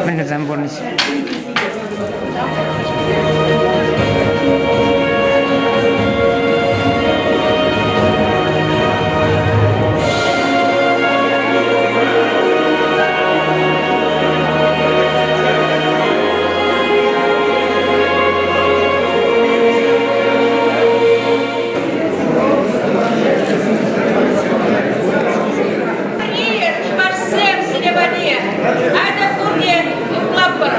Мӗн вӗсем пурнӑҫ. Чӑвашсем сире валли! Атя пурте юрлатпӑр!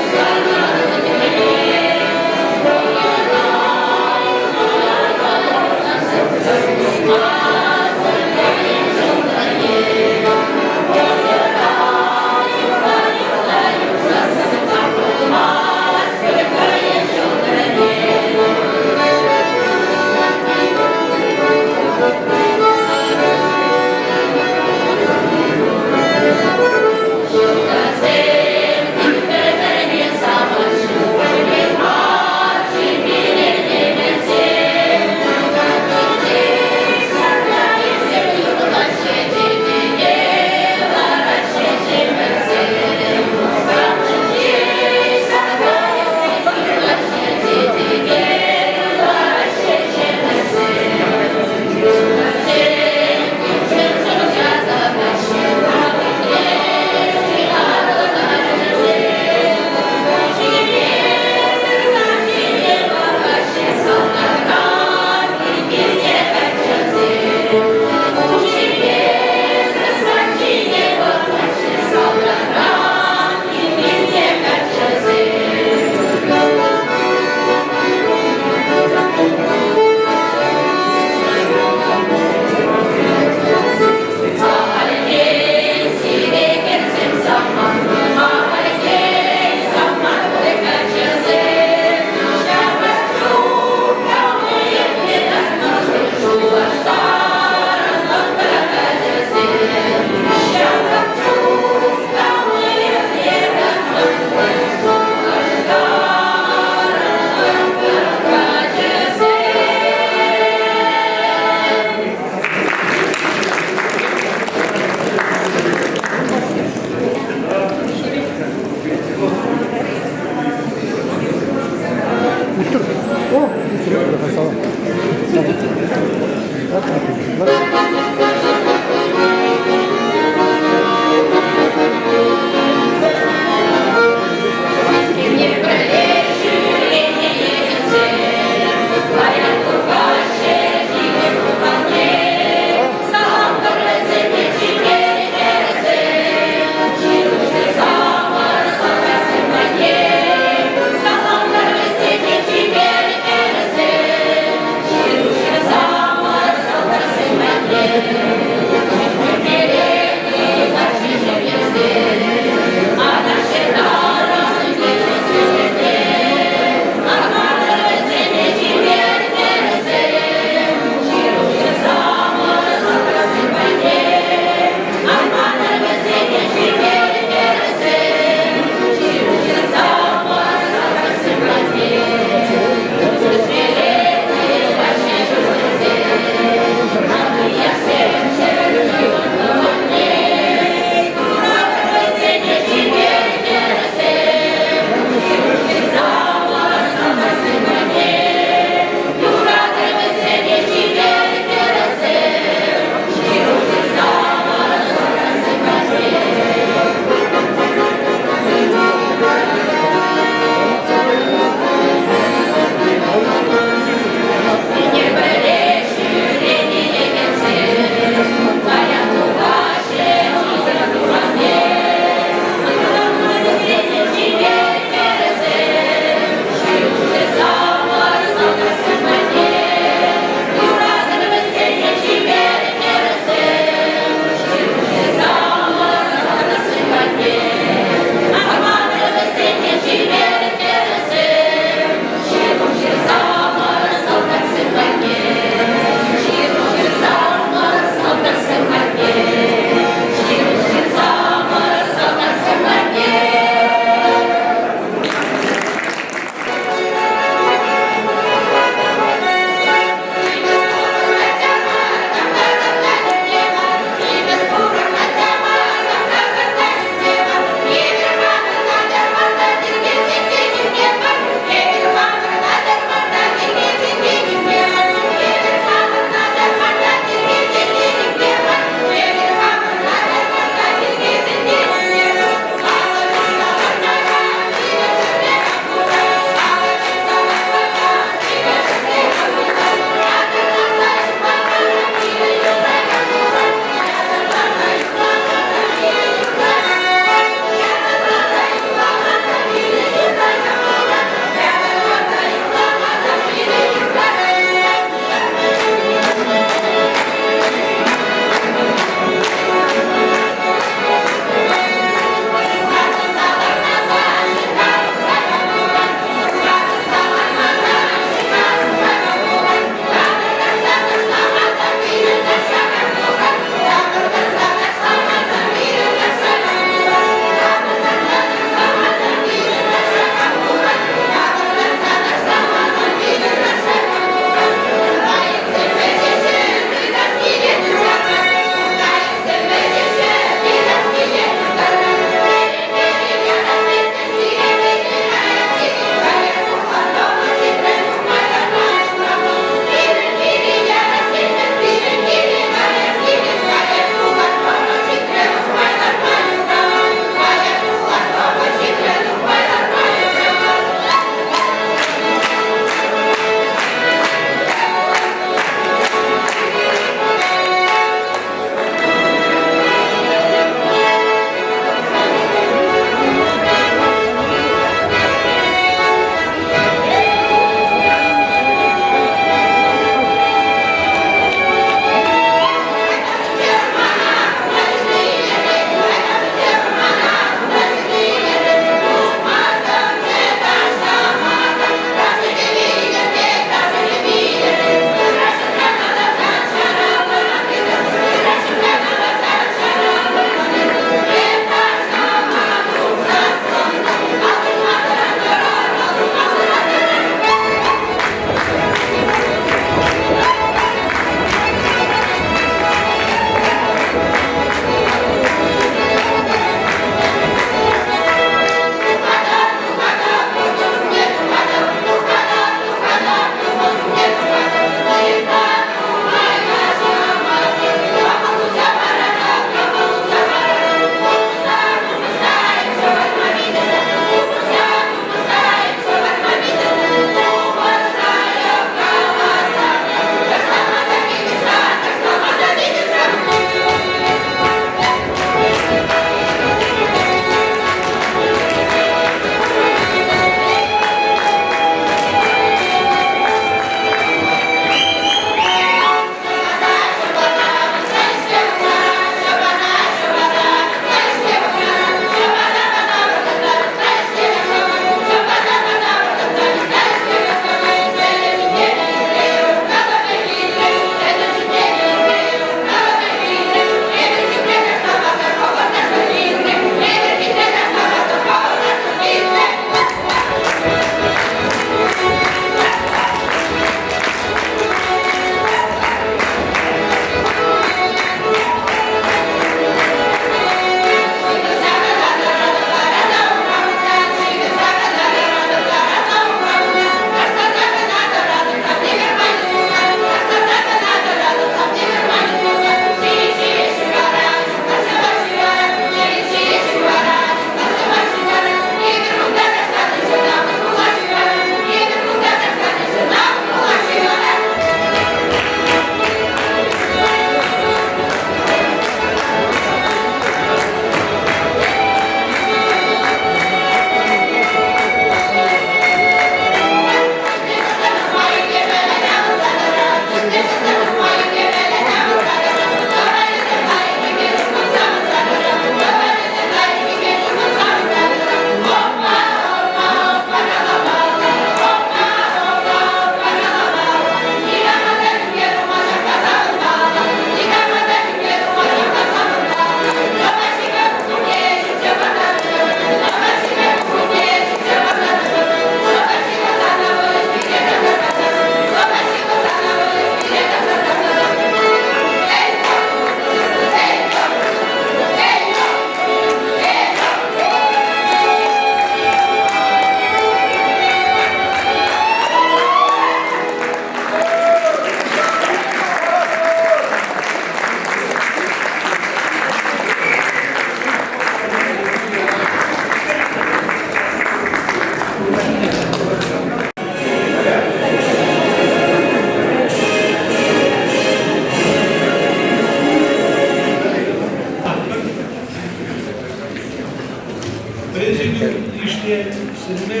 Президиум йышне сӗнме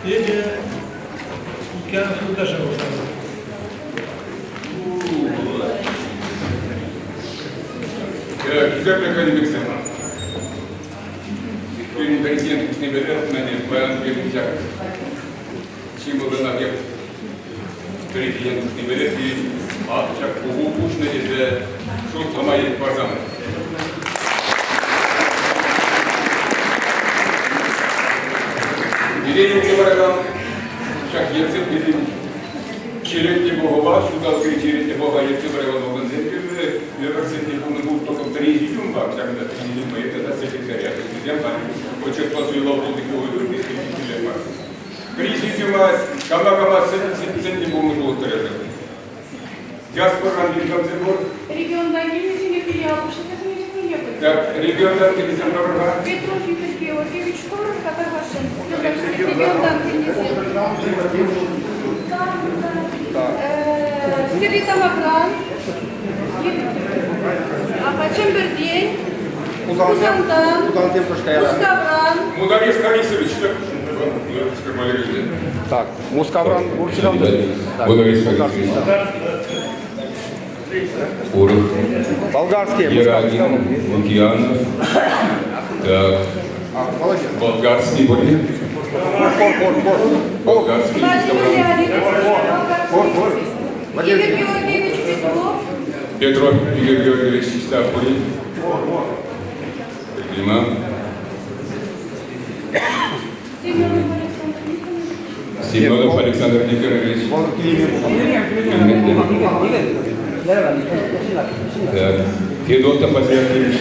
эпӗ Лукьянов юлташа хушатӑп. Хисеплӗ академиксем, пирӗн президент хушнипе паян пирӗн ҫак чи малтанах президент хушнипе пирӗн ҫак пуху уҫнӑ тесе шутлама ирӗк парсан. Пире ертсе пыракан ҫак ертсе пирӗн черетлӗ пухӑва, ҫулталӑкри черетлӗ пухӑва ертсе пыракан органсем кирлӗ. Выборсем те пулнӑ пул только президиумпа, ҫакӑнта президиумпа тата секретариат. Вӗсем халь отчетпа суйлав пулнӑ кирлех мар. Президиума кама-кама сӗннӗ пулнӑ пулӑттӑр эсӗ? Диаспорӑран килнисем пур? Регионтан килнисене филиал пуҫлӑхӗсене чӗнмелле пуль. Так, регионтан килнисем тӑрӑр-ха. Петров Игорь Георгиевич тӑрӑр тата вашим. Регионтан килнисем. Стерлитамакран, Чӗмпӗртен, Хусантан, Мускавран. Мударис Харисович, Так, Мускавран Урчран Мударис Харисович. Урӑх. Болгарский. Ерагин, Лукьянов. Так. Болгарский были? Болгарский. Владимир Леонидович. Игорь Георгиевич Петров. Петров Игорь Георгиевич Чистапури. Дима. Семенов Александр Никонович. Так. Федотов Василий Артемьевич.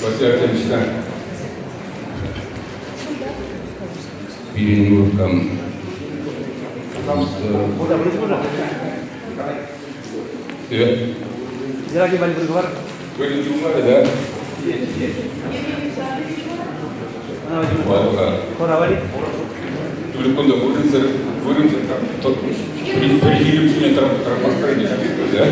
Василий Артемьевич, да. Пирӗн уркам. Вырӑн юлмарӗ, да? Тулӗк кунта вырӑнсӑр, вырӑнсӑр президиум ҫине тӑратмастпӑр ӗнтӗ, да?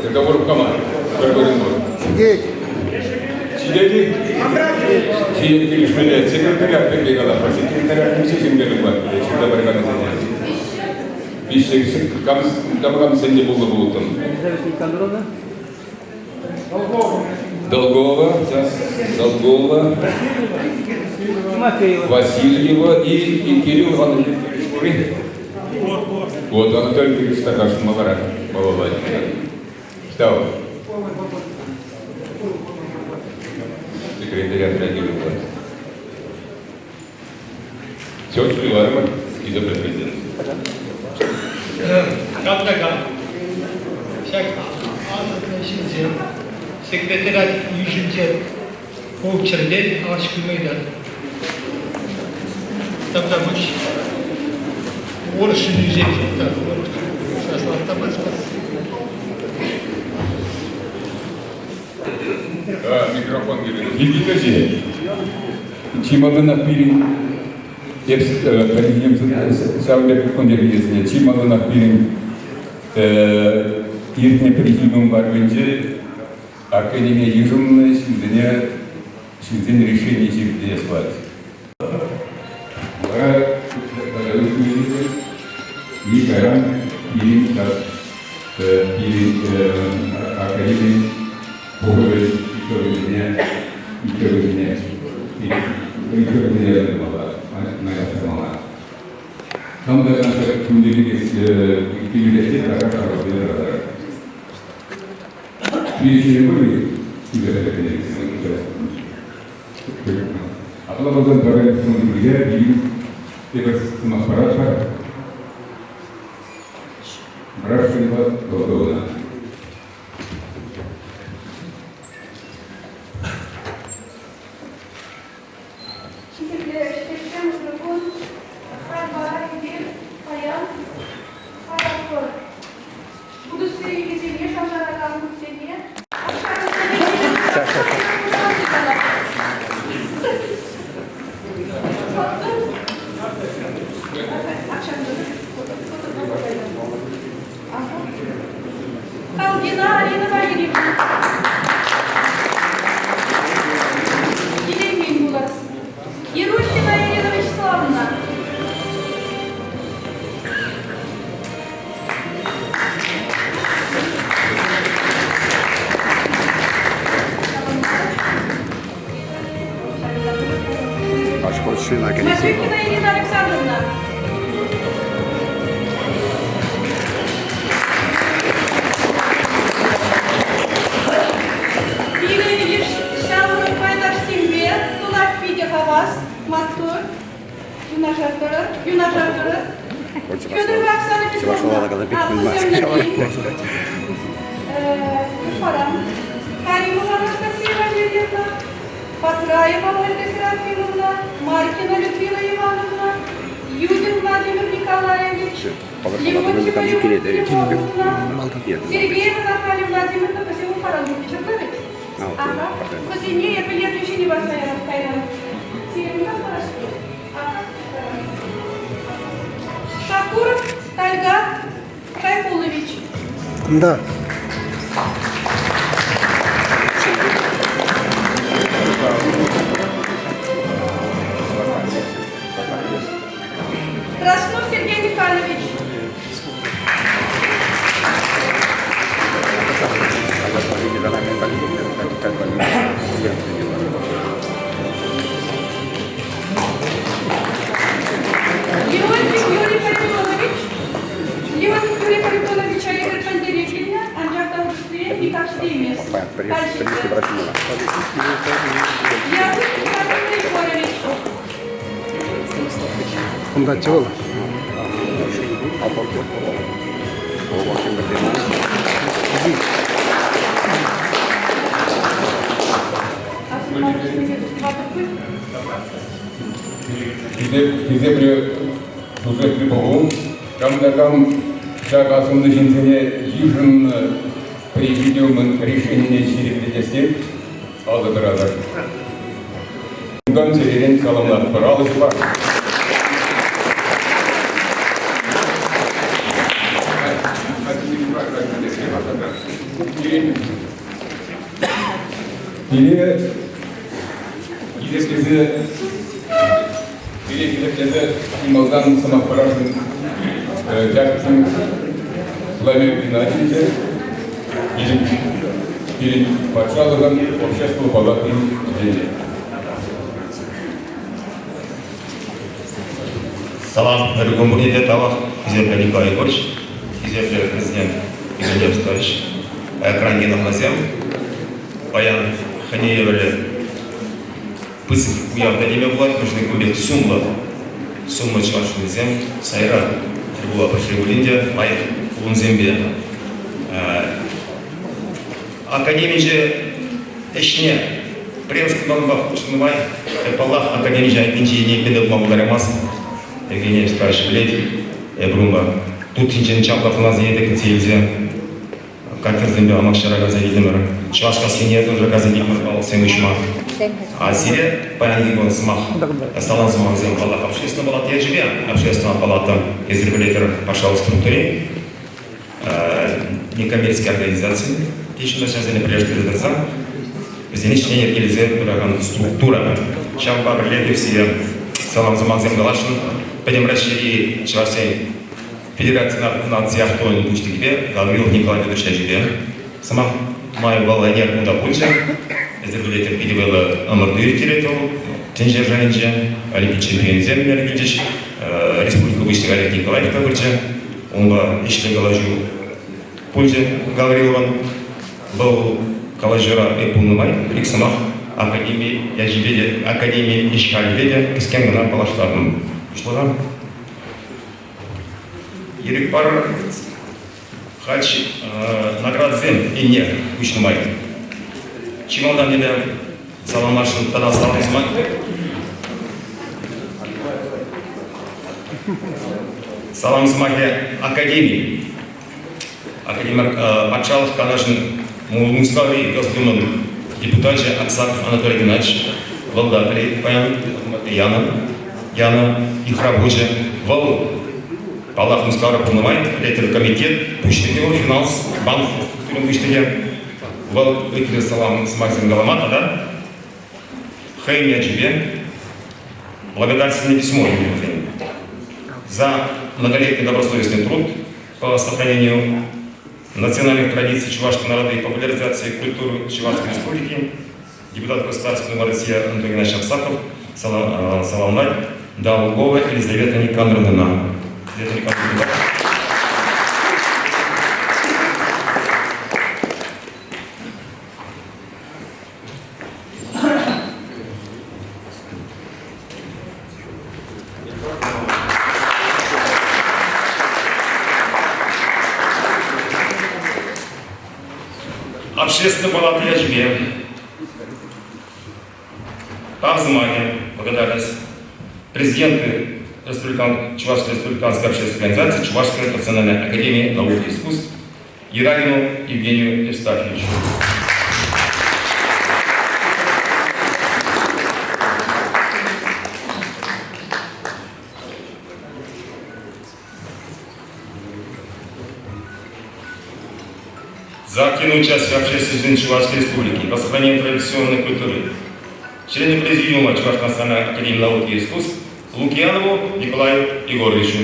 Договор кама? Пӗр вырӑн пур. Ҫитет. Ҫитет-и? Ҫитет килӗшмелле. Секретариат пирки калатпӑр. Секретариат миҫе ҫын пулать? Ҫырса пыраканӗсене. Виҫҫӗ кам кам сенне пулнӑ пулӑттӑм? Елизавета Никандровна. Долгова, сейчас Долгова, Тимофеева. Васильева и Кирилл Иванович Вот, Анатолий Юрьевич Такаш маларах малалла. Что? Секретариат реагировал. Все, суйларӑмӑр, хисеплӗ президент. Кам-та-кам ҫак асӑннӑ ҫынсем секретариат йышӗнче пулччӑр тет, алӑ ыйтать. Тавтапуҫ. Урӑх ҫыннисем ҫук та, урӑх саслаттармасть. Микрофон кирлӗ. Илтӗнчӗ-и? Чи малтанах пирӗн ҫавӑн пек кун йӗркесене чи малтанах пирӗн иртнӗ президиум ларӑвӗнче академие йышӑннӑ ҫынсене ҫынсен решени ҫирӗплетес пулать. Вара и кайран пирӗн пирӗн академи пухӑвӗн итогӗсене итогӗсене итогӗсене тумалла, мала. Там та кӳнтелес тата тӑратӑр. Апла пулсан пӗр пирке тепӗр сӑмах парать-ха. Бражкинпа Долговӑна. Хисеплӗ ӗҫтешсем, ырӑ кун. Халь вара эпир паян паратпӑр. Удостоверенисене шантаракан хутсене Калгина Алина Валерьевна. Васюкина Ирина Александровна. Пирӗн йыш ҫамрӑк пайташсемпе тулать питӗ хавас, маттур. Юнашар тӑрӑр, юнашар тӑрӑр. Федорова Оксана Петровна, Уфаран. Каримова Анастасия Валерьевна, Патраева Ольга Серафимовна, Маркина Людмила Ивановна, Юдин Владимир Николаевич, Леонтьева Любовь Львовна, Сергеева Наталья Владимировна, вӗсем Уфаран пулчӗ вӗт? Ага. Вӗсене эпӗ ертӳҫӗне парса ярап кайран. Сирӗн Шакуров Тальгат Шайхулович. Да. Краснов Сергей Михайлович. Леонтьев Юрий Харитонович. Леонтьев Юрий Харитоновича эпир пӗлтере килнӗ, анчах та урӑххине никак ҫитеймест. Якутин Владимир Егорович. Кунта чӑвӑл. Хисеплӗ тусехлӗ пуху, кам та кам ҫак асӑннӑ ҫынсене йышӑннӑ президиумӑн решенине ҫирӗплетесси алӑ тӑратӑр. Унтан чӗререн саламлатпӑр. Алӑ ҫупар. Пире хисеплесе пире хисеплесе чи малтан сӑмах парасшӑн Яков Владимир Геннадьевича, пирӗн патшалӑхӑн общество палатин членӗ. Салам, ырӑ кун пурне те тавах, хисеплӗ Николай Егорович, хисеплӗ президент Игорь Левстович, экран кинохӑнасем. Паян хӑйне евӗрлӗ пысӑк уяв та теме пулать, мӗншӗн кун пек сумлӑ, сумлӑ чӑваш ҫыннисем сайра тӗл пула пӗлсе пулин те лайӑх пулӑмсемпе академичӗ ӗҫне пӗрремӗш кунтанпах хутшӑннӑ май, паллах, академичӗ айккинчи ниепле те пулма пултараймасть. Евгений Александрович пӗлет, эпир унпа тут ҫинчен чаплӑ хӑнасене те кӗтсе илсе катерсемпе амак ҫаракансем илтӗмӗр. Чӑваш кассине тоже касса килтӗмӗр палӑксем уҫма. А сире паянхи кун сӑмах, салам сӑмахӗсем паллах общественная палата ячӗпе общественная палата эсир пӗлетӗр патшалӑх структури некоммерческой организаци теҫҫӗ ҫавсене пӗрлештерсе тӑрса вӗсене ҫӗнӗ йӗркелесе пыракан структура. Ҫавӑнпа пӗрле сире салам сӑмахсем каласшӑн. Пӗтӗм Раҫҫейри чӑвашсен Федераци наци автономи пуҫлӑхӗпе Гаврилов Николай Петрович ячӗпе сӑмах май вӑл ӗнер кунта пулчӗ. Эсир пӗлетӗр, питӗ вӑйлӑ ӑмӑрту ирттерет вӑл тӗнче шайӗнче. Олимпи чемпионӗсем ӗнер килчӗҫ. Республика Пуҫлӑхӗ Олег Николаев та пулчӗ. Унпа ӗҫлӗ калаҫу пулчӗ Гавриловӑн. Вӑл калаҫура эп пулнӑ май пӗр-ик сӑмах академи ячӗпе те, академи ӗҫ-халӗпе те кӗскен кӑна паллаштартӑм. Пуҫлӑха Ирӗк пар хач наградӑсем илне куҫнӑ май. Чи малтан эпӗ саламласшӑн тата салам сӑмах. Салам сӑмахӗ академи. Академик Патшалӑх Канашӗн Мускаври Госдумӑн депутачӗ Аксаков Анатолий Геннадьевич вӑл та пӗлет паян янӑ, янӑ йыхрав хучӗ. Вӑл, паллах, Мускавра пулнӑ май пӗлетӗр комитет пуҫлӑхӗ вӑл, финанс, банк структурин пуҫлӑхӗ. Вӑл ыйтрӗ салам сӑмахсем калама тата хӑйӗн ячӗпе благодарственное письмо илнӗ за многолетний добросовестный труд по сохранению национальных традиций чувашского народа и популяризации культуры Чувашской Республики, депутат Государственной Думы России Антон Геннадьевич Аксаков саламлать. Долгова Елизавета Никандровнӑна. Елизавета Никандровна. Общественнӑй палата ячӗпе тав сӑмахӗ, благодарность президенты Республикан, Чувашской республиканской общественной организации Чувашской национальной академии наук и искусств Ерагину Евгению Евстафьевичу. За активное участие в общественной жизни Чувашской Республики, по сохранению традиционной культуры, члены Президиума Чувашской национальной академии наук и искусств Лукьянову Николаю Егоровичу.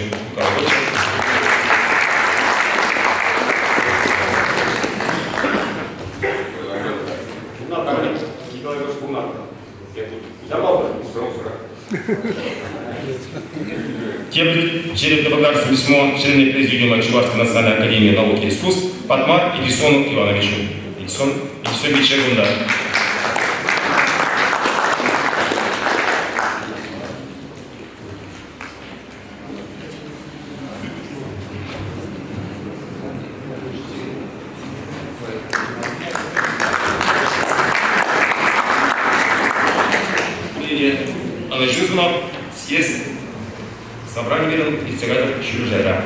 Тем через благодарственное письмо члены Президиума Чувашской национальной академии наук и искусств Патмар Эдисону Ивановичу. Эдисон Эдисонович кунта. Ӑнӑҫу сунап, съезд собрани пирӗн иртсе кайтӑр ҫӳллӗ шайра.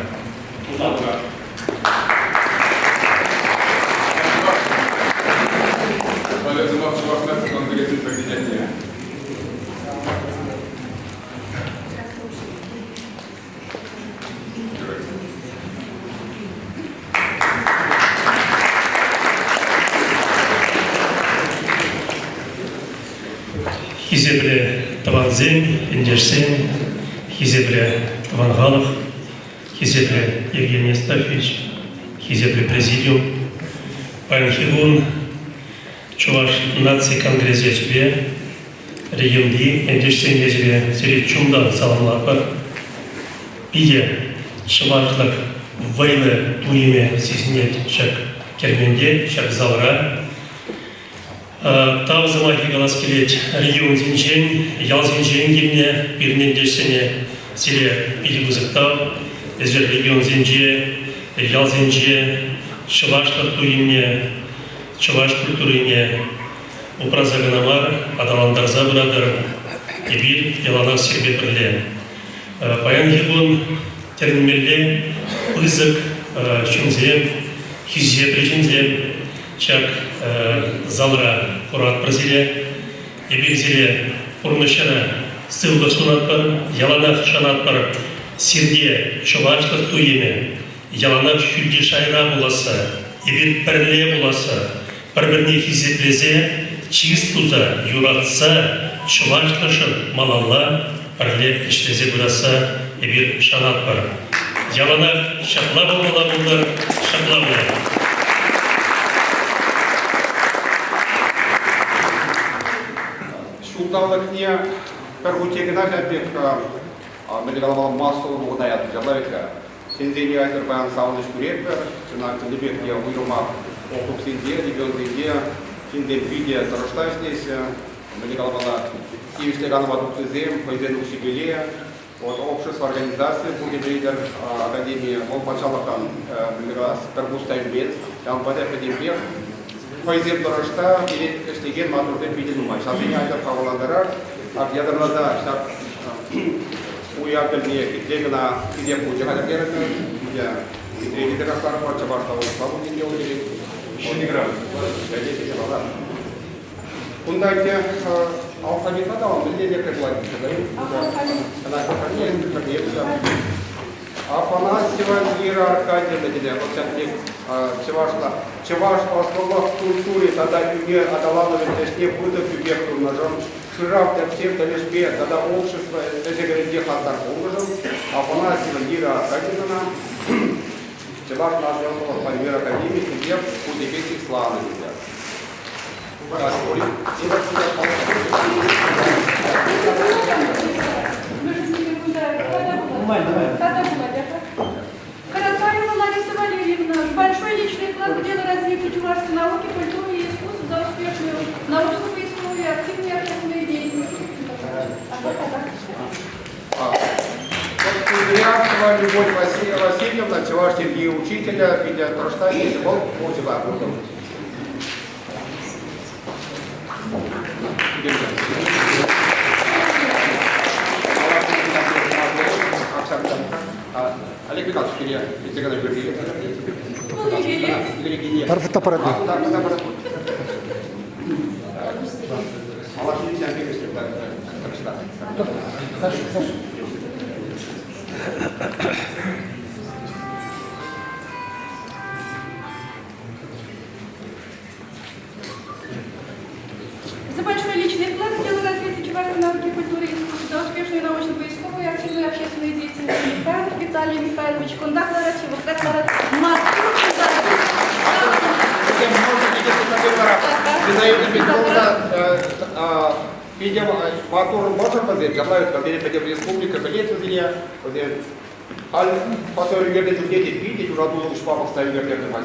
Халӗ сӑмах Чӑваш наци конгресӗн президентне. Хисеплӗ тӑвансем, ентешсем, хисеплӗ тӑван халӑх, хисеплӗ Евгений Астафьевич, хисеплӗ президиум. Паянхи кун Чӑваш наци конгресӗ ячӗпе, регионти ентешсен ячӗпе сире чунтан саламлатпӑр. Питӗ чӑвашлӑх вӑйлӑ туйӑмӗ сисӗнет ҫак керменте, ҫак залра. Тав сӑмахӗ калас килет регионсенчен, ялсенчен килнӗ пирӗн ентешсене. Сире питӗ пысӑк тав. Эсир регионсенче, ялсенче чӑвашлӑх туйӑмне, чӑваш культурине упраса кӑна мар, аталантарса пыратӑр. Эпир яланах сирпе пӗрле. Паянхи кун тӗлӗнмелле пысӑк ҫынсем, хисеплӗ ҫынсем ҫак залра куратпӑр сире. Эпир сире пурнӑҫра сывлӑх сунатпӑр, яланах шанатпӑр. Сирте чӑвашлӑх туйӑмӗ яланах ҫӳлти шайра пуласса, эпир пӗрле пуласса, пӗр-пӗрне хисеплесе, чыс туса, юратса чӑвашлӑхшӑн малалла пӗрле ӗҫлесе пырасса эпир шанатпӑр. Яланах ҫапла пулмалла пултӑр, ҫапла пулать. Ҫулталӑкне пӗр хутчен кӑна ҫав пек мӗнле каламалла массӑллӑ вӑхӑта ятӑм ҫапла вӗт-ха. Ҫынсене айтӑр паян савӑнӑҫ кӳретпӗр. Чӑнах чӑннипех те уйрӑмах округсенче, регионсенче ҫынсем питӗ тӑрӑшса ӗҫлеҫҫӗ. Мӗнле каламалла, тивӗҫлӗ канӑва тухнисем хӑйсен укҫипеле вот общество организацийӗ пурте пӗлетӗр, академи вӑл патшалӑхран мӗнле калас, пӗр пус та илмест. Ҫавӑнпа та пӗтӗмпех хӑйсем тӑрӑшса ӗҫлекен маттурсем питӗ нумай. Ҫавсене айтӑр хавхалантарар. Ак ятарласа ҫак Уяв тӗлне хитре кӑна хисеп хучӗ хатӗрлерӗмӗр. Питӗ хитре те тӑкакларӑмӑр, чӑвашла вырӑсла пулин те ун Ҫӗнӗ Кунта ӗнтӗ алфавитпа та мӗнле лекре пулать? Афанасьева Вера Аркадьевна тесе вӑл ҫак пек чӑвашла чӑваш ӑслӑлӑх культури тата ӳнер аталанӑвӗн ӗҫне пысӑк тӳпе хывнӑшӑн шырав тӗпчев тӗлӗшпе тата общество ӗҫӗ-хӗлӗнче хастар пулнӑшӑн Афанасьева Лира Аркадьевнӑна Чӑваш наци ӑслӑлӑхпа ӳнер академийӗ хисеп хучӗпе чысланӑ тесе. Тата пулать, Каратаева Лариса Валерьевна, большой личный вклад в дело развития чувашской науки, культуры и искусств за успешную научно-поисковую и активную общественную деятельность. Кудрявцева Любовь Васильевна, чӑваш чӗлхи учителӗ, питӗ тӑрӑшса ӗҫлет. Вӑл отзыва пултӑм. Олег Михайлович, пире илсе кӑна Юрий. Пӗр фотоаппаратне. За большой личный вклад в дело развития чувашской науки, культуры и искусства, за успешную научно-поисковую и активную общественную деятельность Михайлов Виталий Михайлович Кундахларат, Чевуктахларат, Маттур Зинаида Петровна питӗ маттур мӑшӑр вӗсем, ҫапла вӗт пӗтӗм республика пӗлет вӗсене, вӗсем халь фото ӳкернӗ чухне те питӗ юратуллӑ куҫпа пӑхса ӳкертернӗ май.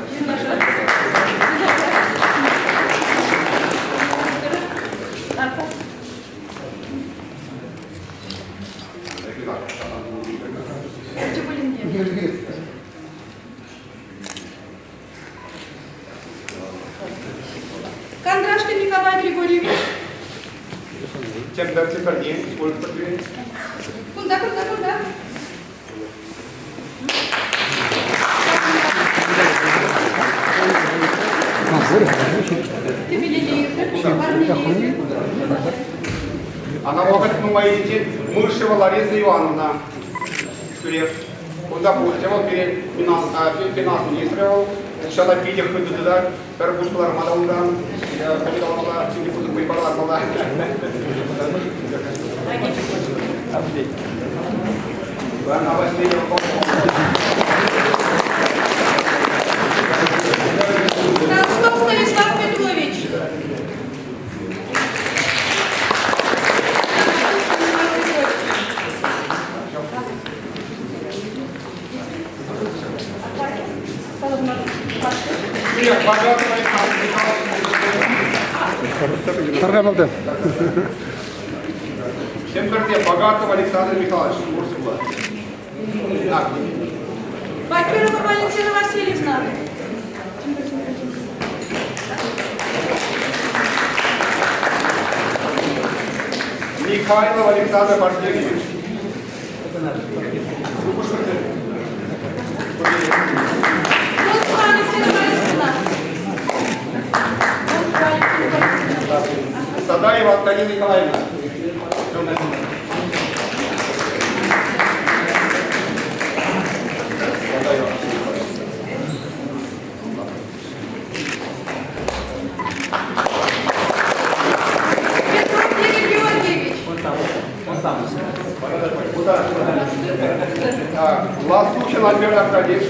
Кондрашкин Николай Григорьевич. Чӗмпӗр Чӗмпӗрне, Ольга Кунта, кунта, кунта. Ана вӑхӑт нумай илсен Мышева Лариса Ивановна тӳрех кунта пулчӗ. Вӑл пире финанс министрӗ вӑл. Укҫана питӗ хытӑ тытать. Пӗр пус кӑларма та унтан пӗчӗк каламалла, ҫӳлти пысӑк вӑйпа лармалла. Анна Васильевна. Толстов Станислав Петрович. Таргамалды. Чӗмпӗрте Богатов Александр Михайлович курсӗ пулать. Бакирова Валентина Васильевна. Михайлов Александр Васильевич. Волкова Алевтина Борисовна. Волкова Алевтина Борисовна. Садаева Антонина Николаевна. Садаева. Петров Игорь Георгиевич. Так, Ластухин Альберт Аркадьевич.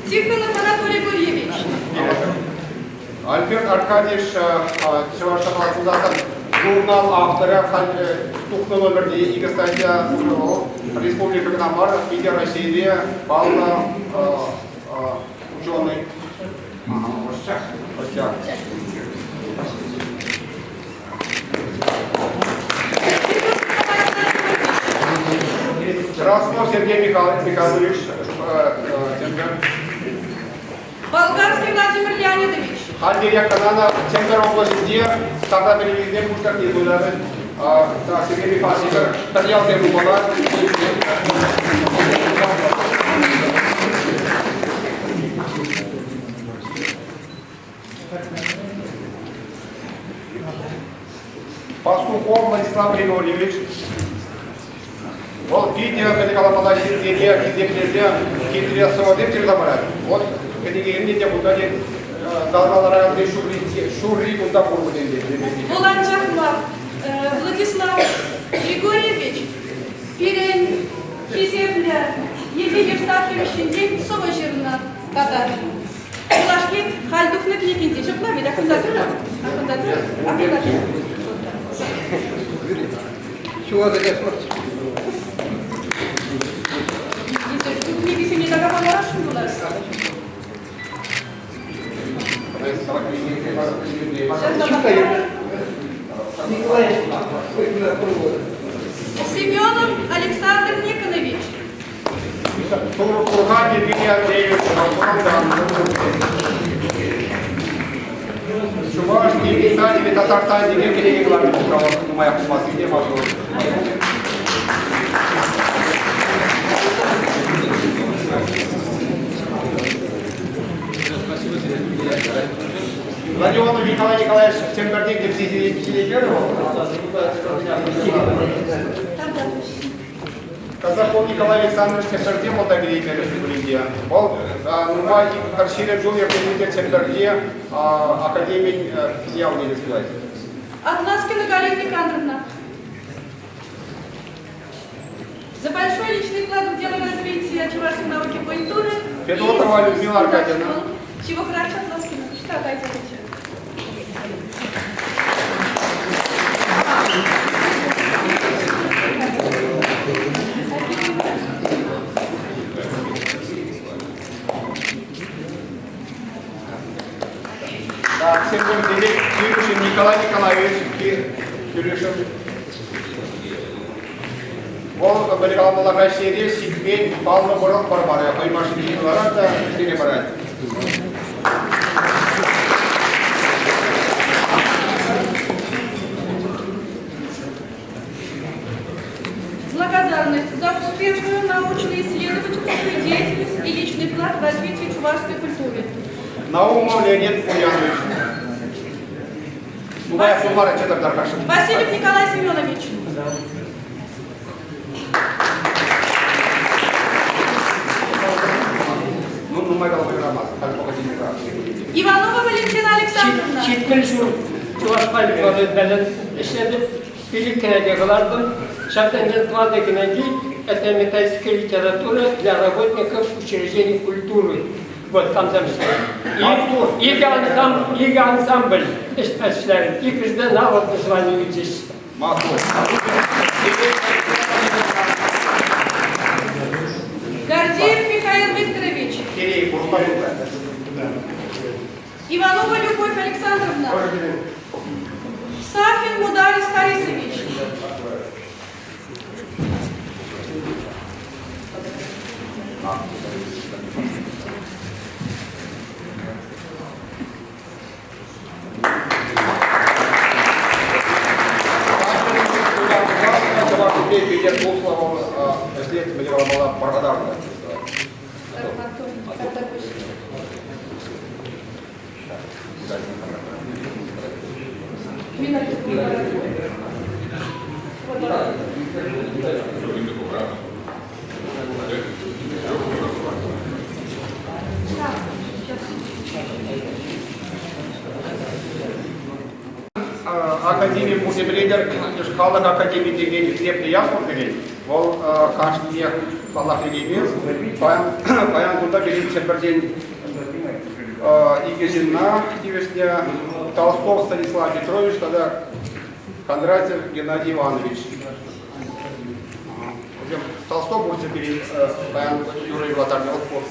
Тихонов Анатолий Гурьевич. Альберт Аркадьевич Чӑваш Шӑхаль журнал авторӗ тухнӑ номерте икӗ статья республика кӑна мар, питӗ Раҫҫейре паллӑ ученый. Ӑсчах. Ӑсчах. Краснов Сергей Михайлович, Болгарский Владимир Леонидович. Халь директорана Чӗмпӗр облаҫӗнче старта перевезне пуҫтарни суйларӗ. Сергей Михайлович Тӑрьялсем пулмалла. Пастухов Владислав Григорьевич. Вӑл питӗ мӗн каламалла ҫынсене хисеплесе хитре сӑвӑсем ҫырса парать. Вот кӗнеке илнӗ те кунта те залра ларакансен ҫурри кунта пур пулин те. Вӑл анчах мар. Владислав Григорьевич пирӗн хисеплӗ Евгений Евстафьевич ҫинчен сӑвӑ ҫырнӑ тата. Юлашки халь Халь тухнӑ кӗнекинче ҫапла ведь, акӑнса тӑрӑр. Акӑнса тӑрӑр. Акӑнса тӑрӑр. Ҫула кӗтес марччӗ. Кӗнекисене такама ларасшӑн пулас. Семенов Александр Никонович. Турхан Евгений Андреевич, Чуваш Дагестане Татарстан текен кӗнеке кӑларнӑ нумаях пулмасть те малтан. Родионов Николай Николаевич Чӗмпӗртен кӗпсе ҫилекерӗ вӑл. Казаков Николай Александрович Чӗмпӗрте вӑл та килеймерӗ пулин те. Вӑл нумай пӗр ҫирӗм ҫул ертсе Чӗмпӗрте академин филиалне ертсе Атласкина Галина Никандровна. За большой личный вклад в дело развития чувашской науки и культуры. Федотова Людмила Аркадьевна. Чего хорошо, Атласкина. Что дайте отвечать. Да, всем Кирюшин Николай Николаевич Кирюшин. Вӑл пӗлкалмалла Раҫҫейре ҫитмен паллӑ вӑрӑх пармарӗ, хӑй машинине ларать та ӗҫлеме парать. Благодарность за успешную научно-исследовательскую деятельность и личный вклад в развитие чувашской культуры. Наумов Леонид Ульянович. Васильев Николай Семенович. Иванова Валентина Александровна. Ҫитмӗл ҫул Чӑваш фольклорӗн ӗҫлетӗп. Пилӗк кӗнеке кӑлартӑм. Ҫак ӗнтӗ тӑватӑ кӗнеки это методическая литература для работников учреждений культуры. Вот камсем ӗҫлет. Икӗ ансамбль, икӗ ансамбль ӗҫлерӗм. Иккӗшӗ те народный звание илчӗҫ. Гордеев Михаил Викторович. Иванова Любовь Александровна. Сафин Мударис Харисович. Академи музейрен халӑх академи текен хисеплӗ ят пур пирӗн. Вӑл кашниех паллах илеймест. Паян кунта пирӗн Чӗмпӗртен икӗ ҫынна тивӗҫнӗ Толстов Станислав Петрович тата Кондратьев Геннадий Иванович. Толстов пурччӗ пирӗн паян юрӑ юрлаттарнӑ вӑл пур.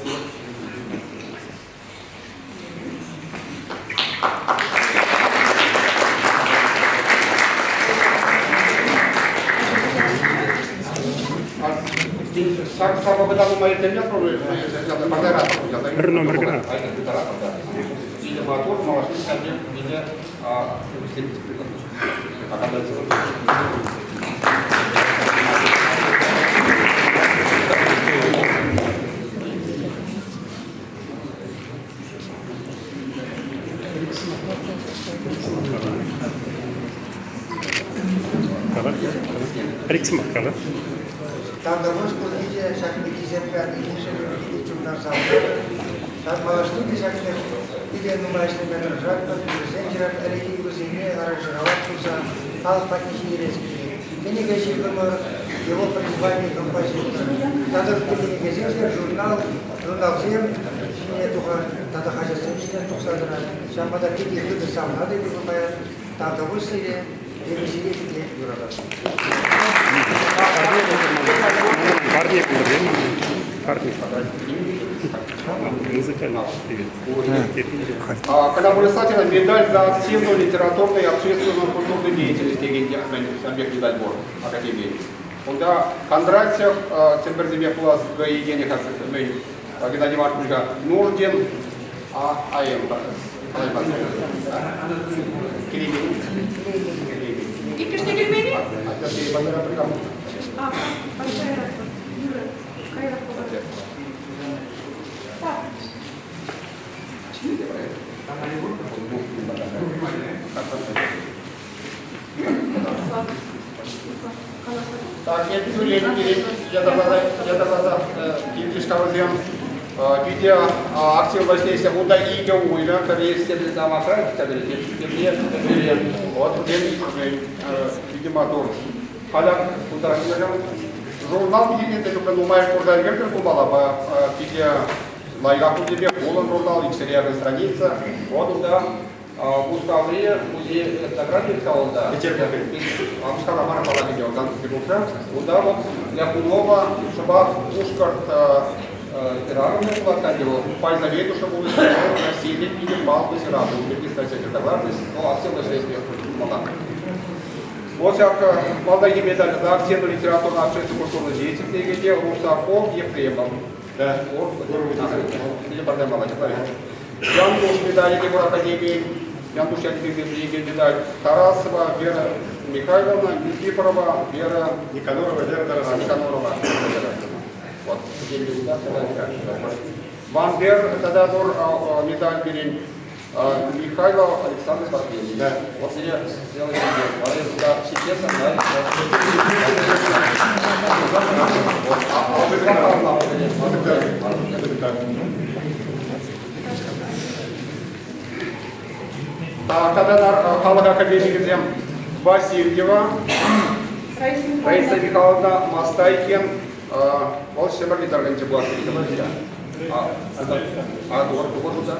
Пӗр номер кӑна. Риксмаккала. Тавтапуҫ пурне те ҫак хисеплӗ ӗҫшӗн питӗ чунтан савӑнатӑп. Ҫак малашне те ҫак питӗ нумай ӗҫлеме тӑрӑшатпӑр. Вӗсем ҫырат ӗлӗкхи юрӑсене аранжировать туса халӑх патне ҫитерес килет. Кӗнеке ҫыртӑмӑр, его призвание композитор. Тата ытти кӗнекесем те, журнал, журналсем. ҫине тухать, тата хаҫатсем ҫине тухса тӑрать. Ҫавӑнпа та питӗ хытӑ савӑнатӑп эпӗ паян. Тавтапуҫ сире, эпӗ сире питӗ юрататӑп. Парне пултӑр, парне. Музыкальный привет. Когда медаль за активную литературную и общественную культурную деятельность текен объект медаль пур академии. Унта Кондратьев Чӗмпӗрсемпе пулас Евгений Геннадий Марковича Нуждин А. А.М. Иккӗшне килмен-и? А, Юра, кайрах пулать. Так. Так, я ятарласа килтиш калӑсем питӗ активлӑ ӗҫлеҫҫӗ. Унта икӗ уйрӑм, пӗри Стерлитамакра, тепри вот вӗсем питӗ маттур. Халӗ кунта журнал килнӗ чухне нумай курса ӗлкӗртӗр пулмалла, питӗ лайӑхах пулнипе хулӑн журнал, иксӗре страница. Вот унта Мускаври музей этнографии унта. Мускавра мар палатинче унтан Петербургра. Унта вот Ляпунова шӑпах Пушкӑрт хӗрарӑмӗ пулать вӑл. Пай заведующий пулнӑ Российре питӗ паллӑ ҫыравҫӑ. Ун пирки статья ҫырса кӑларнӑ. Ну, активно ӗҫлет мала. Вот ҫак малтанхи медаль за активную литературно общественно-культурную деятельность текен Русаков Ефремов. Да. Янтуш медалӗ те пур академийӗн. Янтуш ячӗпе вӗренекен медаль Тарасова Вера Михайловна, Никифорова Вера Никанорова Вера Тарасова. Никанорова. Вот, Вандер тата тур медаль пирӗн Михайлов Александр Матвеевич. Да. Вот я сделал сюда сейчас, да? Тата халӑх академикӗсем Васильева, Раиса Михайловна Мастайкин, вӑл Ҫӗмӗрле тӑрӑхӗнче пулас. А, тухӑр туда?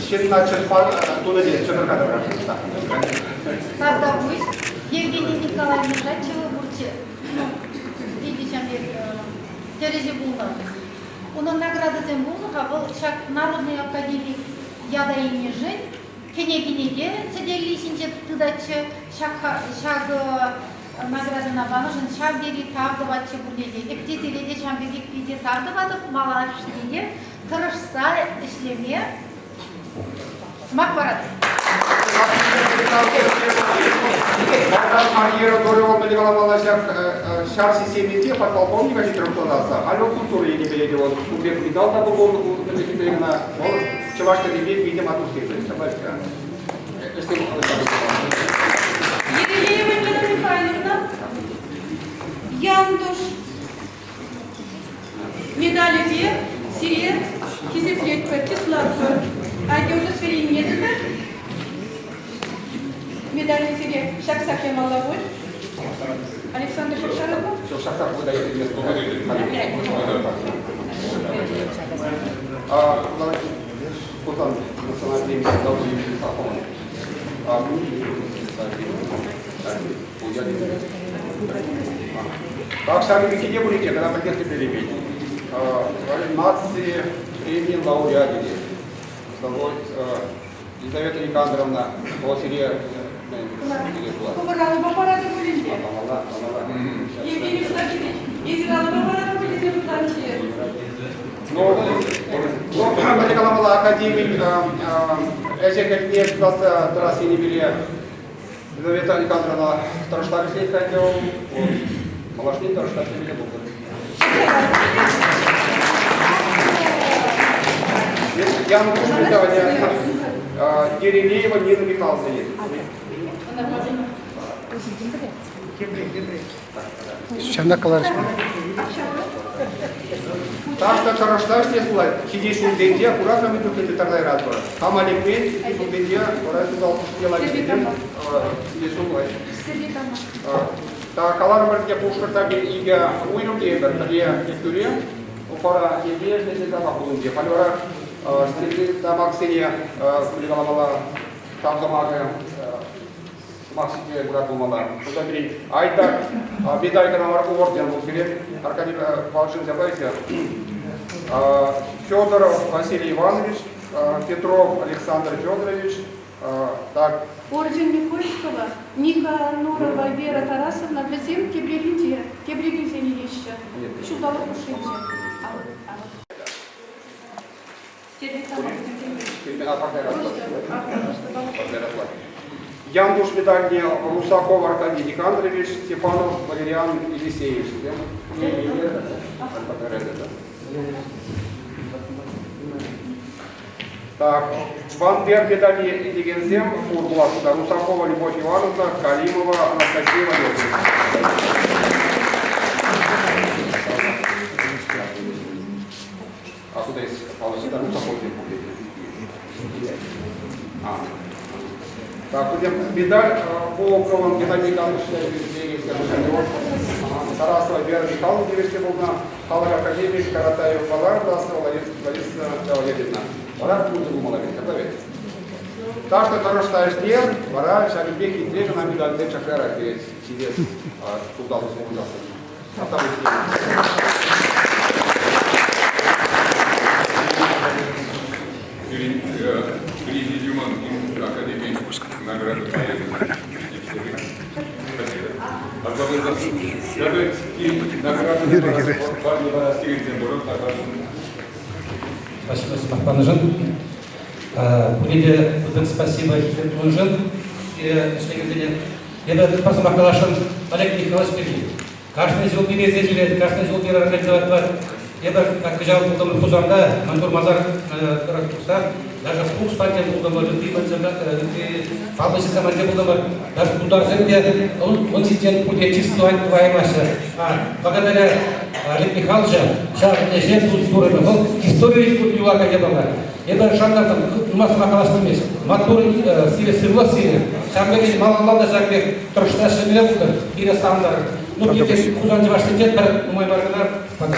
Ҫынна чӑтма тунӑ те чӑтӑрка таврашса. Тавтапуҫ. Евгений Николаевна Жачева пурччӗ. Ну, питӗ ҫам пек тӗрӗҫӗ пулнӑ. Унӑн наградӑсем пулнӑ-ха, вӑл ҫак Народный академик ята илнӗшӗн кӗнекине те сӗтелли ҫинче тытатчӗ. Ҫак ҫакӑ наградӑна панӑшӑн ҫав тери тав тӑватчӗ пурне те. Эптесене те ҫавӑн пекех питӗ тав тӑватӑп, малашне те тӑрӑшса ӗҫлеме сӑмах паратӑп. Малтан карьера турӗ мӗнле каламалла ҫак ҫар системинче подполковника ҫитрӗм Халӗ культура енӗпе те вӑл ун пек медаль та пулнӑ кӑна. Вӑл чӑваш тӗнӗпе питӗ маттур ҫапла. Ерилеева Нина Михайловна, Янтуш медалӗпе сире хисеплетпӗр, чыслатпӑр. Атя удостоверение тытӑр. Медале сире ҫаксах ямалла пуль. Александр Шершарова. Так, ҫакӑ пеккине пулин когда пӗлтерсе перемен. Наци премийӗн лауреачӗ те. Елизавета Никандровна, вӑл сире Хӑвӑр алӑпа паратӑр пулин те. Евгений Владимирович, эсир алӑпа паратӑр пулин те шутланчӗ. Ну, мӗнле каламалла, академик ӗҫӗ-хӗлне шутласа тӑрас енӗпе Елизавета Александровна тӑрӑшса ӗҫлет ӗнтӗ вӑл. Малашне тӑрӑшса ӗҫлеме пултӑр. Янкуш медале Еремеева Нина Михайловна есть. Ҫавна каларӗҫ. Ташта тӑрӑшса ӗҫлес пулать. Ҫитес ҫулсенче куракан ыйтусене тӑртайратпӑр. Кама лекмен, ҫитес ҫулсенче вара ҫулталӑк хушшинче лариччен ҫитес ҫул пулать. Каларӑмӑр ӗнтӗ, Пушкӑртра икӗ уйрӑм тейӗпӗр. Пӗрре Ӗпхӳре, Уфара тепре Стерлитамак хулинче. Халь вара Стерлитамаксене мӗнле каламалла, тав сӑмахӗ сӑмах ҫине курак пулмалла. Кунта пирӗн Айдак медаль кӑна мар орден вӑл сире Аркадий Павлович ҫапла Федоров Василий Иванович, Петров Александр Федорович, так. Орден Никольского, Никанорова Вера Тарасовна вӗсем тепрехинче, тепре килсен илеҫҫӗ. Ҫулталӑк хушшинче. Яндуш медальне Русаков Аркадий Никандрович, Степанов Валериан Елисеевич. Так, Бандер медальне илекенсем пур пулас Русакова Любовь Ивановна, Каримова Анастасия Валерьевна. А куда есть палочка? А. Так, медаль Волковым Геннадий Николаевич Тарасова Вера Михайловна тивӗҫлӗ пулнӑ. Халӑх академик Каратаев Валар Тарасова Лариса Валерьевна. Вара пурте пулмалла вӗт, ҫапла вӗт? Ташта тӑрӑшса ӗҫлер, вара ҫакӑн пек хитре кӑна медальсем ҫакларах ҫитес тулталӑк пулсассӑн. Президиумӑн академи награда Спасибо сӑмах панӑшӑн. Пурне те пысӑк спасибо хисеп тунӑшӑн ӗҫлекенсене. Эпӗ пӗр сӑмах каласшӑн Олег Михайлович пирки. Кашни ҫул пире ҫӳрет, кашни ҫул пире организовать тӑвать. Эпӗ кӑҫал пултӑмӑр Хусанта, мӗнпур масар тӑрӑх тухса, даже Фукс патне пултӑмӑр, ытти ытти паллӑ ҫынсем патне пултӑмӑр. Даже тутарсем те ун ҫинчен пурте чыс тӑваймаҫҫӗ. Благодаря Олег Михайловича ҫав ӗҫе турӑмӑр. Вӑл истории юлакан япала. Эпӗ шантартӑм, нумай сӑмах калас килмест. Маттур сире сывлӑх сире. Ҫавӑн пек малалла та ҫак пек тӑрӑшса ӗҫлемелле пултӑр. Пире савӑнтарӑр. Ну, килте Хусан чӑвашсенчен пӗр нумай мар кӑна пока.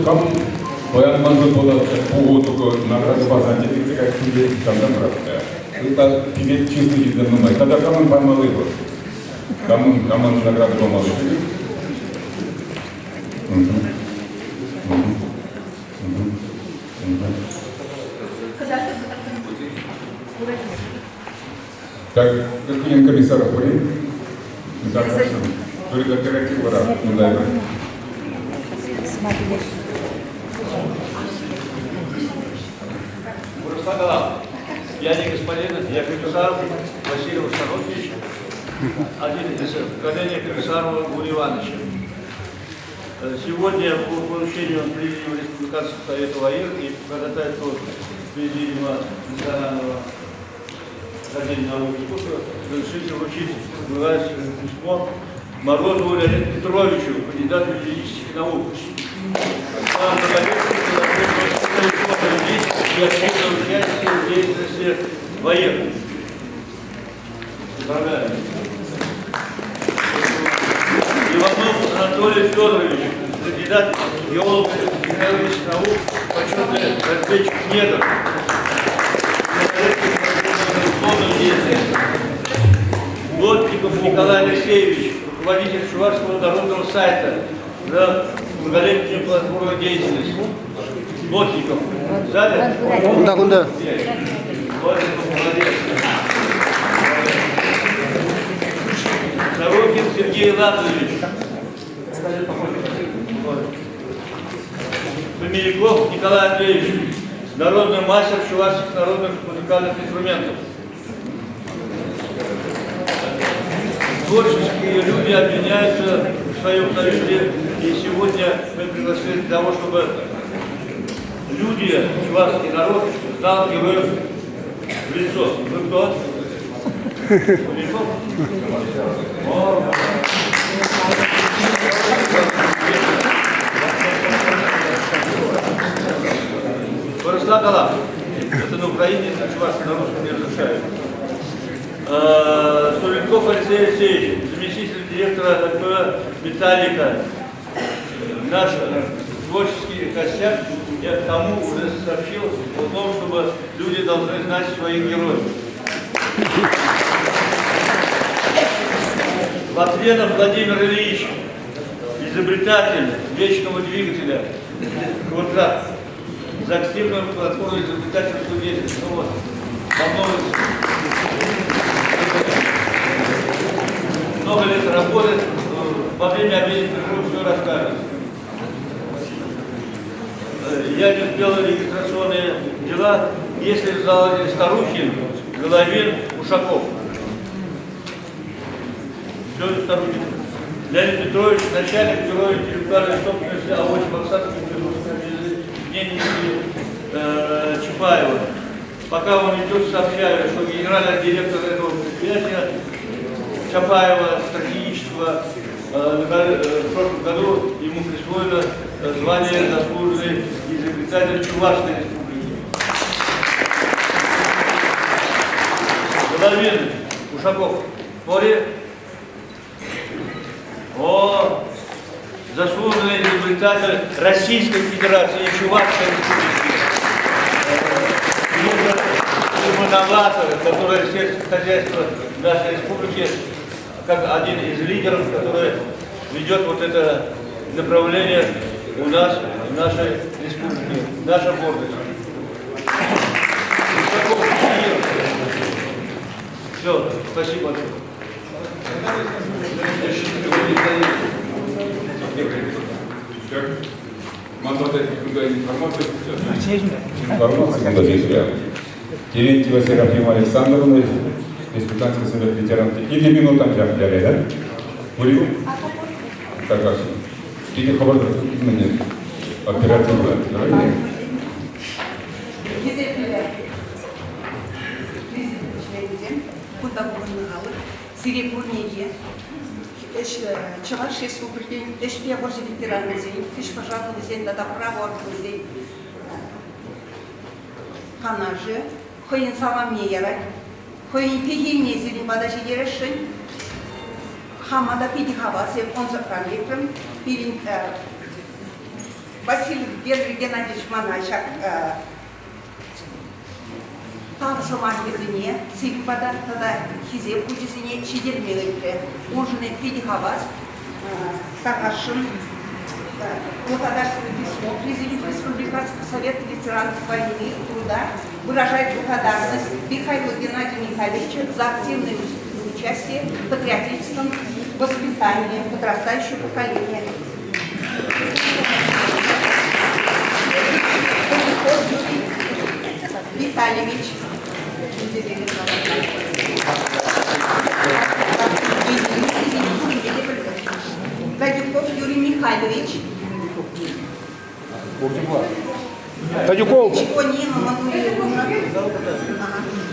Кам паян маншӑн пулать пуху только награда парсан тесе кайсинче ҫавна пыратта. Ытла пире чыслӑ ҫынсем нумай. Тата камӑн памалли пур? Камӑн, камӑн награда памалли? Так, господин комиссар Хурин, так, только оперативно, Вырӑсла калам. Я не господин, я комиссар Василий Рустанович, один из поколения комиссарова Гурия Ивановича. Сегодня по поручению Президиума Республиканского совета ВАИР и по ходатайству Президиума Национального Академии наук и искусств разрешите вручить благодарственное письмо Морозову Леониду Петровичу, кандидату юридических наук. И активное участие в деятельности военных. Поздравляю. Иванов Анатолий Федорович, кандидат геолого-технологических наук, почетный разведчик недр. Лотников Николай Алексеевич, руководитель Чувашского народного сайта за многолетнюю плодотворную деятельность. Лотников. В зале? Кунта, кунта. Лотников, молодец. Сорокин Сергей Лазаревич. Фомиряков Николай Андреевич, народный мастер чувашских народных музыкальных инструментов. Творческие люди объединяются в своем союзе, и сегодня мы пригласили для того, чтобы люди, чувашский народ, знал героев в лицо. Вы кто? Куликов? О, Борислав Галап. Это на Украине, на чувашском на русском не разрешают. Суленков Алексей Алексеевич, заместитель директора НП «Металлика». Наш творческий костяк, я к тому уже сообщил о том, чтобы люди должны знать своих героев. Латвенов Владимир Ильич, изобретатель вечного двигателя, квадрат, за активную платформу изобретательскую деятельность. Ну вот, давно, много лет работает, во время обеденных перерывов все расскажет. Я не успел регистрационные дела, если в зале Старухин, Головин, Ушаков. Все, Старухин. Леонид Петрович, начальник бюро интеллектуальной собственности АО «Чебоксарский объединение Чапаева. Пока он идет, сообщаю, что генеральный директор этого предприятия Чапаева стратегического в прошлом году ему присвоено звание заслуженный изобретатель Чувашской республики. Головин, Ушаков, Пори. О, заслуженный изобретатель Российской Федерации и Чувашской Республики. Новатор, который сельское хозяйство нашей республики, как один из лидеров, который ведет вот это направление у нас, в нашей республике, наша гордость. Все, спасибо. Информация. Терентьева Серафима Александровна, Республиканский совет ветеранов. Или минутам взяли, да? Курил? Так, как? Или хабар оперативно. Давай. Кунта пухӑннӑ халӑх сире пурне те Чӑваш Республикин ӗҫпе вӑрҫӑ ветеранӗсен, хӗҫ-пӑшаллисен тата право органӗсен канашӗ хӑйӗн саламне ярать, хӑйӗн пехилне сирӗн пата ҫитересшӗн. Хама та питӗ хавас, эп ӑнсӑртран лекрӗм. Пирӗн Василий Генрий Геннадьевич мана ҫак тав сӑмахӗсене сирӗн пата тата хисеп хучӗсене ҫитерме ыйтрӗ. Уншӑн эп питӗ хавас. Тархасшӑн благодарственное письмо Президенту Республиканского совета ветеранов войны и труда выражает благодарность Михаилу Геннадию Михайловичу за активное участие в патриотическом воспитании подрастающего поколения. Витальевич. Гадюков Юрий Михайлович. Гадюков. Чего Нина Мануиловна.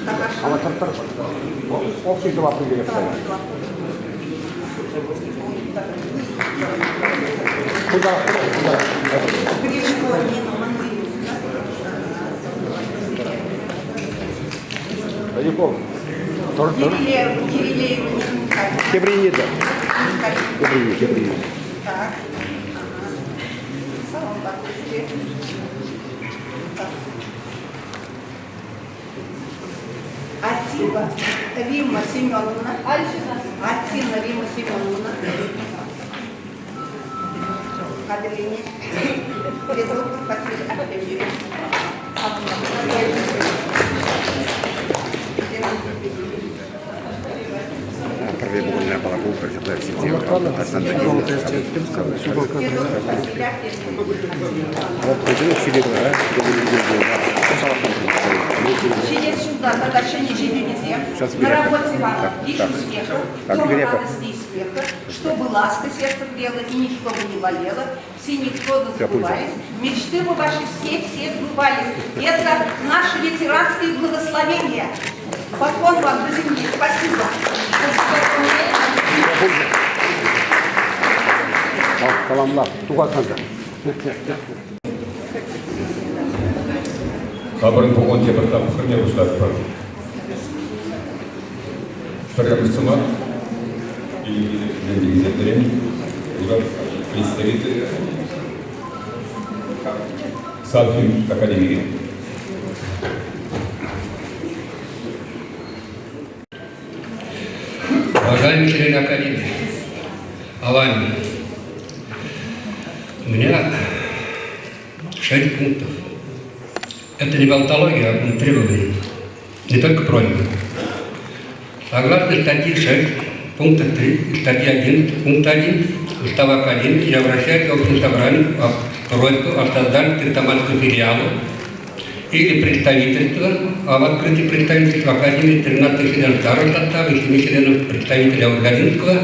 Ага, Общий дела Куда? Куда? Гришко Нина Мануиловна. Гадюков. Кириллеева Нина Михайловна. Кебринида. Кебрини, Так. Салам Атила Римма Семеновна. Атила Римма Семеновна. Кадрлине. Петров Василий Артемьевич. Пӗрре пухӑннӑ палапу пӗр Ҫитес ҫулта тата ҫӗнӗ ҫитӗнӳсем, на работе вам лишь успехов, дома радости и смеха, чтобы ласка сердце грела и ничто бы не болело, все невзгоды забывались, мечты бы ваши все-все сбывались. Это наше ветеранское благословение. Поклон вам до земли. Спасибо. Саламла, тухассан та. Хамӑрӑн пухун тепӗр тапхӑрне пуҫлатпӑр. Пӗрремӗш сӑмах хисеплӗрен представитель Савхин академике. Уважаемый член Академии, Аланин, у меня шесть пунктов. Это не болтология, а требования, не только просьбы. Согласно статьи 6, пункта 3 и статьи 11, пункта 1 Устава Академии, я обращаюсь к общему собранию о просьбу о создании Тертаманского филиала или представительства об открытии представительства Академии 13 членов старого состава и 7 членов представителя Ургазинского,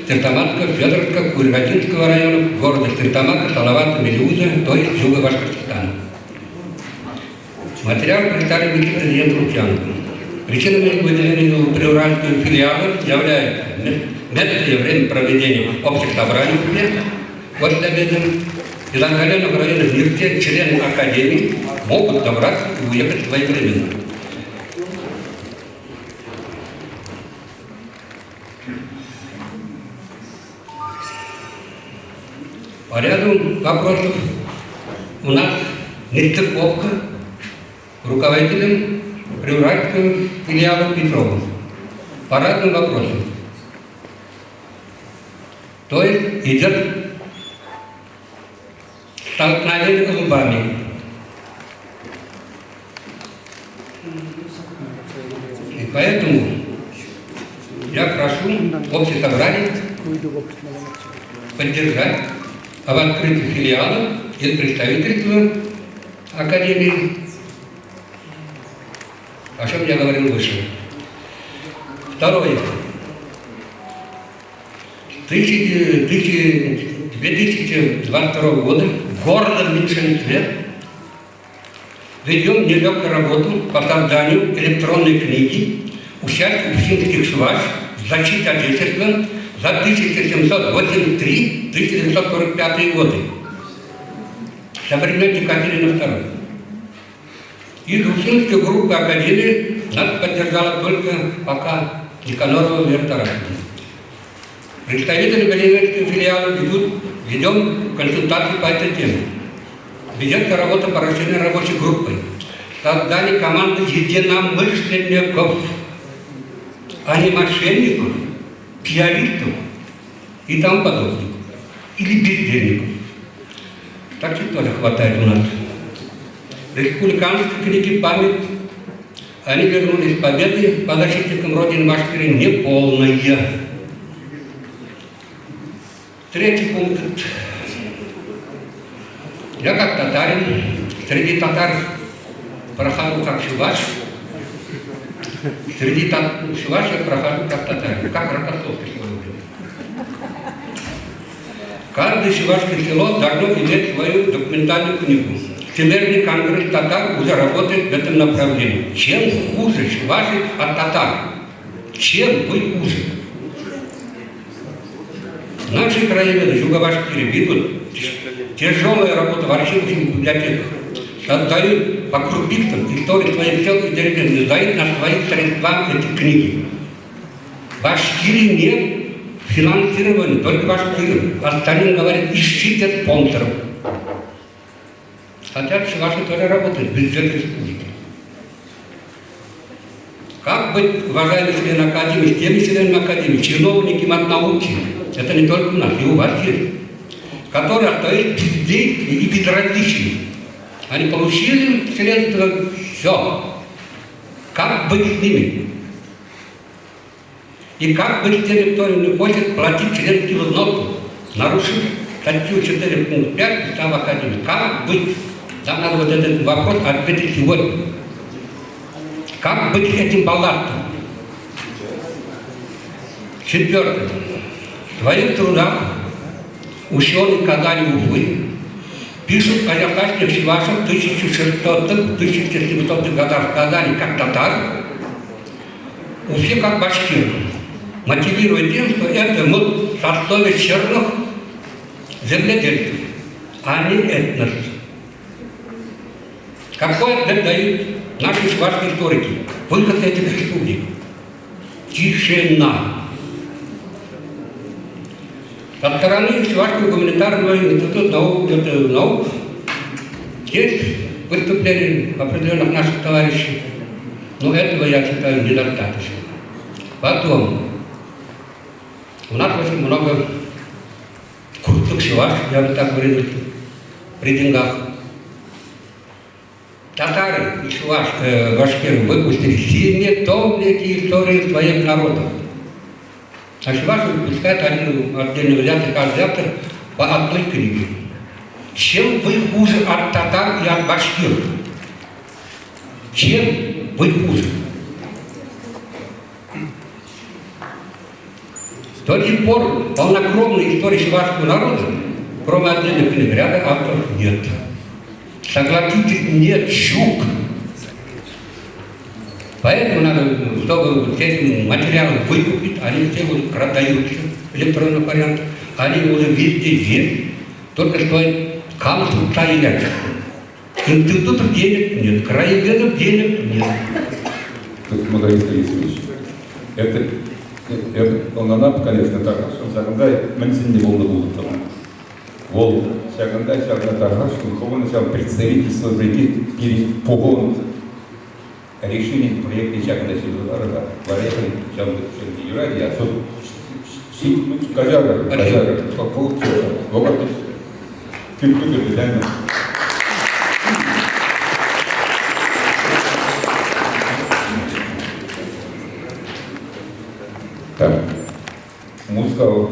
Стерлитамакского, Федоровского, Кургазинского районов, города Стерлитамака, Салавата, Мелеуза, то есть Юга Башкортостана. Материал представлен вице-президенту Лукьянову. Причинами выделения приуральского филиала являются место и время проведения общих собраний после обеда из отдаленных районов нигде члены Академии могут добраться и уехать своевременно. По ряду вопросов у нас нестыковка руководителем Приуральского филиала Петровым по разным вопросам. То есть идет столкновение лбами. И поэтому я прошу общее собрание поддержать об открытии филиала и представительства Академии, о чем я говорил выше. Второе. 2022 года в городом меньшинстве ведем нелегкую работу по созданию электронной книги участие уфимских чуваш в защите Отечества за 1783-1945 годы со времен Екатерины II. Из Уфимской группы Академии нас поддержала только пока Никанорова Вера Тарасовна. Представители Белевецкого филиала ведут, ведем консультации по этой теме. Ведется работа по расширенной рабочей группой. Создали команду единомышленников, а не мошенников, пиаристов и тому подобных. Или бездельников. Таких тоже хватает у нас. Республиканские книги «Память» они вернулись с победы по защитникам Родины Башкирии неполные. Третий пункт. Я как татарин, среди татар прохожу как чуваш, среди чуваш я прохожу как татарин, как Рокоссовский свое время. Каждое чувашское село должно иметь свою документальную книгу. Всемирный конгресс татар уже работает в этом направлении. Чем хуже чуваши от татар? Чем вы хуже? Наши краеведы Жуга-Башкирии ведут тяжелая работа в архивах и библиотеках. Создают по крупицам историю своих сел и деревень, издают на своих средствах эти книги. Башкирии нет финансирования, только башкиры. Остальным говорят, ищите спонсоров. Хотя чуваши тоже работают в бюджете республики. Как быть, уважаемые члены Академии, с теми членами Академии, чиновники от науки, это не только у нас, и у вас есть, которые остаются бездействия и безразличны. Они получили средства, все. Как быть с ними? И как быть с теми, кто не хочет платить членские взносы, нарушив статью 4 пункт 5 Устава Академии? Как быть? Нам надо вот этот вопрос ответить сегодня. Как быть этим балластом? Четвертое. В своих трудах ученый Казани Уфы пишут о яхтачных чувашах 1600-1700-х годах в Казани как татар, Уфе как башкир, мотивируя тем, что это мы сословие черных земледельцев, а не этнос. Какой ответ дают наши чувашские историки? Выход этих республик. Тишина. Со стороны Чувашского гуманитарного института наук, наук есть выступления определенных наших товарищей, но этого, я считаю, недостаточно. Потом, у нас очень много крутых чуваш, я бы так выразился, при деньгах. Татары и чуваш, башкиры выпустили семитомники истории своих народов. А чуваши выпускают один отдельно взятый каждый автор по одной книге. Чем вы хуже от татар и от башкир? Чем вы хуже? До сих пор полнокровной истории чувашского народа, кроме отдельных книг, ряда авторов нет. Согласитесь, нет, щук. Поэтому надо, чтобы все эти материалы выкупить, они все уже продаются в электронных вариантах, они уже везде есть, только стоит консультировать. Институтов денег нет, краеведов денег нет. Михаил Борисович, это, это ӑнланап, конечно, тархасшӑн ҫакӑнта мӗн сӗннӗ пулнӑ пулӑттӑм. Вӑл ҫакӑнта ҫакна тархасшӑн хӑвӑн ҫав представительство пирки пирӗн пухӑвӑн решенин проектне ҫакӑнта ҫырса вара ҫав юрать, я тут каҫарӑр, каҫарӑр, вӑхӑт Так, Мускав,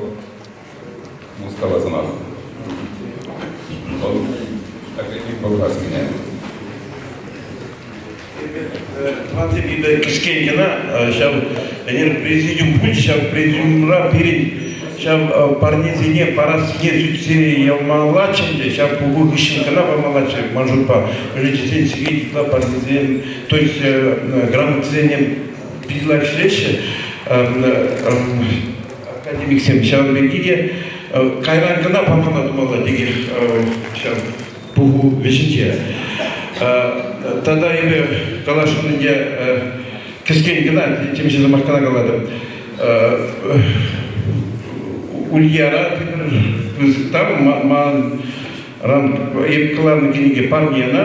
Мускава сӑмах. Вӑл академик Болгарскине. Тӑвансем эпӗ кӗскен кӑна ҫав ӗнер президиум пулчӗ, ҫав президиумра пирӗн ҫав парнесене парассине сӳтсе явмаллаччӗ ӗнтӗ, ҫав пуху хыҫҫӑн кӑна памаллаччӗ ман шутпа. Мӗншӗн тесен сире ытла парнесем, то есть грамотӑсене питӗ лайӑх ӗҫлеҫҫӗ академиксем. Ҫавӑн пирки те кайран кӑна памалла тумалла текех ҫав пуху вӗҫӗнче. Тата эпӗ каласшӑн ӗнтӗ кӗскен кӑна, темиҫе сӑмах кӑна калатӑп. Ульяра пысӑк тав ман эп кӑларнӑ кӗнеке парнена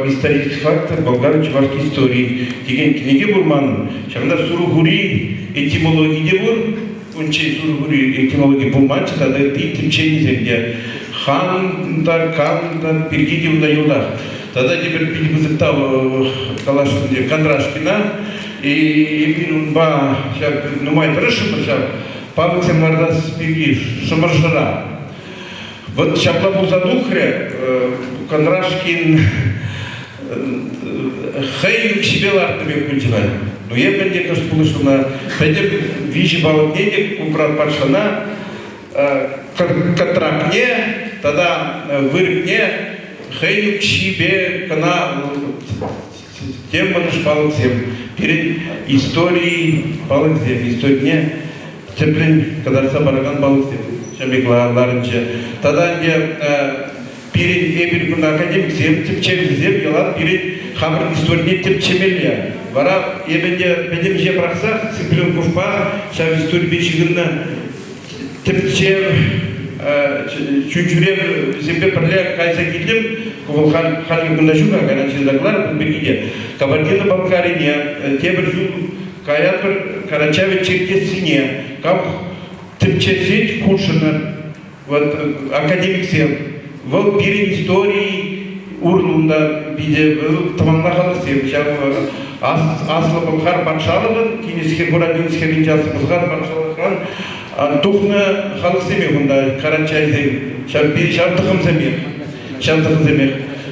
исторический фактор болгар-чӑвашской истории текен кӗнеке пур манӑн. Ҫавна Сурхури этимологи те пур. Унччен Сурхури этимологи пулманччӗ тата ытти тӗпченисем те. Хан та, кам та пирки те унта йӑлтах. Тата тепӗр питӗ пысӑк тав каласшӑн Кондрашкина. Эпир унпа ҫав нумай тӑрӑшрӑмӑр ҫав палӑксем лартас пирки Шӑмӑршӑра. Вот ҫапла пулса тухрӗ Кондрашкин хӑй укҫипе лартнӑ пек пулчӗ халь. Ну эпӗ ӗнтӗ кӑшт пулӑшнӑ пӗтӗм виҫӗ палӑкне те Купрат патшана контрактне тата вырӑнне хӑй укҫипе кӑна тем мӑнӑш палӑксем пирӗн истори палӑксем историне тӗплӗн кӑтартса паракан палӑксем ҫав пек ларӑнчӗ. Тата ӗнтӗ пирӗн эпир кунта академиксем, тӗпчевҫӗсем ялан пирӗн хамӑрӑн историне тӗпчемелле. Вара эпӗ ӗнтӗ пӗтӗм ӗҫе пӑрахсах Цыпленковпа ҫав историпе ҫыхӑннӑ тӗпчев чун-чӳревсемпе пӗрле кайса килтӗм. Вӑл халь кунта ҫук-ха, кайран ҫырса кӑларӑп ун пирки те. Кабардино-Балкарине тепӗр ҫул каятпӑр Карачаево-Черкессине. Кам тӗпчесен хутшӑннӑ вот академиксем. Вӑл пирӗн истори урлӑ унта питӗ тӑванла халӑхсем ҫав Аслӑ Пӑлхар патшалӑхӑн тинӗс Хура тинӗс хӗрринчи Аслӑ Пӑлхар патшалӑхран тухнӑ халӑхсемех унта карачайсем, ҫав ҫав тӑхӑмсемех, ҫав тӑхӑмсемех.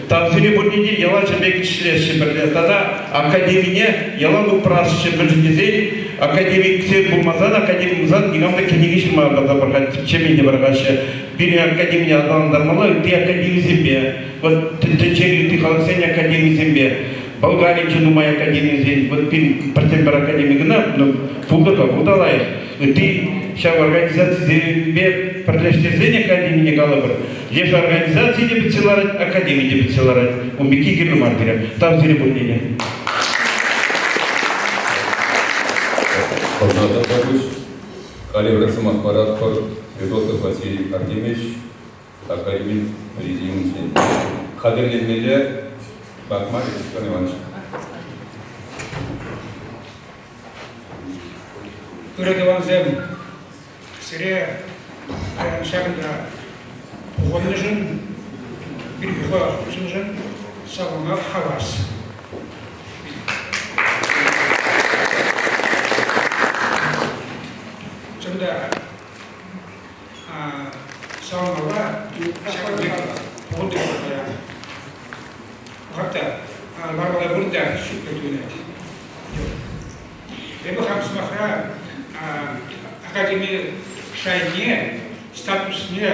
Тав сире пурне те ялан пек ӗҫлесчӗ пӗрле. Тата академине ялан упрасчӗ, мӗншӗн тесен академиксем пулмасан, академик пулсан никам та кӗнеке ҫырма та пӑрахать, тӗпчеме те пӑрахаҫҫӗ. Пирӗн академине аталантармалла ытти академисемпе, вот тӗнчери ытти халӑхсен академисемпе. Болгаринче нумай академисен, вот пирӗн пӗртен-пӗр академи кӑна, но пултӑр-ха, вӑл та лайӑх. Ытти ҫав организацисемпе пӗрлештерсен академине калӑпӑр, леш организаци те пӗтсе ларать, академи те пӗтсе ларать. Ун пекки кирлӗ мар пире. Тав сире пурне те. Хӑвна та Халӗ вара сӑмах паратпӑр Федотов Василий Артемьевич академи президиумӗнчен. Хатӗрленмелле Бахмар Степан Иванович. Ырӑ тӑвансем, сире паян ҫакӑнта пухӑннӑшӑн, пирӗн пухӑва хутшӑннӑшӑн саламлама хавас. Чӑн та, саламлама ҫакӑн пек пухӑнтӑмӑр паян. Хатта лармалла пулин та ҫук пек туйӑнать. Эпӗ хам сӑмахра академи шайне, статусне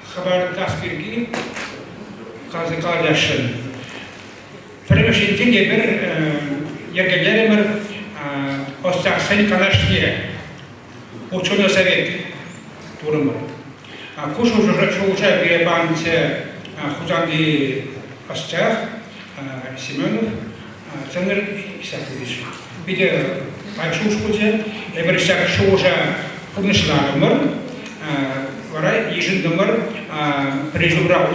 хӑпартас пирки каласа калаҫасшӑн. Пӗрремӗш енчен эпир йӗркелерӗмӗр ӑстаҫсен канашне, ученый совет турӑмӑр. Ку шухӑша пире панӑччӗ Хусанти ӑсчах Семенов Александр Исакович. Питӗ лайӑх шухӑш пулчӗ. Эпир ҫак шухӑша пурнӑҫларӑмӑр, вара йышӑнтӑмӑр пӗрлешӳра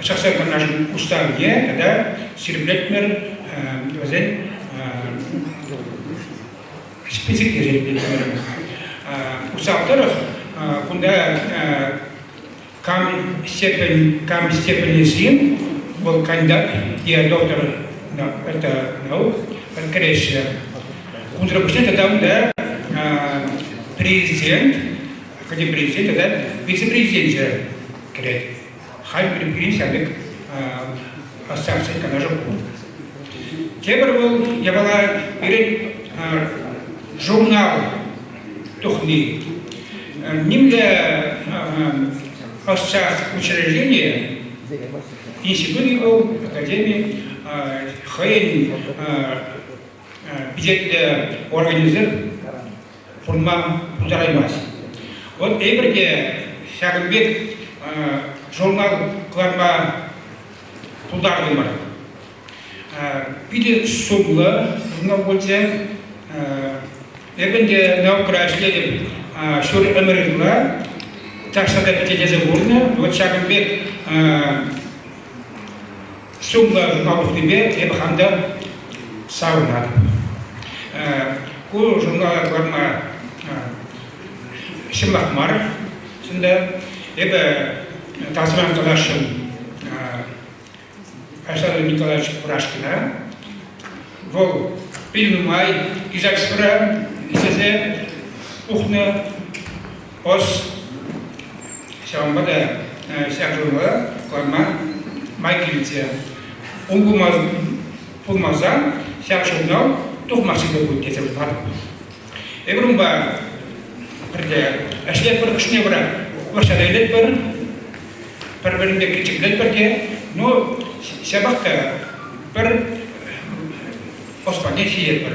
Ӑсчахсен канашӗн уставне тата ҫирӗплетмӗр вӗсен списокне ҫирӗплетмӗр. Устав тӑрӑх кунта кам степень, кам степеньлӗ ҫын, вӑл кандидат е доктор это наук кӗреҫҫӗ. Унсӑр пуҫне тата унта президент, академи президент тата вице-президенчӗ кӗрет. Халь пирӗн ҫав пек ассоциацин канашӗ пур. Тепӗр вӑл япала пирӗн журнал тухни. Нимле ӑсчах учреждение, институт вӑл, академи, хӑйӗн пичетлӗ органӗсем пурӑнма пултараймасть. Вот эпир те ҫакӑн пек журнал кӑларма пултартӑмӑр. Питӗ сумлӑ журнал пулчӗ. Эпӗ ӗнтӗ наукӑра ӗҫлетӗп ҫур ӗмӗр ытла. Таҫта та пичетлесе курнӑ. Вот ҫакӑн пек сумлӑ журнал тухнипе эпӗ хам та савӑнатӑп. Ку журнала кӑларма ҫӑмӑлах мар. Ҫында эпӗ тасран каласшӑн Александр Николаевич Курашкина. Вӑл питӗ нумай издательствӑра ӗҫлесе пухнӑ ӑс. Ҫавӑнпа та ҫак журнала кӑларма май килчӗ. Ун пулмасан ҫак журнал тухмасть те пуль тесе шутлатӑп. Эпир унпа пӗрле ӗҫлетпӗр, кӑшне вара вӑрҫа та илетпӗр, пӗр-пӗринпе кичеклетпӗр те, но ҫапах та пӗр ӑспане ҫиетпӗр,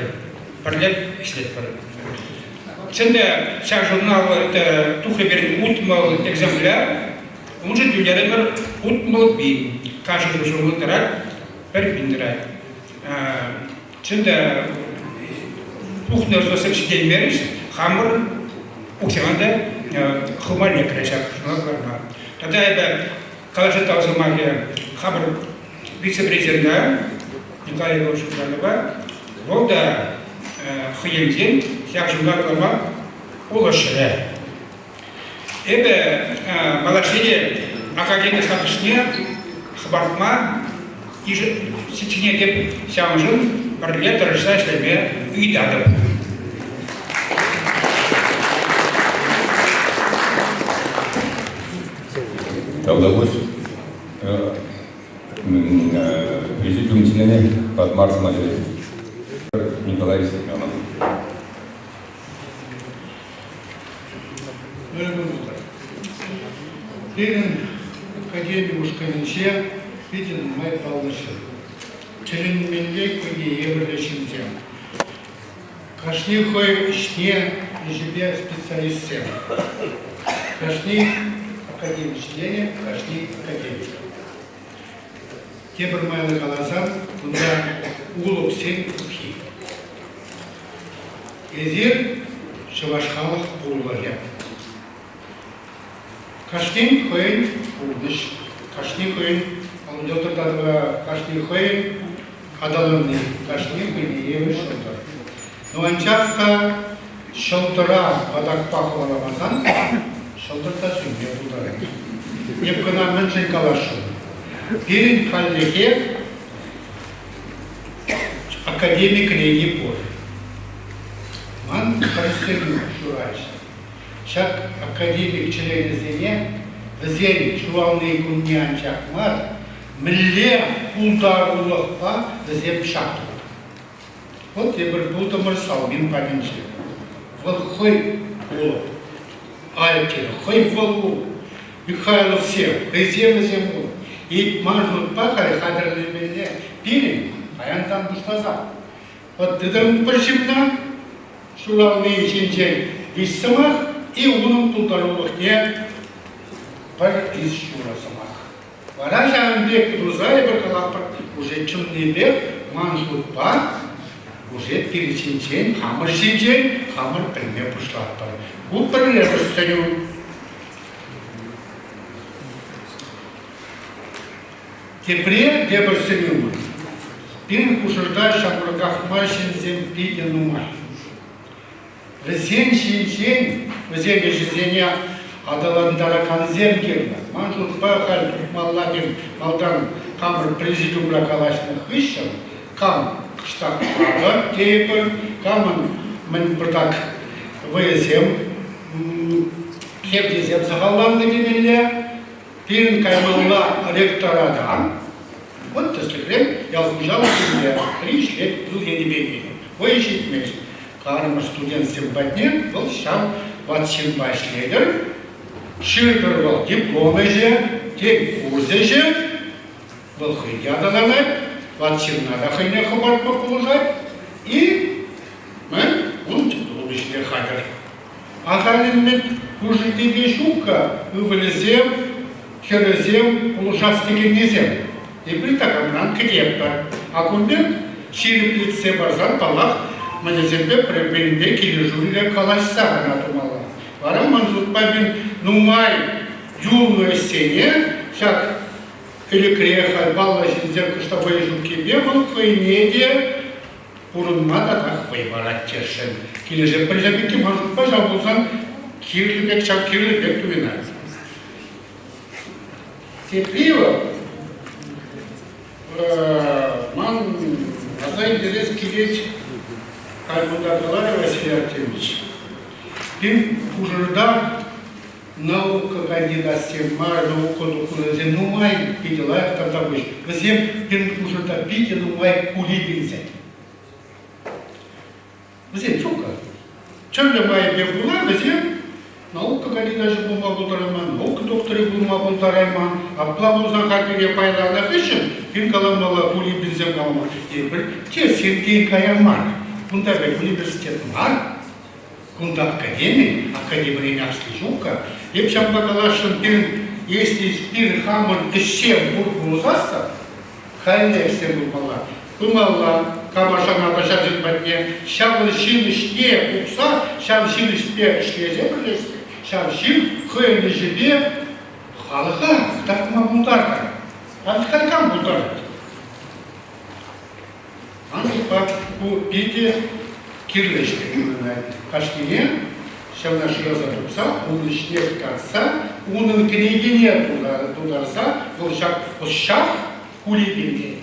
пӗрле ӗҫлетпӗр. Чӑн та ҫак журнал тухрӗ пирӗн 60 экземпляр, уншӑн тӳлерӗмӗр 60 пин. Кашни журнал тӑрать, пӗр пин тӑрать. Чӑн та, пухнӑ ӑслӑсем ҫитеймерӗҫ, хамӑр укҫана та хывма лекрӗ ҫак журнал кӑларма. Тата эпӗ калаҫу тав сӑмахӗ хамӑр вице-президента Николай Егорович Иванова, вӑл та хӑйӗнчен ҫак журнал кӑларма пулӑшрӗ. Эпӗ малашне те академи статусне хӑпартма сичӗнетӗп, ҫавӑншӑн пӗрле тӑрӑшса ӗҫлеме ыйтатӑп. Тавтапуҫ. Ҫыннине Патмар сӑмахӗ Николай Семенов. Ырӑ кун Пирӗн академи ушкӑнӗнче питӗ нумай паллӑ ҫын. Тӗлӗнмелле хӑйне евӗрлӗ ҫынсем. Кашни хӑй ӗҫне ӗҫӗпе специалистсем. Кашни академи членӗ, кашни академик. Тепӗр майлӑ каласан, кунта улӑпсен пуххи. Эсир чӑваш халӑх пурлӑхӗ. Кашнин хӑйӗн пурнӑҫ, кашни хӑйӗн йӑлтӑртатӑва, кашни хӑйӗн аталанни, кашни хӑйне евӗр ҫӑлтӑр. Но анчах та ҫӑлтӑра патакпа хӑваламасан ҫӑлтӑр та сӳнме пултарать. Эп кӑна мӗншӗн каласшӑн? Пирӗн хальлӗхе академи кӗнеки пур. Ман пӗр сӗнӳ ҫураҫ. Ҫак академик членӗсене вӗсен ҫурални кунне анчах мар, мӗнле пултарулӑхпа вӗсем чаплӑ. Вӑл тепӗр пултӑмӑр Салмин патӗнче. Вӑл хӑй улӑп. Альтер хӑй вӑл улӑп. Михайловсем хӑйсем вӗсем улӑп. Ыйтман шутпа халь хатӗрлемелле пирӗн паянтан пуҫласа. Вот тытӑм пӗр ҫынна ҫурални ҫинчен виҫ сӑмах и унӑн пултарулӑхне пӗр ис ҫурӑ сӑмах. Вара ҫавӑн пек туса эпир калатпӑр, уже чӑннипех ман шутпа уже пир ҫинчен, хамӑр ҫинчен хамӑр пӗлме пуҫлатпӑр. Ку пӗрремӗш сӗнӳ. Тепре тепӗр сӗнӳ. Пирӗн хушӑрта ҫамрӑках мар ҫынсем питӗ нумай. Вӗсен ҫинчен, вӗсен ӗҫӗсене аталантаракансем кирлӗ. Ман шутпа халь тухмалла пек малтан хамӑр президиумра калаҫнӑ хыҫҫӑн кам кӑштах ватӑ тейӗпӗр, камӑн мӗн пӑртак вӑйӑсем, хевтесем сахалланнӑ темелле. Пирӗн каймалла ректората вот тӗслӗхрен ял хуҫалӑхӗнче пӗри ӗҫлет пыл енӗпе килнӗ. Вӑй ҫитмест. Карӑмӑш студентсем патне вӑл ҫав ват ҫынпа ӗҫлетӗр. Ҫыртӑр вӑл диплом ӗҫӗ, тен курс ӗҫӗ. Вӑл хӑй те аталанать, ват ҫынна та хӑйне хӑпартма пулӑшать. И мӗн ун диплом ӗҫне хатӗр. Ахальлӗн пушӑ те ҫук-ха ывӑлӗсем, хӗрӗсем пулӑшас текеннисем. Эпир такамран кӗтетпӗр. А кун пек ҫирӗплетсе парсан, паллах, мӗнӗсемпе пӗр-пӗринпе килӗшӳллӗ калаҫса кӑна тумалла. Вара ман шутпа пин нумай юлнӑ ӗҫсене ҫак ӗлӗкрех халь паллӑ ҫынсем кӑштах вӑйӗ ҫуккипе вӑл хӑйне те пурӑнма татах вӑй парать тесшӗн. Килӗшеп пӗлсе пекки ман шутпа ҫав пулсан кирлӗ пек ҫав кирлӗ пек туйӑнать. Тепри вӑл ман аса илтерес килет халь кунта каларӗ Василий Артемьевич. Пин хушӑрта наука кандидатсем мар, наука тухнисем нумай питӗ лайӑх тата пуҫ. Вӗсем пирӗн хушӑрта питӗ нумай кулибинсем. Вӗсем ҫук-ха. Тӗрлӗ майӗпе пула вӗсем наука кандидачӗ пулма пултарайман, наука докторӗ пулма пултарайман. Апла пулсан хакӗне пайланӑ хыҫҫӑн пин каламалла кулибинсем калама эпир те сиртен кая мар. Кунта пек университет мар, Кунта академи, академирен асли ҫук-ха. Эп ҫапла каласшӑн, пирӗн, если пир хамӑр ӗҫсем пур пулсассӑн, халӗ ӗҫсем пулмалла. Пымалла, кама шанатӑр ҫав ҫын патне, ҫавӑн ҫын ӗҫне пухса, ҫав ҫын ӗҫпе ӗҫлесе пӗрлешсе, ҫав ҫын хӑйӗн ӗҫӗпе халӑха кӑтартма пултартӑр. Халь кам пултарать? Ман шутпа, ку питӗ кирлӗ ӗҫ пек курӑнать. Кашнине ҫавна шыраса тупса, ун ӗҫне кӑтартса, унӑн кӗнекине тутарса, вӑл ҫак ӑсчах Кулибин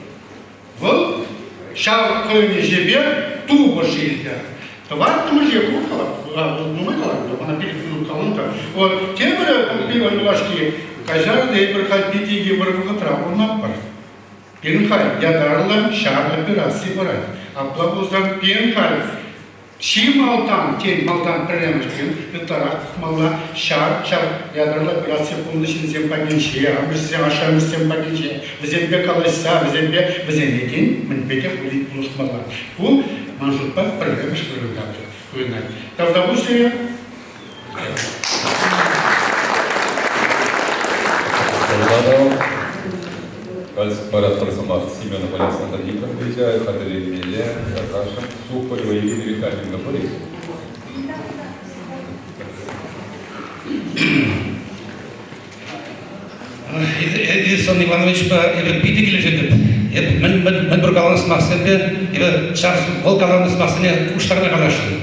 Вӑл ҫав хӑйӗн ӗҫӗпе тупӑш илтӗ. Тӑваттӑмӗш е ку нумай каланӑ, мана пилӗк минут каланӑ та. Вот тепӗр юлашки каҫар та эпир халь питӗ йывӑр вӑхӑтра пурӑнатпӑр. Пирӗн халь ятарлӑ ҫар операци пырать. Апла пулсан пирӗн халь чи малтан, тен, малтан пӗрремӗш кун ытларах пӑхмалла ҫар, ҫар ятарлӑ операци пулнӑ ҫынсем патӗнче, амӑшӗсем, ашшӗ-амӑшӗсем патӗнче, вӗсемпе калаҫса, вӗсемпе вӗсене тен, мӗнпе те пулин пулӑшмалла. Ку, ман шутпа, пӗрремӗш вырӑнта туйӑнать. Тавтапуҫ сире. Паратпӑр сӑмах Семенов Александр Никоновича хатӗрленмелле Сашӑн Сухарева Ирина Витальевна пур-и? Эдисон Ивановичпа эпӗ питӗ килӗшетӗп. Эп мӗн, мӗн, мӗн пур каланӑ сӑмахсемпе эпӗ ҫав вӑл каланӑ сӑмахсене пуҫтарма каласшӑн.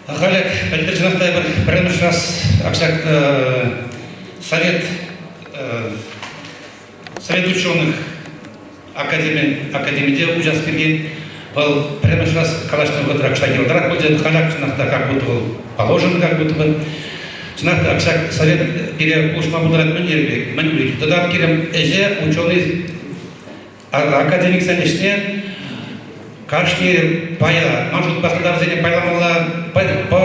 Халӗ пӗлтӗр чӑнах та эпир пӗрремӗш раз ҫак совет совет ученых академи академиде уҫас пирки вӑл пӗрремӗш раз калаҫнӑ вӑхӑтра кӑштах йывӑртарах пулчӗ. Халь чӑнах та как будто вӑл положен как будто бы. Чӑнах та ҫак совет пире пулӑшма пултарать мӗн пек, мӗн пек. Тата пирӗн ӗҫе ученый Академиксен ӗҫне кашни пая, ман шутпа, сӑлтавсене пайламалла по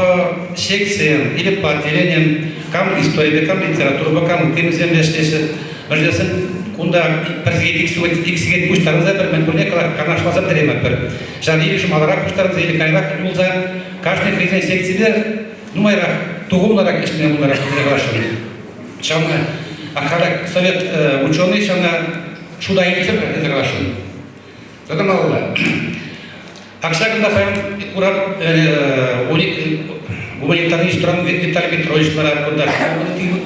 секциям или по отделениям, кам историпе, кам литературӑпа, кам темисемпе ӗҫлеҫҫӗ. Мӗншӗн кунта пӗр сехет, ик сехет пуҫтарӑнса пӗр мӗн пурне канашласа пӗтереймӗпӗр. Ҫав или маларах пуҫтарӑнса, или каярах юлса кашни хӑйсен секципе нумайрах, тухӑмлӑрах ӗҫлеме пултарать тесе каласшӑн. Ҫавна халӗ совет ученый ҫавна шута илсе тесе каласшӑн. Тата малалла. Ак ҫакӑнта паян курав гуманитарный институт Виталий Петрович ларать кунта.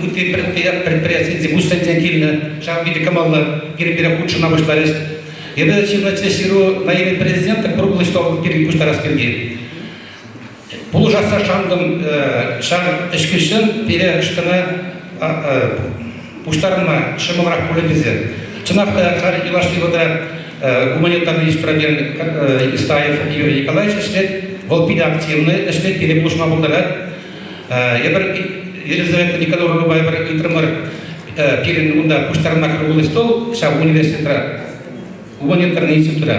Ытти предприятисенче вузсенчен килнӗ. Ҫав питӗ кӑмӑллӑ пирӗн хутшӑнма пуҫларӗҫ. Эпӗ ҫырнӑччӗ ҫыру на имя президента круглый стол пирки пуҫтарас пирки. Пулӑшасса шантӑм ҫав ӗҫкӗҫсем пире штана пуҫтарӑнма ҫӑмӑлрах пулӗ тесе. Чӑнах та халь юлашки вӑхӑтра гуманитарный инструмент Исаев Юрий Николаевич ӗҫлет. Вӑл питӗ активный ӗҫлет, пире пулӑшма пултарать. Эпир Елизавета Никоноровнӑпа эпир ыйтрӑмӑр пирӗн унта пуҫтарӑнма круглый стол ҫав университетра. Гуманитарный институтра.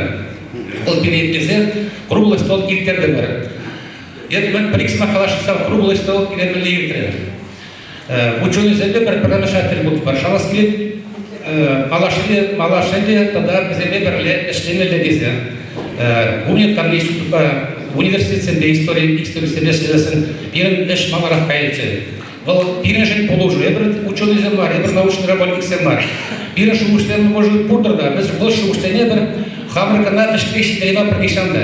Вӑл пире итлесе круглый стол ирттертӗмӗр. Эп мӗн пӗр-ик сӑмах калаҫса круглый стол пире мӗнле иртрӗ. Ученӑйсемпе пӗр пӗрремӗш тӗл пултӑмӑр. Шанас килет, малашне, малашне те тата вӗсемпе пӗрле ӗҫлемелле тесе. Гуманитарный институтпа, университетсемпе истори историсемпе ӗҫлесен пирӗн ӗҫ маларах кайӗччӗ. Вӑл пирӗншӗн пулӑшу. Эпир ученӑйсем мар, эпир научный работниксем мар. Пирӗн шухӑшсем, может, пуртӑр та, біз вӑл шухӑшсене пӗр хамӑр кӑна вӗҫлех ҫитереймӗпӗр нихҫан та.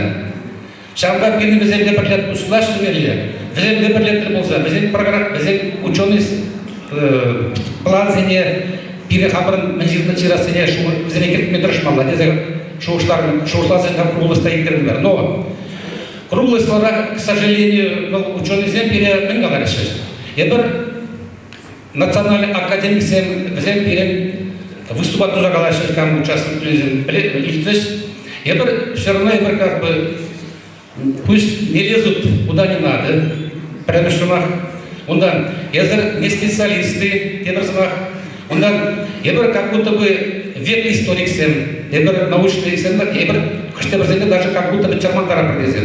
Ҫавӑнпа пирӗн вӗсемпе пӗрле туслашмелле, вӗсемпе пӗрле тӗл пулса, вӗсен программа, вӗсен ученый плансене пире хамӑрӑн мӗн ҫырнӑ ҫырассине вӗсене кӗртме тӑрӑшмалла тесе шухӑшларӑм, шухӑшласа круглый стол ирттертӗмӗр. Но Круглый столра, к сожалению, вӑл ученӑйсем пире мӗн калаҫҫӗ? Эпир национальный академиксем, вӗсем пирӗн выступать туса калаҫҫӗ, кам участвовать илтрӗҫ. Эпир все равно эпир как бы пусть не лезут куда не надо, пӗрремӗш сӑмах. Унтан эсӗр не специалисты, тепӗр сӑмах. Унтан эпир как будто бы век историксем, эпир научныйсем, эпир хӑш-тепӗрсене даже как будто бы чӑрмантарапӑр тесе.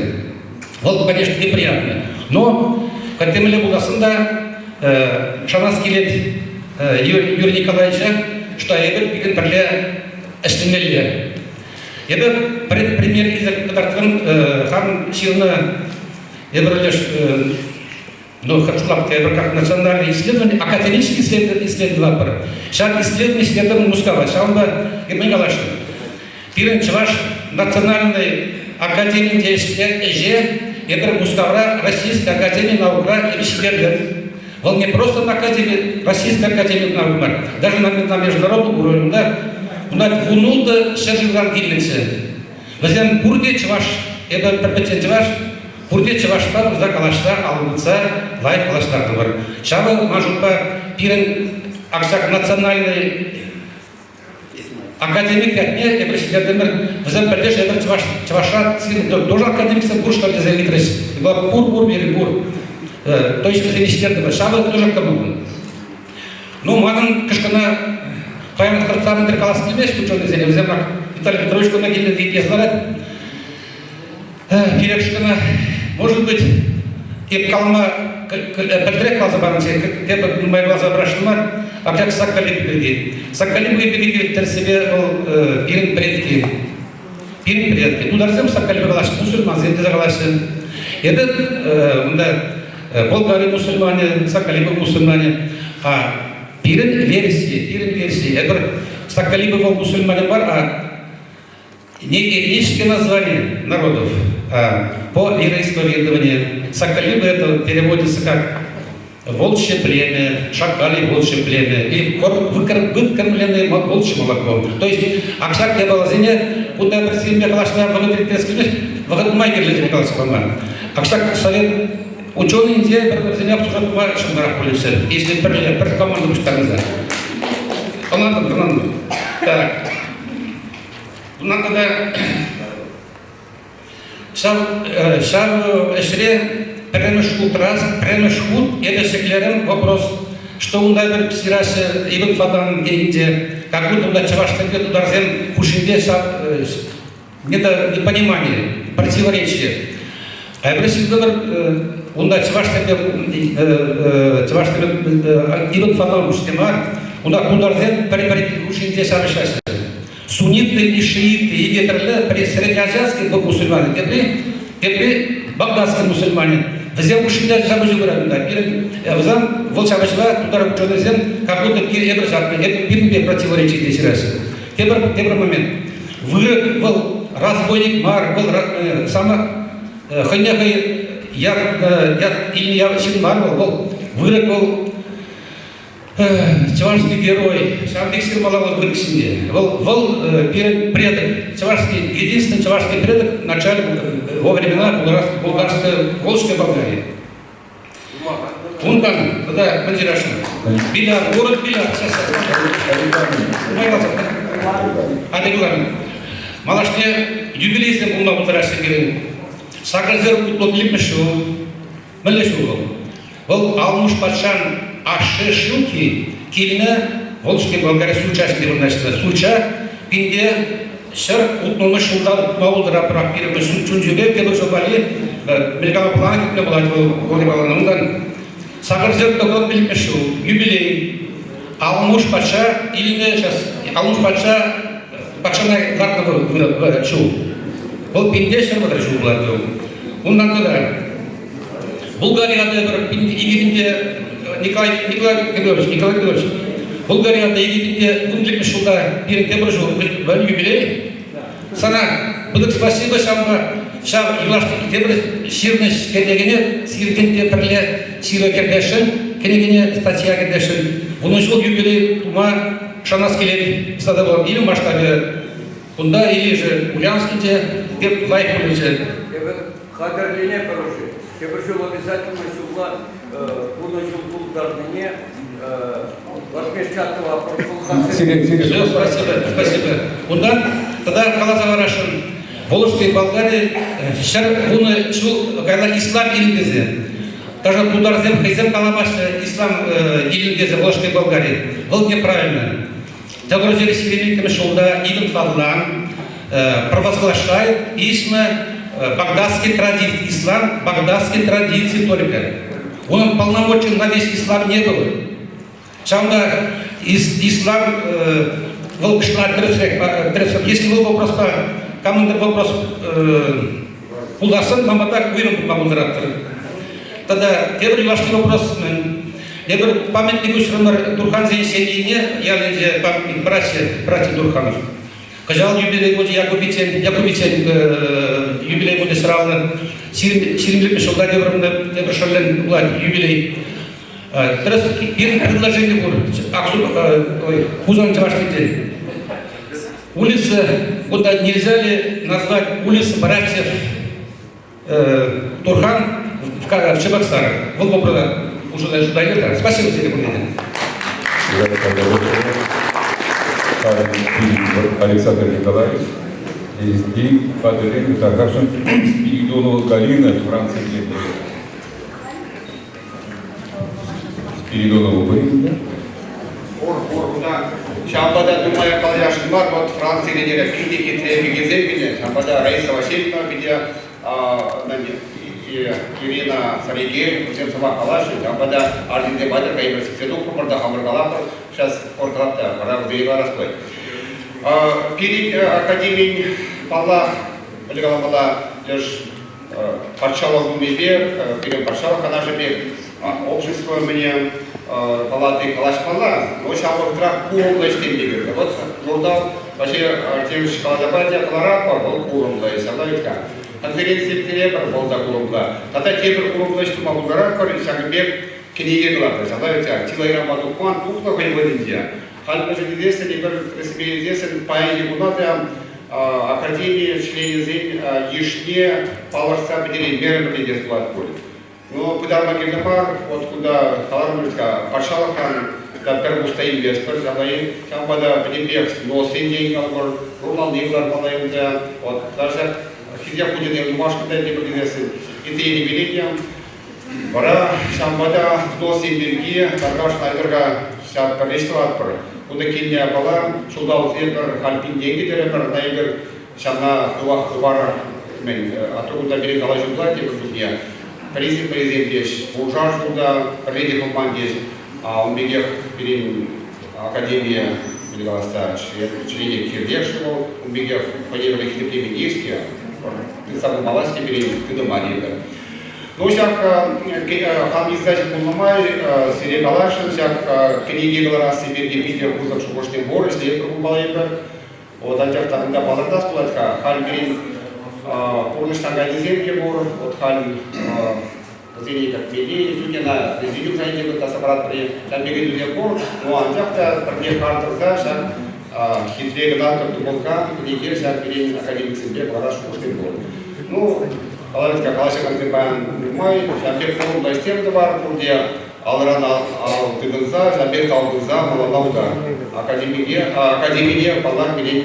Вӑл, конечно, неприятно. Но хӑть пуласӑн та шанас килет Юрий Николаевича, что эпир пирӗн пӗрле ӗҫлемелле. Эпӗ пример илсе кӑтартрӑм, хам ҫырнӑ эпир леш Ну, хӑтлап тепӗр как национальное исследование, академический исследование пар. Ҫак исследование исследование Мускава. Ҫавӑнпа мӗн каласшӑн? Пирӗн Чӑваш национальной академинче ӗҫе эпир Мускавра Российская академия наукра эпир ҫитертӗм. Вӑл не просто на академии, Российская академия наук мар, даже на, на международном уровне, да, унта вунултӑ ҫӗршывран килнӗччӗ. Вӗсем пурте чӑваш, эпӗ пӗр пӗччен чӑваш, пурте чӑвашла пырса калаҫса, алӑ тытса лайӑх калаҫтартӑмӑр. Ҫавӑ ман шутпа пирӗн ак национальный академик ятне эпир ҫитертӗмӗр. Вӗсем пӗрлеш эпир чӑваш, чӑвашра сирӗн тоже академиксем пур что тесе ыйтрӗҫ. Пур, пур, пирӗн пур. То есть вӗсене ҫитертӗмӗр. Ҫавӑ тоже кӑмӑллӑ. Ну, манӑн кӑшкӑна. Паян хӑртса мӗнтер калас килмест ученӑйсене. Вӗсем ак Виталий Петрович кунта килнӗ итлес ларать. Кирек кӑна, может быть, эп калама пӗлтерех каласа панӑччӗ, тепӗр нумай каласа парасшӑн мар. Анчах Саккалип пирки. Саккалип пирки тӗрӗссипе вӑл пирӗн предки. Пирӗн предки. Тутарсем Саккалипе калаҫҫӗ, мусульмансем тесе калаҫҫӗ. Эпӗ унта Болгари мусульманӗ, Саккалипе мусульманӗ. А пирӗн верси, пирӗн верси. Эпир Саккалипе вӑл мусульманӗ мар, а не этническое название народов, а по вероисповеданию. Сакалибы это переводится как волчье племя, шакали волчье племя, и выкормленное волчьим молоком. То есть, акшак япаласене кунта пӗр сирӗнпе калаҫма вӑхӑт ирттерес килмест, вӑхӑт нумай кирлӗ тесе каласа пама. Акшак совет ученыйӗнче пӗр-пӗрсене обсуждать тума ҫӑмӑлрах пулӗччӗ, если пӗрле пӗр команда пуҫтарӑнса. Ӑнлантӑм, ӑнлантӑм. Так. Унтан тата ҫав, ҫав ӗҫре пӗрремӗш хутра, пӗрремӗш хут эпӗ ҫӗклерӗм вопрос, что унта пӗр ҫыраҫҫӗ Иван Фадан тенинче, как будто унта чӑвашсемпе тутарсем хушшинче ҫав недопонимание, противоречие. А эпир ҫыртӑмӑр унта чӑвашсемпе чӑвашсемпе Иван Фадан хушшинче мар, унта тутарсем пӗр-пӗрин хушшинче ҫапӑҫаҫҫӗ. Сунниты и шииты икӗ тӗрлӗ, пӗри среднеазиатский мусульманин, тепри, тепри багдадский мусульманин. Вӗсем хушшинче ҫапӑҫу пырать унта. Пирӗн вӗсем вӑл ҫапӑҫӑва тутар ученӑйсем как будто эпир ҫапнӑ, пирӗнпе противоречие те ҫыраҫҫӗ. Тепӗр, тепӗр момент. Вырӑк вӑл разбойник мар, вӑл сама хӑйне хӑй ят, ят илнӗ ҫын мар вӑл, вӑл вырӑк вӑл Чӑвашский герой, ҫавӑн пек ҫырмалла вӑл вырӑс ҫинче. Вӑл, вӑл пирӗн предок, чӑвашский, единственный чӑвашский предок в начале, во времена Булгарской, Волжской Болгарии. Унтан тата мӗн ҫырасшӑн? Биляр, город Биляр. Нумай Малашне юбилейсем пулма пултараҫҫӗ пирӗн. Сакӑрсер 65 ҫул. Мӗнле ҫул вӑл? Вӑл Алмуш патшан ашшӗ Шилки килнӗ Волжский Болгари Суча ҫинче вырнаҫнӑ. Суча пинте 160 ҫулта утма пултӑра пӑрах пирӗн чун-чӗре тепӗр ҫул валли мелькама план кӗтнӗ пулать вӑл вӑл япалана. Унтан сакӑрсем тӑхӑр пиллӗкмӗш ҫул юбилей. Алмуш патша илнӗ сейчас Алмуш патша патшана лартнӑ вӑл ҫул. Вӑл пинте 130 ҫул пулать вӑл. Унтан тата Булгарияда пӗр икӗ Николай, Николай Петрович, Николай Петрович, Булгарияда икӗ 15 ҫулта пирӗн тепӗр ҫул юбилей. Сана пысӑк спасибо ҫавӑнпа ҫав юлашки тепӗр ҫырнӑ кӗнекене сиртен те пӗрле ҫыру кӗртесшӗн, кӗнекене статья кӗртесшӗн. Вунӑ ҫул юбилей тума шанас килет. Сада была или масштабе кунта, или же Ульяновскинче, деп лайӑх пулӗччӗ. Хатӗрлене пӗр-ши? Тепӗр ҫул обязательно ҫулла вунӑ ҫул тултарнине отмечатӑва Все, спасибо, спасибо. Унтан тата каласа парасшӑн. Волжской Болгари 110 ҫул каялла ислам илнӗ тесе. Даже тутарсем хӑйсем каламаҫҫӗ ислам илнӗ тесе Волжской Болгари. Вӑл неправильно. Тӑхӑрҫӗр ҫирӗм ҫулта Ибн Фадлан провозглашает письма багдадской традиции, ислам багдадской традиции только. Он полномочий на весь ислам не был. Ҫавӑнпа ислам вӑл кӑштах тӗрӗсрех, если вӑл вопроспа камӑн вопрос пултарсан, мама так уйрӑм пулма пултаратӑр. Тата тепӗр юлашки вопрос Эпир памятник уҫрӑмӑр Турхансен ҫемйине ялӗнче памятник братья, братья Турханов. Кӑҫал юбилей пулчӗ Якубитсен, Якубитсен юбилей пулчӗ сӑралнӑ. Ҫирӗм ҫулта тепӗр тепӗр шӑллӗн пулать юбилей. Тӗрӗс, пирӗн предложение пур. Аксу, ой, Хусан чӑвашсенчен. Улица, кунта нельзя ли назвать улица братьев Турхан в Чебоксарах. Вӑл вопроса уже шута илер. Спасибо тебе, Курманин. Александр Николаевич, здесь Фадерен Таргашин Спиридонова Галина Франция Спиридонова вы? Ор, ор, да. Ҫавӑнпа та нумай калаҫасшӑн мар, вот Францире те питӗ хитре пикесем килнӗ. Ҫавӑнпа та Раиса Васильевна питӗ Ирина Саригель вӗсем сӑмах калаҫҫӗ. Ҫавӑнпа та арҫынсем патӗр кайӑпӑр сиксе тухрӑмӑр та хамӑр калатпӑр. Сейчас хор та вара вӗсене калас пулать. Пирӗн академин, паллах, мӗнле каламалла, леш патшалӑх умӗпе, пирӗн патшалӑх канашӗпе общество мӗне палати калаҫмалла, но ҫав вӑхӑтрах курӑмлӑ ӗҫсем те кирлӗ. Вот журнал вообще Артемьевич каласа пачӗ, кӑларатпӑр, вӑл курӑмлӑ ӗҫ, ҫапла вӗт-ха. Конференци ирттеретпӗр, вӑл та курӑмлӑ. Тата тепӗр курӑмлӑ ӗҫ тума пултаратпӑр, ҫакӑн пек кӗнеке кӑларнӑ. Ҫапла вӗт-ха, чылайранпа тухман, тухнӑ хӑй вӑхӑтӗнче. Халь мӗншӗн тесессӗн эпир тесессӗн паянхи куна та академи членӗсен йышне палӑртса пӗтереймерӗмӗр теес пулать пуль. Но пытарма кирлӗ мар, вот кунта каларӑмӑр-ха, патшалӑхран та пӗр пус та илместпӗр, ҫавӑнпа та пӗтӗмпех НОСсенчен калӑпӑр, журналне кӑлармалла ӗнтӗ. Вот даже хисеп хучӗсем тумашкӑн та тепӗр тесессӗн ытти енӗпе те Вара ҫавӑнпа та вноссем пирки Таркаш Найдерка ҫав пӗр ӗҫ тӑватпӑр. Кунта килнӗ япала ҫулталӑкне пӗр халь пин тенкӗ терӗмӗр, ноябрь ҫавна хывар мӗн, а то кунта пирӗн калаҫу пулать тепӗр чухне. Пӗрисем пӗрисем теҫ, пушар ҫулта пӗрре те хӑпман теҫ. А ун пекех пирӗн академие мӗн калас та, члене кирлех-ши вӑл, ун пекех хӑйне пӗрле хисеплеменни-ҫке, тытса пымалла-ҫке пирӗн тытӑма тетӗр. Ну, ҫак хам издатель пулнӑ май сире каласшӑн, ҫак кӗнеке кӑларасси пирки питӗ пысӑк шухӑшсем пур, ӗҫлетпӗр кунпала эпир. Вот анчах та кунта палӑртас пулать-ха, халь пирӗн пурнӑҫран кайнисем те пур, вот халь вӗсене кӗртмелли судьяна президиум шайӗнче вырттарса паратпӑр-и, ҫав пек ыйтусем пур, но анчах та пӗрле хар тӑрса ҫак хитре кӑтартӑр тупӑлка кӗнеке ҫак пирӗн академиксемпе кӑларас шухӑшсем пур. Ну, калаҫка калаҫакансем паян нумай, ҫав пек форум ӗҫсем тӑвар, пурте алран ал тытӑнса, ҫав пек талпӑнса малалла утар. Академике, академине, паллах, пирӗн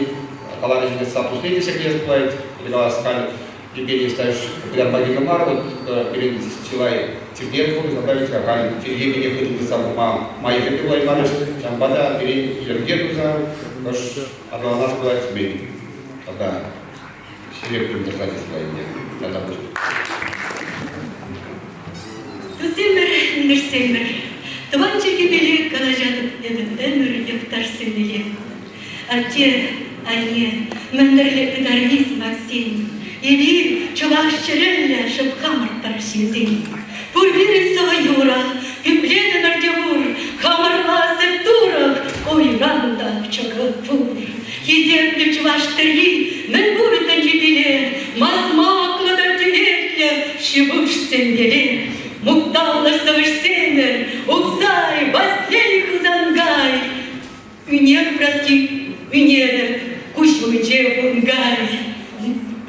каланӑ ҫинче статусне те ҫӗклес пулать, калас халь Евгений Евстафьевич пытарма кирлӗ мар, вот пирӗн чылай тиркев пур, ҫапла халь тиркевине хытӑ тытса пыма майӗсем те пулаймарӗҫ, ҫавӑнпа та пирӗн йӗрке туса кӑш аталанас пулать мӗн тата ҫирӗппӗн тӑрса тесе ӗнтӗ тата пуҫ. Тусемӗр, ентешсемӗр, тӑван чӗлхепеле калаҫатӑп эпӗ ӗмӗр йӑхташсемпеле. Атте, анне, мӗн тӗрлӗ ытарми сӑмахсем. Эпир чӑваш чӗреллӗ шӑп хамӑр ҫынсем. Пур пирӗн сӑвӑ-юрӑ, пӳпленӗмӗр те пур, хамӑрла сӗт-турӑх, уйран та чӑкӑт пур. Хисеплӗ чӑваш тӗрри мӗн пур тӗнчипеле, масмаклӑ та тӳлеклӗ ҫывӑхсемпеле. Мухтавлӑ сӑвӑҫсемӗр, Ухсай, Васлей Хусанкай, Ӳнер прости, ӳнерӗ куҫ умӗнче ункай.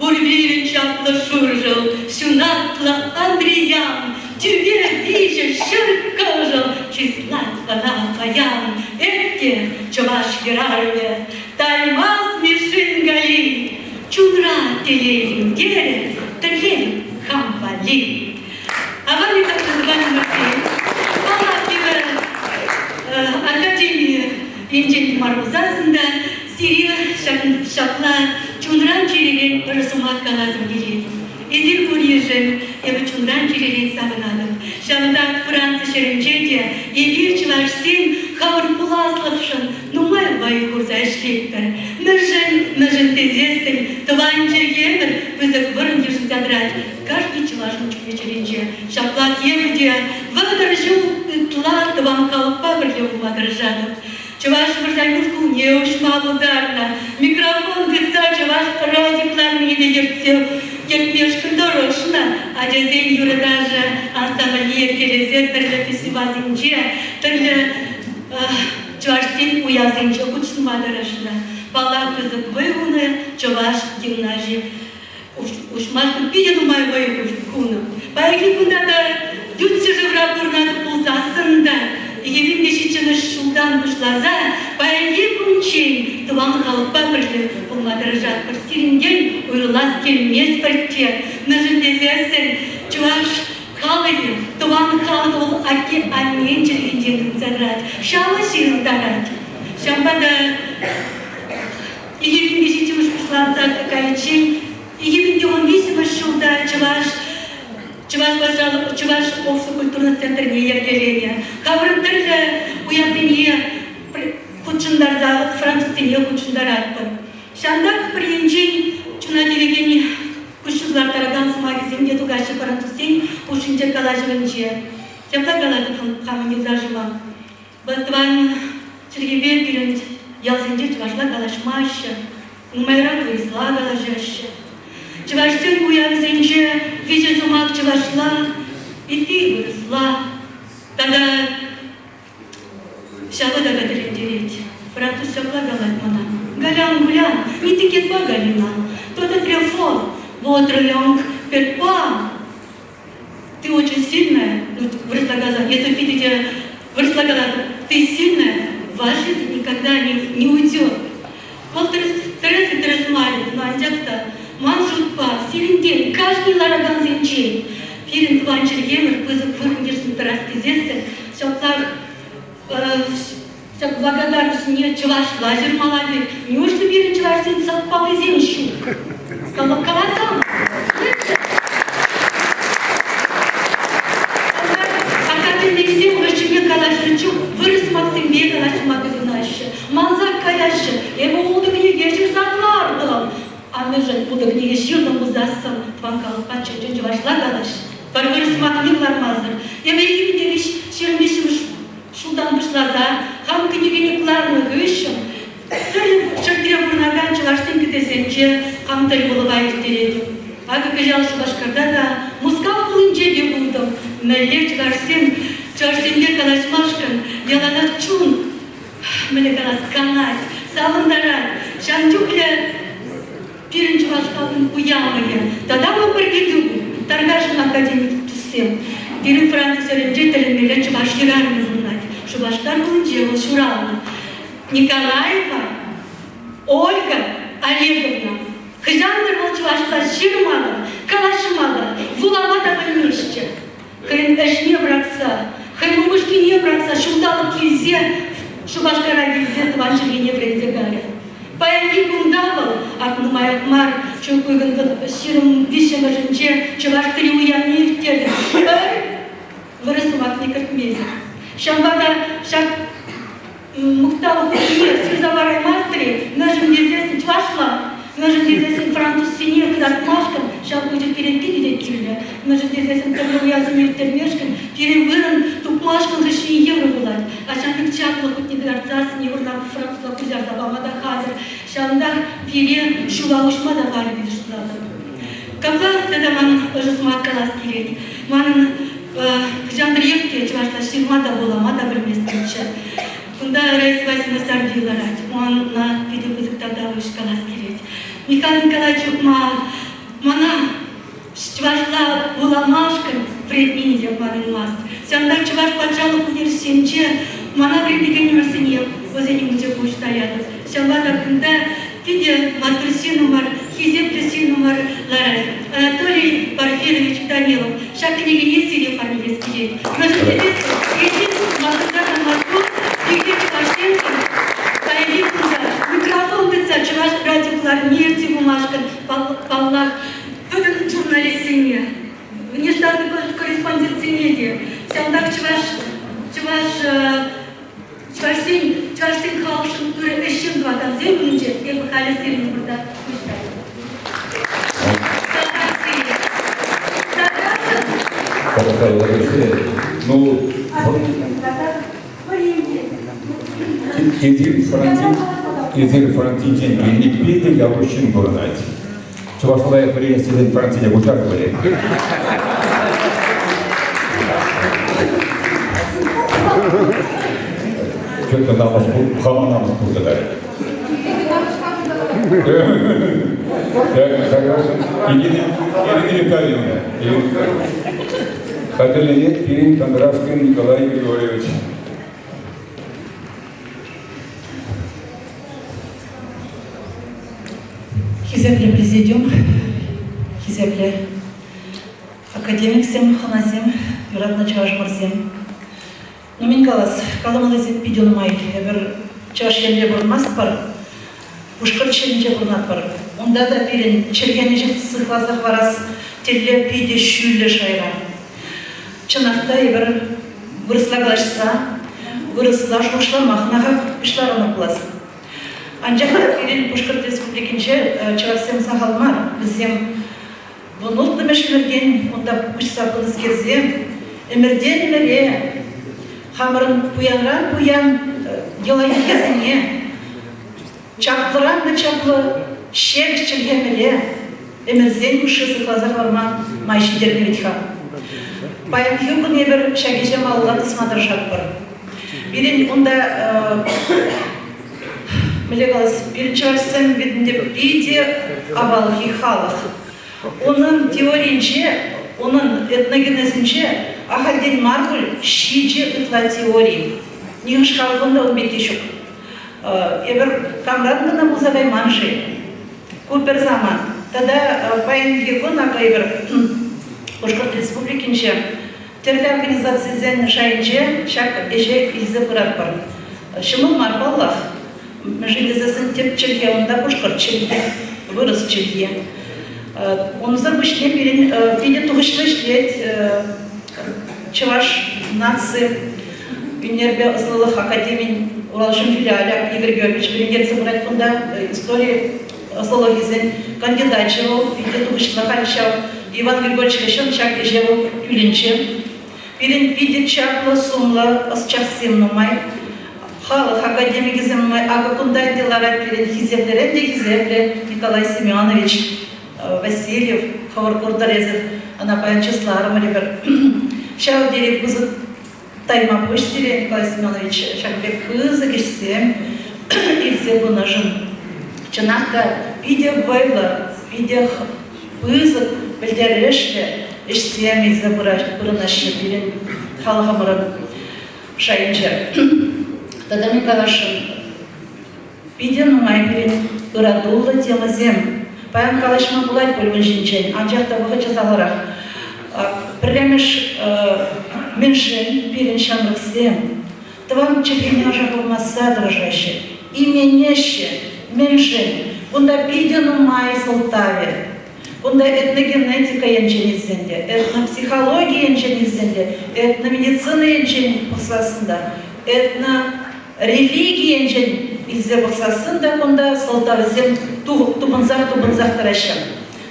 Пур пирӗн чаплӑ шуршӑл, ҫунатлӑ Андриян, тӳпе виҫӗ кӑшӑл чыслать ӑна паян. Эп те чӑваш хӗрарӑмӗ, Таймас Мишшин Гали, чунра телейлӗн терӗ, тӗрлетӗп хам валли. Авали тӑванӑмӑрсем, паллах, академи енчен мар пулсассӑн та сире ҫапла чунран-чӗререн ырӑ сӑмах каласӑм килет. Эсир пуриншӗн эпӗ чунран-чӗререн савӑнатӑп. Ҫавӑнтах Франци ҫӗрӗнче те эпир, чӑвашсем, хамӑр пуласлӑхшӑн нумай вӑй хурса ӗҫлетпӗр. Мӗншӗн, мӗншӗн тесессӗн тӑван чӗлхемӗр пысӑк вырӑн йышӑнса тӑрать. Кашни чӑвашӑн чун-чӗринче ҫаплах эпӗ те 30 ҫул ытла тӑван халӑхпа пӗрле пулма тӑрӑшатӑп. Чӑваш вырсарни шкулне уҫма пултарнӑ, микрофон тытса чӑваш радиокӑларӑмне те ертсе ертмешкӗн тӑрӑшнӑ. Ачасен юрӑ-ташӑ ансамбльне йӗркелесе тӗрлӗ фестивальсенче, тӗрлӗ чӑвашсен уявсенче хутшӑнма тӑрӑшнӑ. Паллах, пысӑк вӑй хунӑ чӑваш гимнази уҫмашкӑн питӗ нумай вӑй хунӑ. Паянхи кунта та ют ҫӗршывра пурӑнатӑп пулсассӑн та 2007 ҫултан пуҫласа паянхи кунччен тӑван халӑхпа пӗрле пулма тӑрӑшатпӑр. Сирӗнтен уйрӑлас килместпӗр те. Мӗншӗн тесессӗн чӑваш халӑхӗ, тӑван халӑх вӑл атте-аннен чӗлхинчен тытса тӑрать, ҫавӑ ҫырӑнтарать. Ҫавӑнпа та 2007-мӗш пуҫланса кайиччен 2013-мӗш ҫулта Чӑваш Чӑваш патшалӑх Чӑваш общество культура центрне йӗркеленӗ. Хамӑрӑн тӗрлӗ уявсене хутшӑнтарса французсене хутшӑнтаратпӑр. Ҫантах пӗр енчен чуна тивекен куҫҫуль ларттаракан сӑмахӗсем те тухаҫҫӗ французсен хушшинче калаҫӑвӗнче. Ҫапла калатӑп хамӑн юлташӑма. Тӑван чӗлхепе пирӗн ялсенче чӑвашла калаҫмаҫҫӗ, нумайрах вырӑсла калаҫаҫҫӗ. Чӑвашсен уявӗсенче виҫӗ сӑмах чӑвашла, ытти вырӑсла. Тата ҫавӑ та тӗлӗнтерет. Француз ҫапла калать мана. Галян гулян, не тикетпа Галина, то-то трефо, вот рыленк, перпа. Ты очень сильная, ну, выросла глаза, если видите, выросла глаза, ты сильная, ваша жизнь никогда не, не уйдет. Вӑл тӗрӗс тӗрӗс мар, но анчах та ман шутпа сирӗнтен кашни ларакансенчен пирӗн тӑван чӗлхемӗр пысӑк вырӑн йышӑнтӑрас тесессӗн ҫаплах ҫак благодарностьне чӑвашла ҫырмалла пек. Неужто пирӗн чӑвашсен саспаллисем ҫук? Каласам. Академиксем хӑшне калаҫнӑ чух вырӑс сӑмахсемпе калаҫма тытӑнаҫҫӗ. Манса каяҫҫӗ. Эпӗ ултӑ кӗнеке ҫырса кӑлартӑм. А мӗншӗн ултӑ кӗнеке ҫыртӑм пулсассӑн тӑван халӑхпа чӑн-чӑн чӑвашла калаҫ. Пӗр вырӑс сӑмахне кӑлармасӑр. Эпӗ 2023 ҫултан пуҫласа хам кӗнекене кӑларнӑ хыҫҫӑн тӗрлӗ ҫӗртре пурӑнакан чӑвашсен кӗтесӗнче хам тӗлпулӑва ирттеретӗп. Акӑ кӑҫал Шупашкарта та, Мускав хулинче те пултӑм. Мӗнле чӑвашсем чӑвашсемпе калаҫмашкӑн яланах чун мӗнле калас, канать, савӑнтарать. Ҫавӑн чухлӗ пирӗн чӑваш халӑхӗн пуянлӑхӗ. Тата вӑл пӗр ыйту Таркашӑн академик туссем. Пирӗн Франци ҫӗрӗнче тӗлӗнмелле чӑваш хӗрарӑмӗ пурӑнать. Шупашкар хулинче вӑл ҫуралнӑ. Николаева Ольга Олеговна. Хӑҫантӑр вӑл чӑвашла ҫырма та, калаҫма та, вулама та пӗлместчӗ. Хӑйӗн ӗҫне пӑрахса, хӑйӗн упӑшкине пӑрахса ҫулталӑк килсе Шупашкара килсе тӑван чӗлхене вӗренсе кайрӗ. Паянхи кунта вӑл, ак нумаях мар, ҫуркуйӑн 23-мӗшӗнче чӑваш тӗрри уявне ирттернӗ пӗр вырӑс сӑмахне кӗртмесӗр. Ҫавӑнпа та ҫак Мухтав хутне ҫырса параймастӑр-и? Мӗншӗн тесессӗн чӑвашла, мӗншӗн тесессӗн французсене кӑтартмашкӑн ҫав хучӗ пире питӗ те кирлӗ. Мӗншӗн тесессӗн тӗрлӗ уявсене ирттермешкӗн пирӗн вырӑн тупмашкӑн хыҫҫӑн йывӑр пулать. А ҫав пек чаплӑ хутне кӑтартсассӑн йывӑрна французла куҫарса пама та хатӗр. Ҫавӑнтах пире ҫула уҫма та парӗ тесе шутлатӑп. Капла тата ман ӑшӑ сӑмах калас килет. Манӑн Хӑҫан-пӗрех те чӑвашла ҫырма та, вулама та пӗлместӗмччӗ. Кунта Раиса Васильевна Сарпи ларать. Мана питӗ пысӑк тавтапуҫ калас килет. Михаил Николаевич Юхма мана чӑвашла вуламашкӑн вӗрентнине те манӑнмасть. Ҫавӑнпа Чӑваш патшалӑх университетӗнче мана вӗрентекенӗмӗрсене вӗсен умӗнче пуҫ таятӑп. Ҫавӑнпа та кунта питӗ маттур ҫыннӑмӑр, хисеплӗ ҫыннӑмӑр ларать. Анатолий Порфирьевич Данилов. Ҫак кӗнекене сире парнелес килет. Мӗншӗн тесессӗн эсир маттуртан та маттур, пире чӑвашсемшӗн паянхи кунта микрофон тытса чӑваш радиокӑларӑмне ертсе пымашкӑн, паллах, пӗтӗм журналистсене, внештатный корреспондентсене те, ҫавӑнтах чӑваш чӑваш Чӑвашсен, чӑвашсен халӑхшӑн ырӑ ӗҫсем тӑвакансем умӗнче эпӗ халӗ сирӗн умӑрта пуҫ таятӑп. Ну, эсир Францин, эсир Францинчен килни питӗ япӑх ҫын курӑнать. Чӑвашла вӗренес тесен Францине куҫарнӑ пуль. Что-то намӑс, хама намӑс пулса кайрӗ. Ирина, Ирина Витальевна, хатӗрленет пирӗн Кондрашкин Николай Григорьевич. Хисеплӗ президиум, хисеплӗ академиксем, хӑнасем, юратнӑ чӑвашӑмӑрсем. Ну, мӗн калас, каламаллисем питӗ нумай. Эпир Чӑваш Енре пурӑнмастпӑр, Пушкӑрт ҫӗрӗнче пурӑнатпӑр. Унта та пирӗн чӗлхене сыхласа хӑварас тӗллев питӗ ҫӳллӗ шайра. Чӑнах та эпир вырӑсла калаҫса, вырӑсла шухӑшлама хӑнӑха пуҫларӑмӑр пулас. Анчах та пирӗн Пушкӑрт Республикинче чӑвашсем сахал мар. Вӗсем вунулттӑмӗш ӗмӗртен унта куҫса пынӑскерсем ӗмӗртен ӗмӗре хамӑрӑн пуянран пуян йӑла-йӗркесене, чаплӑран та чаплӑ ҫепӗҫ чӗлхемӗре ӗмӗрсен хушши сыхласа хӑварма май ҫитернӗ вӗт-ха. Паянхи кун эпир ҫак ӗҫе малалла тӑсма тӑрӑшатпӑр. Пирӗн унта мӗнле калас, пирӗн чӑвашсем ӗнтӗ питӗ авалхи халӑх. Унӑн теорийӗнче, унӑн этногенезӗнче ахальтен мар пуль ҫичӗ ытла теори. Нихӑш халӑхӑн та ун пекки ҫук. Эпир камран кӑна пулса кайман-ши? Ку пӗр самант. Тата паянхи кун акӑ эпир Пушкӑрт Республикинче тӗрлӗ организацисен шайӗнче ҫак ӗҫе илсе пыратпӑр. Ҫӑмӑл мар паллах. Мӗншӗн тесессӗн тӗп чӗлхе унта пушкӑрт чӗлхи, вырӑс чӗлхи. Унсӑр пуҫне пирӗн питӗ тухӑҫлӑ ӗҫлет Чӑваш наци ӳнерпе ӑслӑлӑх академин Уралҫум филиалӗ Игорь Георгиевич вӗрентерсе пырать кунта. Истори ӑслӑлӑхӗсен кандидачӗ вӑл, питӗ тухӑҫлӑ халь ҫав. Иван Григорьевич хыҫҫӑн ҫак ӗҫе вӑл кӳлӗнчӗ. Пирӗн питӗ чаплӑ, сумлӑ ӑсчахсем нумай. Халӑх академикӗсем нумай. Акӑ кунта ӗнтӗ ларать пирӗн хисеплӗрен те хисеплӗ Николай Семенович Васильев. Хӑвӑр куртӑр эсир, ӑна паян чысларӑмӑр эпир. Ҫав тери пысӑк тайма пуҫ сире, Николай Семенович, ҫакӑн пек пысӑк ӗҫсем илсе пынӑшӑн. Чӑнах та питӗ вӑйлӑ, питӗ пысӑк пӗлтерӗшлӗ ӗҫсем илсе пырӑнаҫҫӗ пирӗн халӑхӑмӑрӑн шайӗнче. Тата мӗн каласшӑн, питӗ нумай пирӗн ыратуллӑ темӑсем. Паян калаҫма пулать пуль ун ҫинчен, анчах та вӑхӑчӗ сахалрах. Пӗрремӗш мӗншӗн пирӗн ҫамрӑксем тӑван чӗлхене ӑша хывмасса тӑрӑшаҫҫӗ, именеҫҫӗ. Мӗншӗн? Кунта питӗ нумай сӑлтавӗ. Кунта этногенетика енчен илсен те, этнопсихологи енчен илсен те, этномедицина енчен пӑхсассӑн та, этнорелиги енчен илсе пӑхсассӑн та кунта сӑлтавӗсем тупӑнсах-тупӑнсах тӑраҫҫӗ.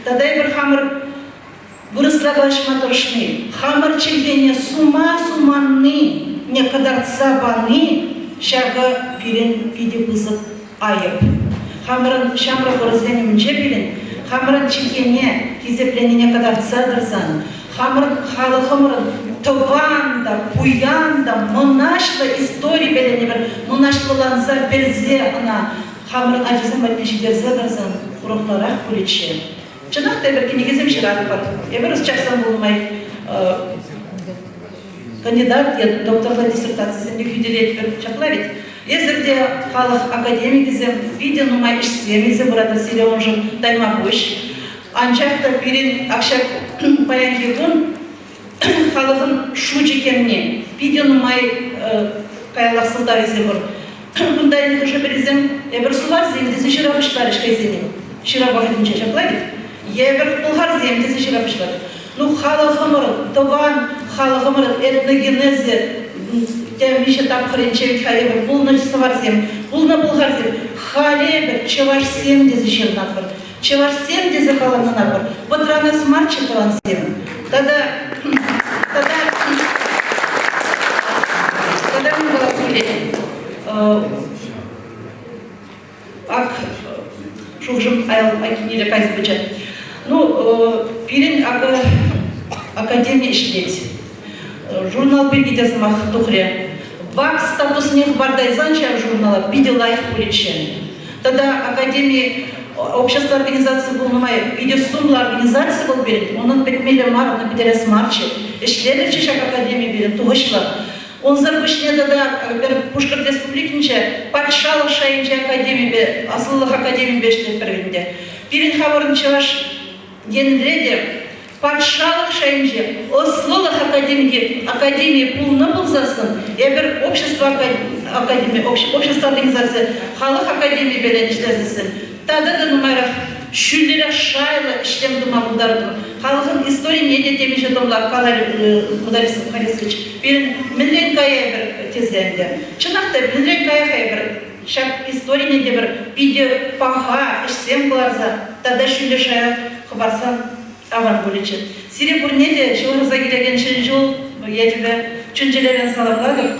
Тата эпир хамӑр вырӑсла калаҫма тӑрӑшни, хамӑр чӗлхене сума суманни не кӑтартса пани ҫакӑ пирӗн питӗ пысӑк айӑп. Хамӑрӑн ҫамрӑк ӑрусен умӗнче пирӗн хамӑрӑн чӗлхене хисепленине кӑтартса тӑрсан, хамӑрӑн халӑхӑмӑрӑн тӑван та, пуян та, мӑнаҫлӑ истори пӗлӗнӗпӗр мӑнаҫлӑланса пӗлсе ӑна хамӑрӑн ачасем патне ҫитерсе тӑрсан урӑхларах пулӗччӗ. Чӑнах та эпир кӗнекесем ҫыратпӑр. Эпир ӑсчахсем пулнӑ май кандидат е докторла диссертацисемпе хӳтӗлетпӗр. Ҫапла ведь? Эсир те халӑх академикӗсем питӗ нумай ӗҫсем илсе пыратӑр сире уншӑн тайма пуҫ. Анчах та пирӗн ак ҫак паянхи кун халӑхӑн шучӗ кемни питӗ нумай каяллах сӑлтавӗсем пур. Кунта ӗнтӗ хӑшӗ-пӗрисем эпир суварсем тесе ҫыра пуҫларӗҫ хӑйсене. Ҫыра вӑхӑтӗнче ҫапла ведь? Е эпир пӑлхарсем тесе ҫыра пуҫларӗҫ. Ну, халӑхӑмӑрӑн, тӑван халӑхӑмӑрӑн этногенезӗ темиҫе тапхӑрӗнче вӗт-ха эпир пулнӑ сӑварсем, пулнӑ пӑлхарсем. Халӗ эпир чӑвашсем тесе ҫырӑнатпӑр. Чӑвашсем тесе каланӑнатпӑр. Пӑтранас марччӗ тӑвансем. Тата тата тата мӗн калас килет? Ак шухӑшӑм айккинелле кайса пычӗ. Ну, пирӗн акӑ академи ӗҫлет. Журнал пирки те сӑмах тухрӗ. ВАК статусне хӑпартайсан ҫав журнала питӗ лайӑх пулӗччӗ. Тата академи общество организацийӗ пулнӑ май питӗ сумлӑ организаци вӑл пирӗн, унӑн пӗтмелле мар, ӑна пӗтерес марччӗ. Ӗҫлетӗрччӗ ҫак академи пирӗн тухӑҫлӑ. Унсӑр пуҫне тата Пушкӑрт Республикинче патшалӑх шайӗнчи академипе, ӑслӑлӑх академипе ӗҫлетпӗр ӗнтӗ. Пирӗн хамӑрӑн Чӑваш Енре те патшалӑх шайӗнче ӑслӑлӑх академийӗ пулнӑ пулсассӑн эпир общество. академи, общество организаци, халӑх академийӗпе ӗҫлесессӗн тата та нумайрах ҫӳллӗрех шайлӑ ӗҫсем тума пултаратпӑр. Халӑхӑн историне те темиҫе томлап каларӗ Мударис Харисович. Пирӗн мӗнрен кая эпир тесе ӗнтӗ. Чӑнах та, мӗнрен кая-ха эпир ҫак историне те пӗр питӗ паха ӗҫсем кӑларса тата ҫӳллӗ шая хӑпарсан аван пулӗччӗ. Сире пурне те ҫывӑрса килекен Ҫӗнӗ ҫул ячӗпе чун-чӗререн саламлатӑп.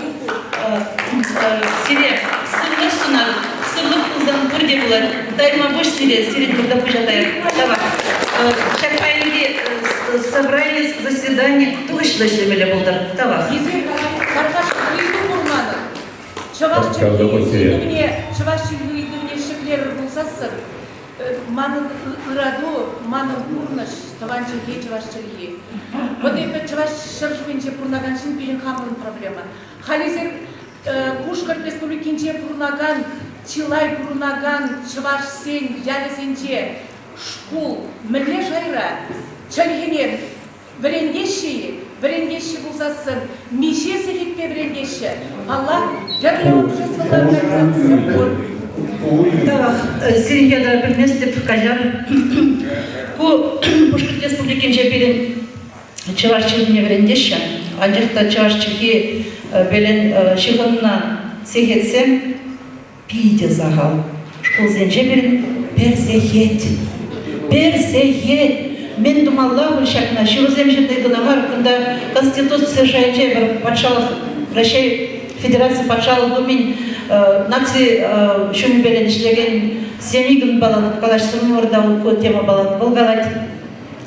Сире сывлӑх сунатӑп. Сывлӑх пулсан пурте пулать. Тайма пуҫ сире, сирӗн кунта пуҫа таять. Тавах. Ҫак паянхи собрание, заседание тухӑҫлӑ ӗҫлемелле пултӑр. Тавах. Тархасшӑн ыйту пур манӑн. Чӑваш чӗлхи ыйтӑвне, чӑваш чӗлхи ыйтӑвне ҫӗклерӗр пулсассӑн Манӑн ырату, манӑн пурнӑҫ, тӑван чӗлхе, чӑваш чӗлхи. Вот эпӗ чӑваш ҫӗршывӗнче пурӑнакан ҫын пирӗн хамӑрӑн проблема. Халь эсир Пушкӑрт Республикинче пурӑнакан, чылай пурӑнакан чӑвашсен ялӗсенче шкул мӗнле шайра? Чӗлхене вӗрентеҫҫӗ-и? Вӗрентеҫҫӗ пулсассӑн миҫе сехетпе вӗрентеҫҫӗ? Паллах, тӗрлӗ обществӑлла организацисем пур. Тавах, сирӗн ятӑра пӗлместӗп, каҫар. Ку Пушкӑрт Республикинче пирӗн чӑваш чӗлхине вӗрентеҫҫӗ, анчах та чӑваш чӗлхи пелен ҫыхӑннӑ сехетсем питӗ сахал. Шкулсенче пирӗн пӗр сехет. Пӗр сехет! Мӗн тумалла пуль ҫакна? Ҫырусем ҫырни кӑна мар, кунта Конституци шайӗнче пӗр патшалӑх, Раҫҫей Федераци Патшалӑх Думин наци ҫумӗпе ӗҫлекен Семигин калаҫсӑмӑр та ку темӑпала вӑл калать.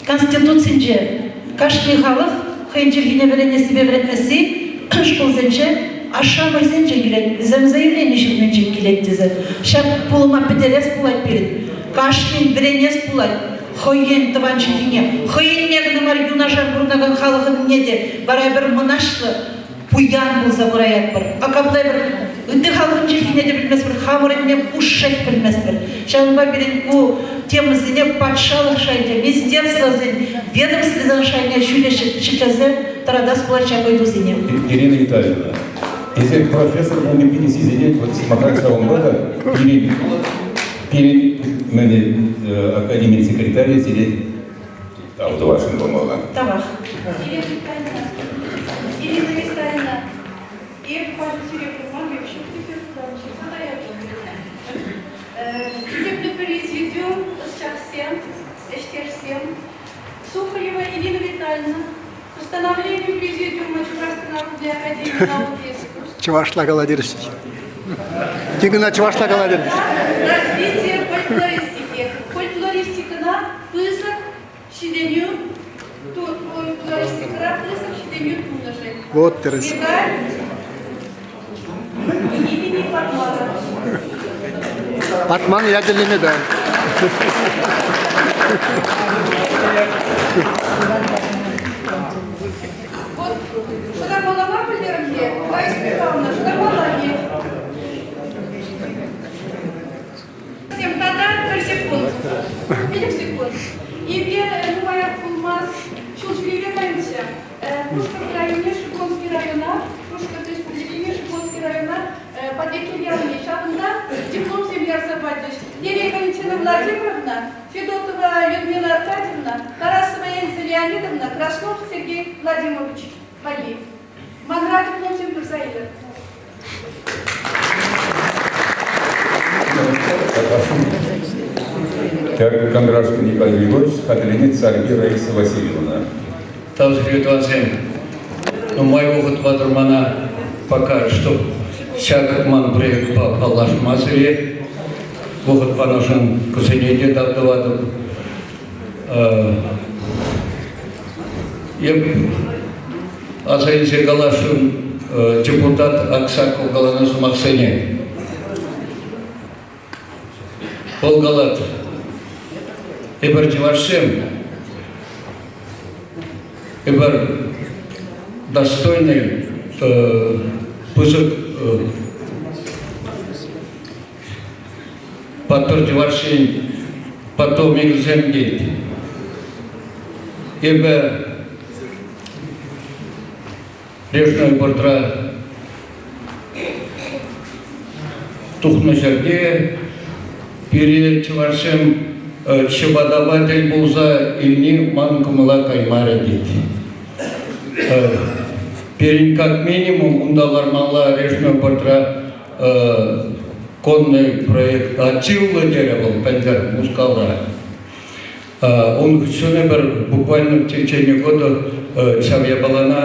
Конституцинче кашни халӑх хӑйӗн чӗлхине вӗренессипе вӗренмесси шкулсенче ашшӗ-амӑшӗсенчен килет, вӗсем заявлени ҫырнинчен килет тесе. Ҫак пулӑма пӗтерес пулать пирӗн. Кашнин вӗренес пулать хӑйӗн тӑван чӗлхине. Хӑйӗнне кӑна мар, юнашар пурӑнакан халӑхӑнне те вара эпир мӑнаҫлӑ пуян пулса пыраятпӑр. А капла эпир ытти халӑхӑн чӗлхине те пӗлместпӗр, хамӑрӑнне пушшех пӗлместпӗр. Ҫавӑнпа пирӗн ку темӑсене патшалӑх шайӗнче, министерствӑсен, ведомствӑсен шайне ҫӳле ҫӗклесе тӑратас пулать ҫак ыйтусене. Ирина Витальевна, эсир профессор пулни питӗ сисӗнет, вот сӑмахран ҫавӑнпа та пирӗн, пирӗн мӗн, академин секретарӗ сире Тав тӑвасшӑн пулмалла. Тавах. Ирина Витальевна, эп халӗ сире курман пек ҫук тесе ҫырса та ятӑм. Хисеплӗ президиум, ӑсчахсем, ӗҫтешсем, Сухарева Ирина Витальевна, постановление Президиума Чувашской народной академии наук и искусств. Чӑвашла калатӑрӗҫ. Тин кӑна чӑвашла калатӑрӗҫ. Развитие фольклористики. Фольклористикӑна пысӑк ҫитӗнӳ фольклористикӑра пысӑк ҫитӗнӳ тунӑшӑн. Вот тӗрӗс. Медаль имени Патмана. Патман ячӗллӗ медаль. Вот шӑтармалла пӗлтерӗм те, Раиса Михайловна, шӑтармалла-и? Тата пӗр секунд, пилӗк секунд. Эпир нумаях пулмасть ҫул ҫӳреве кайнӑччӗ. Пушкӑрт районне, Шиклонский района, Пушкӑрт Республикине, Шиклонский района Патӑрьел ялне. Ҫавӑнта дипломсем ярса пачӗҫ. Нелия Валентина Владимировна, Федотова Людмила Аркадьевна, Тарасова Эльза Леонидовна, Краснов Сергей Владимирович валли. Манра дипломсем пырса илӗр. Так, Кондрашко Николай Григорьевич, хатӗрленет Сарпи Раиса Васильевна. Тав сире, тӑвансем. Нумай вӑхӑт патӑр мана пока, чтоб ҫак ман проектпа паллашма сире. Вӑхӑт панӑшӑн кусене те тав тӑватӑп. Эп аса илсе каласшӑн депутат Аксаков каланӑ сӑмахсене. Вӑл калать, эпир чӑвашсем, эпир достойный пысӑк паттӑр чӑвашсен потомникӗсем тет. Эпӗ Речной портра. тухнӑ ҫӗрте пире чӑвашсем ҫӑпатапа тӗл пулса илни ман кӑмӑла каймарӗ тет. Пирӗн как минимум унта лармалла Речной портра конный проект активлӑ терӗ вӑл пӗлтӗр Мускавра. Ун хыҫҫӑн эпир буквально в течение года ҫав япалана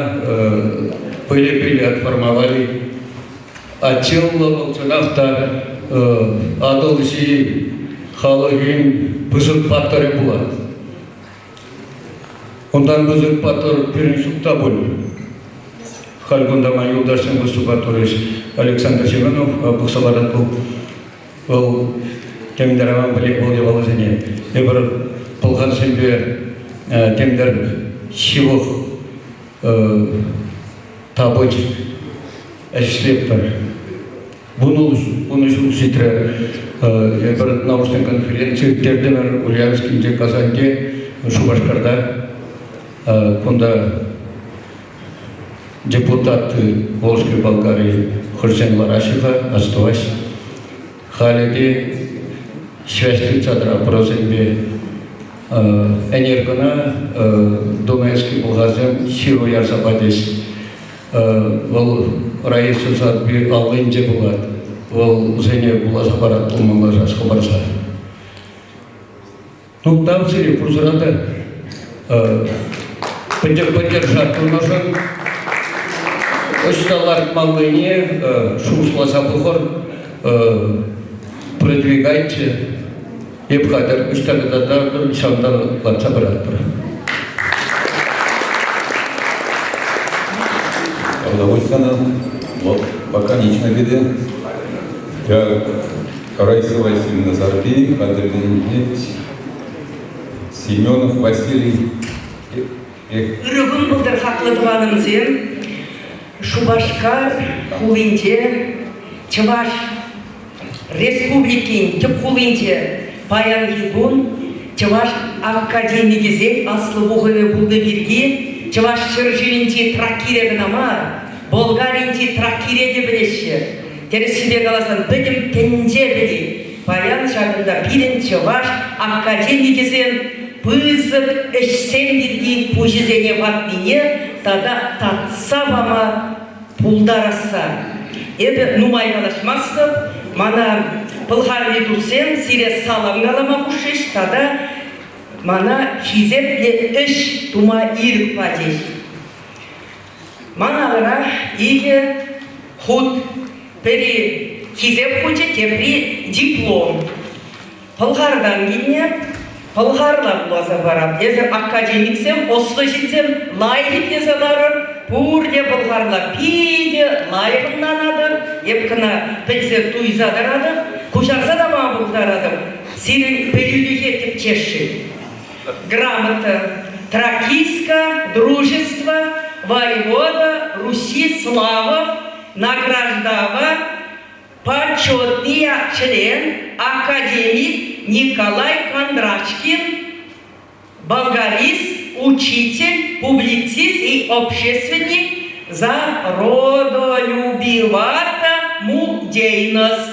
пыле-пыле отформовали. Аттилла вӑл чӑнах та Атӑлҫи халӑхӗн пысӑк паттӑрӗ пулать. Унтан пысӑк паттӑр пирӗн ҫук та пуль. Халь кунта ман юлташсем выступать турӗҫ. Александр Семенов пӑхса ларать вӑл. Вӑл темӗн роман пӗлет вӑл япаласене. Эпир пӑлхарсемпе темтер ҫывӑх тапӑч ӗҫлетпӗр. Вунӑ ҫул ҫитрӗ. Эпир научный конференци ирттертӗмӗр Ульяновскинче, Казаньте, Шупашкарта. Кунта депутат Волжской Болгарии хӑшсем лараҫҫӗ-ха, астӑваҫ. Халӗ те связь тытса тӑратпӑр вӗсемпе. Ӗнер кӑна Дунайский пӑлхарсем ҫыру ярса пачӗҫ. Вӑл Раиса Сарпи аллинче пулать. Вӑл вӗсене вуласа парать пулмалла сас хӑпарса. Ну, тав сире пурсӑра та поддержать тунӑшӑн. Ӑҫта лартмаллине шухӑшласа пӑхӑр, продвигайте. Эп хатӗр, ӑҫта кӑтартатӑр, ҫавӑнтан лартса пыратпӑр. Продовольствие вот лаконично пире. Раиса Васильевна Сарпи, хатӗрленет Семенов Василий. Ырӑ кун пултӑр, хаклӑ тӑванӑмсем. Шупашкар хулинче Чӑваш Республикин тӗп хулинче паянхи кун Чӑваш академикӗсен аслӑ пухӑвӗ пулнӑ пирки Чӑваш ҫӗршывӗнчи Тракире кӑна мар, Болгаринчи Тракире те пӗлеҫҫӗ. Тӗрӗссипе каласан, пӗтӗм тӗнче пӗлет. Паян ҫакӑнта пирӗн чӑваш академикӗсем пысӑк ӗҫсем пирки пуҫӗсене ватнине тата татса пама пултарасса. Эпӗ нумай калаҫмастӑп. Мана пӑлхарти туссем сире салам калама хушрӗҫ тата мана хисеплӗ ӗҫ тума ирӗк пачӗҫ. Ман алӑра икӗ хут. Пӗри хисеп хучӗ, тепри диплом. Пӑлхартан килнӗ, пӑлхарла вуласа парап. Эсӗ академиксем, ӑслӑ ҫынсем лайӑх итлесе ларӑр, пурте пӑлхарла питӗ лайӑх ӑнланатӑр. Эп кӑна пӗлсе туйса тӑратӑп, куҫарса та пама пултаратӑп. Сирӗн пӗлӳлӗхе тӗпчесшӗн. Грамота, Тракийска, Дружество, Воевода, Руси, Славов, награждава почетный член, академик Николай Кондрачкин, болгарист, учитель, публицист и общественник за родолюбивата деятельность.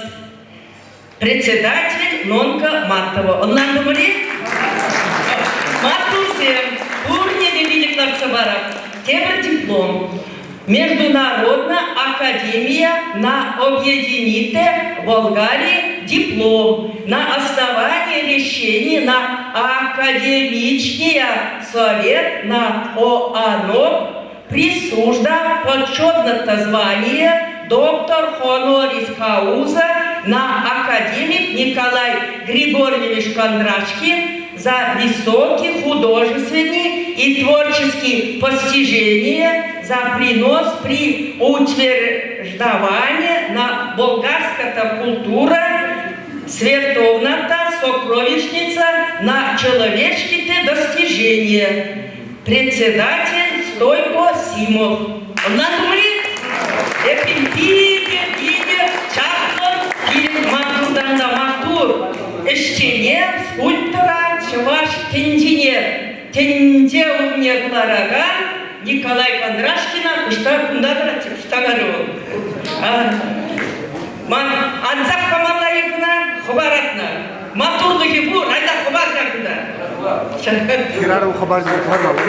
Председатель Нонка Матова. Ӑнлантӑмӑр-и? Маттурсем, пурне те пилӗк лартса парап. Тепӗр диплом. Международная академия на объедините Болгарии диплом на основании решения на академичния совет на ОАНО присужда почетное звание доктор honoris causa на академик Николай Григорьевич Кондрашкин за высокие художественные и творческие постижения за принос при утверждавании на болгарская культура световната сокровищница на человеческие достижения. Председатель Стойко Симов. Ӑнлантӑмри? Эппин питӗ, питӗ чаплӑ пирӗн маттуртан та маттур ӗҫчене, скульптора чӑваш тӗнчине тӗнче умне кӑларакан Николай Кондрашкина кӑштах кунта тӑратчӗ, кӑштах вӑл. Ман Ансах памалла-и кӑна? Хӑваратнӑ. Маттурлӑхӗ пур, айта хӑвар ҫакӑнта. Хӗрарӑм хӑпарчӗ хӑвармалла.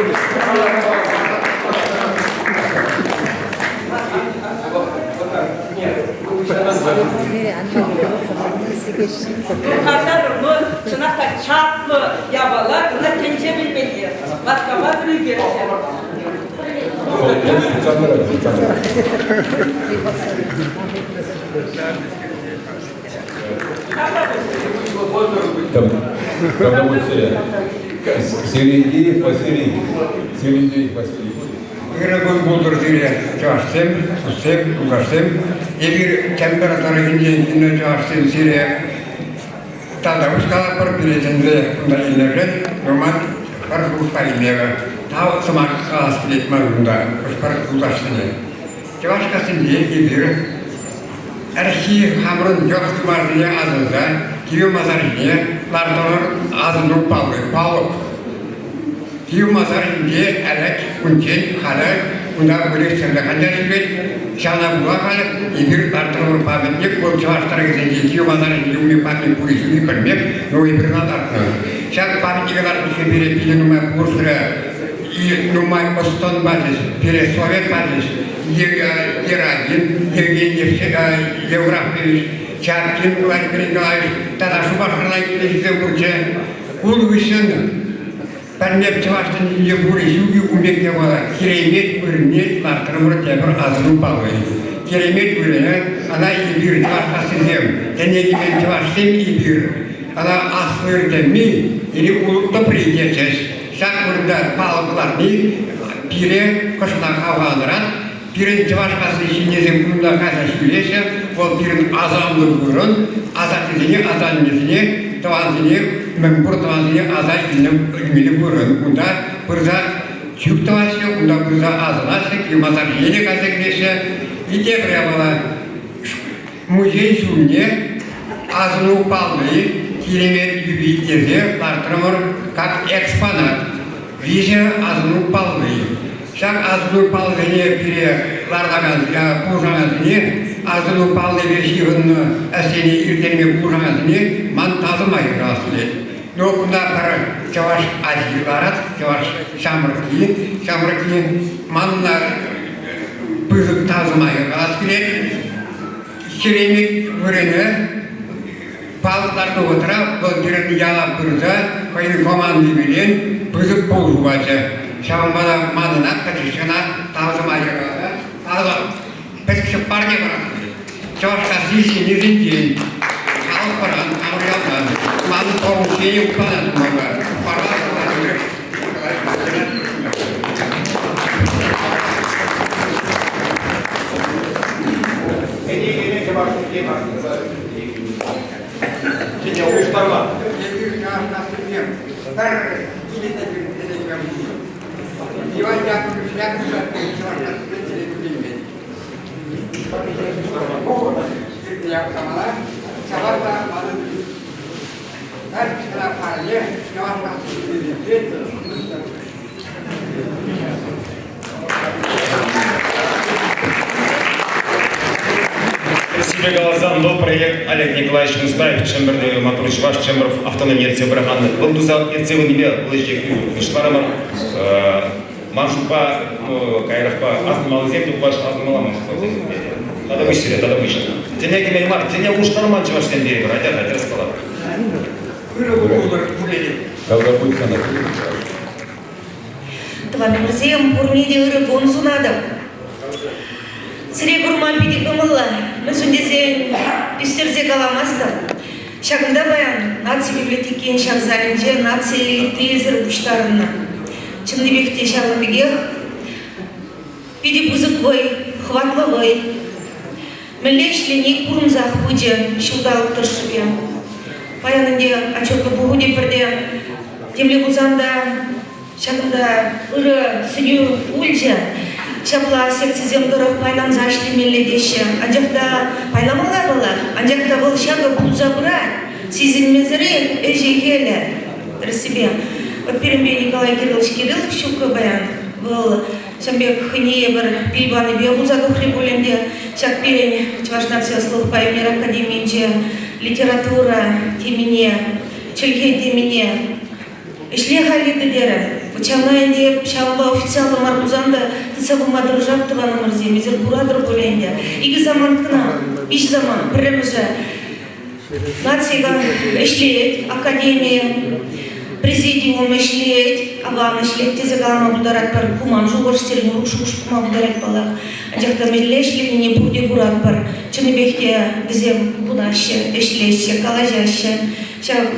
Каҫарӑр, но чӑнах та чаплӑ япала, кӑна тӗнче пӗлмелле. Васкамасӑр ӳкерчӗ. Селендеев Василий. Селендеев Василий. Ырӑ кун пултӑр сире, чӑвашсем, туссем, юлташсем. Эпир Чӗмпӗр тӑрӑхӗнчен килнӗ чӑвашсем сире тата калатпӑр, пире чӗнсе кунта илнӗшӗн Роман пӗр шухӑшпа илмелле. Тав сӑмах калас килет ман кунта хӑш-пӗр юлташсене. Чӑваш кассинче эпир ӗлӗкхи хамӑрӑн йӑх тымарсене асӑнса кивӗ масар ҫине лартӑмӑр асӑну палли, палӑк. Кив масар ҫинче ӗлӗк унччен халӗ унта выльӑх-чӗрлӗх анчах ҫӳрет. Ҫавна пула халӗ эпир лартрӑмӑр памятник, вӑл чӑваш тӑрӑхӗсенче кив масар ҫинче умне памятник пурри ҫукки пӗлмеп, но эпир ӑна лартнӑ. Ҫак памятнике лартнӑ пире питӗ нумай пулӑшрӗ и нумай ӑс-тӑн пачӗҫ, пире совет пачӗҫ. Герагин, Евгений Евграфович, Чапкин Владимир Николаевич тата Шупашкарта килнисем пурччӗ. Ун хыҫҫӑн пӗрне чӑваш тӗнчинче пурӗ ҫук-и ун пек япала киремет вырӑнне лартрӑмӑр тепӗр асӑну палли. Киремет вырӑнӗ ӑна эпир чӑваш кассисем, тӗне кӗмен чӑвашсем эпир ӑна аслӑ ыртемми или улӑп тӑпри тетчӗҫ. Ҫак вырӑнта палӑк лартни пире кӑштах хавхалантарать. Пирӗн чӑваш касси ҫыннисем кунта кайса ҫӳреҫҫӗ. Вӑл пирӗн асамлӑ вырӑн. Асаттесене, асаннесене, тӑвансене, мӗнпур тӑвансене аса илмелли вырӑн. Унта пырса чӳк тӑваҫҫӗ, унта пырса асӑнаҫҫӗ, масар ҫине те кайса килеҫҫӗ. И тепӗр япала. Музей ҫумне асӑну палли Киремет юпи тесе лартрӑмӑр как экспонат. Виҫӗ асӑну палли. Ҫак асӑну паллине пире лартакан пулӑшакансене, асӑну паллипе ҫыхӑннӑ ӗҫсене ирттерме пулӑшакансене ман тасӑма юрас килет. Ну, кунта пӗр чӑваш ачи ларать, чӑваш ҫамрӑкки, ҫамрӑкки манна пысӑк тасӑма юрас килет. Ҫӳреме вырӑнӗ палӑк лартнӑ вӑхӑтра вӑл пирӗн яла пырса хӑйӗн командипелен пысӑк пулӑшу пачӗ. Ҫавӑнпа та манӑнах пӗчӗкҫӗ тав сӑмахӗ каласа пӗчӗкҫӗ парне парас килет. Чӑвашкасси ҫыннисенчен халӑх паран хамӑр ялтан манӑн поручение упранать пулмалла. Парлас Владимир Кӗнекене чӑваш чӗлхи Чӗне улӑштарма. Эпир чӑвашкассисем пӗр килте Иван Яковлевич Яковлев чӑвашкассисен чӗлхи Ҫапах та манӑн пӗр парне чӑваш Себе каласан, но проект Олег Николаевич Мустаев Чӗмпӗрти маттур чӑваш Чӗмпӗр автономи ертсе пыракан вӑл туса ертсе пынипе вӑл ӗҫе пуҫларӑмӑр. Ман шутпа, каярахпа асӑнмаллисем те пулаҫ, асӑнмалла ман шутпа вӗсем. Тата пуҫ сире, тата пуҫ. Тӗне кӗмен мар, тӗне улӑштарман чӑвашсем тейӗпӗр, атя-ха, тӗрӗс калатӑр. Ырӑ пултӑр пурне. Тавтапуҫ сана. Тӑванӑмӑрсем, пурне те ырӑ кун сунатӑп. Сире курма питӗ кӑмӑллӑ, мӗншӗн тесен ӳстерсе каламастӑп. Ҫакӑнта паян наци библиотекин ҫак залӗнче наци элитисӗр пуҫтарӑннӑ. Чӑннипех те ҫавӑн пекех питӗ пысӑк вӑй, хӑватлӑ вӑй. Мӗнле ӗҫлени курӑнсах пычӗ ҫулталӑк тӑршшӗпе. Паян ӗнтӗ отчетлӑ пуху те пӗрте темле пулсан та ҫакӑнта ырӑ сӗнӳ пулчӗ. Ҫапла секцисем тӑрӑх пайланса ӗҫлемелле теҫҫӗ. Анчах та пайламалла паллах. Анчах та вӑл ҫакӑ пулса пырать. Сисӗнмесӗрех Ҫавӑн пек хӑйне евӗр пил панипе пулса тухрӗ пуль ӗнтӗ. Ҫак пирӗн Чӑваш наци ӑслӑлӑхпа ӳнер академийӗнче литература темине, чӗлхе темине ӗҫле халь терӗ. Ҫавна ӗнтӗ ҫавӑнпа официаллӑ мар пулсан та тытса пыма тӑрӑшап тӑванӑмӑрсем, эсир куратӑр пуль ӗнтӗ. Икӗ самант кӑна, виҫ самант. Пӗрремӗшӗ Наци ӗҫлет, академи, президиум ӗҫлет, аван ӗҫлет тесе калама пултаратпӑр. Ку ман шухӑш, сирӗн урӑх шухӑш пулма пултарать паллах. Анчах та мӗнле ӗҫленине пурте куратпӑр. Чӑннипех те вӗсем пухӑнаҫҫӗ, ӗҫлеҫҫӗ, калаҫаҫҫӗ. Ҫак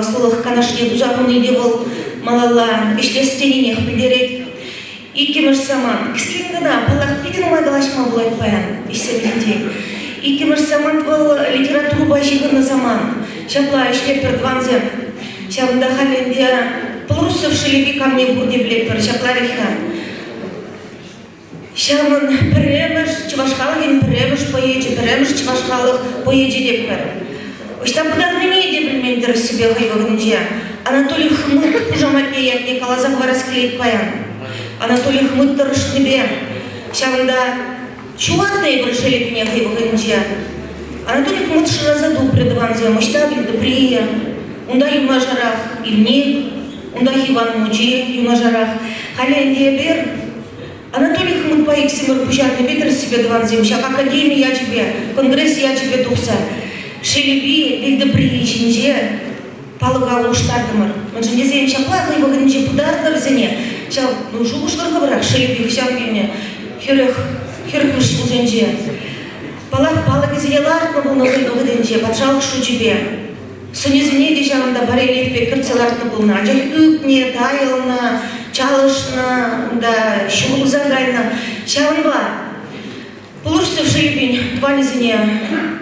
ӑслӑлӑх канашне туса хуни те вӑл малалла ӗҫлес тенинех пӗлтерет. Иккӗмӗш самант. Кӗскен кӑна, паллах, питӗ нумай калаҫма пулать паян ӗҫсем ҫинчен. Иккӗмӗш самант вӑл литературӑпа ҫыхӑннӑ самант. Ҫапла ӗҫлетпӗр тӑвансем. Ҫавӑнта халь ӗнтӗ Полоруссов шелепи камне пурте пӗлетпӗр, ҫапла вӗт-ха. Ҫавӑн пӗрремӗш чӑваш халӑхӗн пӗрремӗш поэчӗ, пӗрремӗш чӑваш халӑх поэчӗ тетпӗр. Ӑҫта пытарнине те пӗлмен тӗрӗссипе хӑй вӑхӑтӗнче. Анатолий Хмыт хушаматне ятне каласа хӑварас килет паян. Анатолий Хмыт тӑрӑшнипе ҫавӑнта ҫухатнӑ эпир шелепине хӑй вӑхӑтӗнче. Анатолий Хмыт шыраса тупрӗ тӑвансем, ӑҫта вилтӑприйӗ, унта юнашарах Ивник, унтах Иван Мучи юнашарах. Халӗ ӗнтӗ эпир Анатолий Хмытпа иксӗмӗр пуҫарнипе тӗрӗссипе тӑвансем ҫак академи ячӗпе, конгресс ячӗпе тухса Шелепи вилтӑприйӗ ҫинче палӑка улӑштартӑмӑр. Мӗншӗн тесен ҫапла хӑй вӑхӑтӗнче пытарнӑ вӗсене. Ҫав ну, шухӑшлӑр хӑвӑрах Шелепи хӑҫан вилнӗ? 40, хӗрӗхмӗш ҫулсенче. Паллах, палӑкӗсене лартнӑ пулнӑ хӑй вӑхӑтӗнче патшалӑх шучӗпе. Сӑнӗсене те ҫавӑнта барельеф пек кӗртсе лартнӑ пулнӑ, анчах ӳкнӗ, тайӑлнӑ, чалӑшнӑ, унта ҫурӑлса кайнӑ. Ҫавӑнпа Пулӑшсӑр Шелепин тӑванӗсене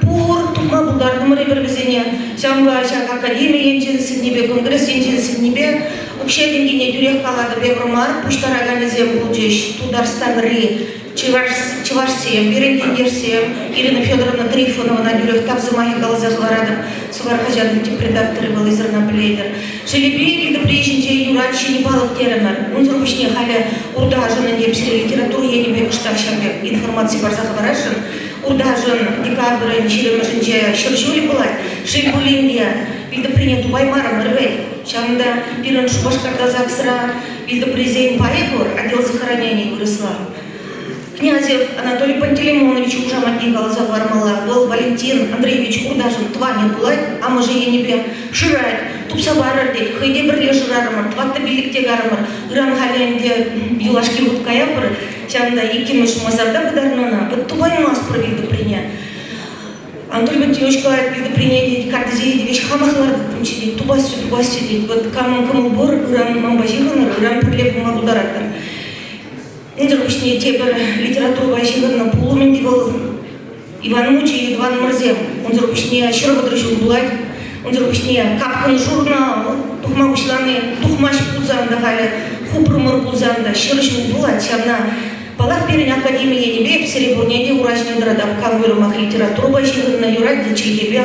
пур тупма пултартӑмӑр эпир вӗсене. Ҫавӑнпа ҫак академи енчен сӗннипе, конгресс енчен сӗннипе укҫа-тенкине тӳрех калатӑп, эпир мар, пуҫтараканӗсем пулчӗҫ Тутарстанри чӑвашсем, пирӗн ентешсем, Ирина Федоровна Трифоновӑна тӳрех тав сӑмахӗ каласа хӑваратӑп. Сувар хаҫатӑн тӗп редакторӗ вӑл эсир ӑна пӗлетӗр. Шелепи вилтӑпри ҫинче юрать ҫӗнӗ палӑк терӗмӗр. Унсӑр пуҫне халӗ Урташӑн ӗнтӗ сире литература енӗпе кӑштах ҫав пек информаци парса хӑварасшӑн. Урташӑн декабрӗн ҫирӗмӗшӗнче 100 ҫулӗ пулать. Шел пулин те, вилтӑприне тупаймарӑмӑр вӗт. Ҫавӑнта пирӗн Шупашкарта ЗАГСра вилтӑприсен пайӗ пур, отдел захоронений вырӑсла. Князев Анатолий Пантелеймонович хушаматне каласа хӑвармалла. Вӑл Валентин Андреевич Урташӑн тӑванӗ пулать, амӑшӗ енӗпе шырать, тупса парӑр тет. Хӑй те пӗрле шырарӑмӑр, тӑваттӑ-пиллӗк те карӑмӑр. Ыран халӗ ӗнтӗ юлашки хут каяпӑр. Ҫавӑнта иккӗмӗш масарта пытарнӑ ӑна. Вӑт тупаймастпӑр вилтӑприне. Анатолий Пантелеймонович калать, вилтӑприне тет, картисене те веҫ хамах лартӑттӑмччӗ тет, тупасчӗ, тупасчӗ тет. Вот камӑн кӑмӑл пур, ыран манпа ҫыхӑнӑр, ыран пӗрле пулма пултаратӑр. Унсӑр пуҫне тепӗр литературӑпа ҫыхӑннӑ пулӑм ӗнтӗ вӑл Иван Мучи, тӑванӑмӑрсем. Унсӑр пуҫне 130 ҫул пулать. Унсӑр пуҫне Капкӑн журнал тухма пуҫлани тухмасть пулсан та халӗ, хупрӑмӑр пулсан та 100 ҫул пулать. Ҫавна паллах пирӗн академи енӗпе эп сире пурне те ура ҫине тӑратап. Кам уйрӑмах литературӑпа ҫыхӑннӑ, юрать те чӗлхепе.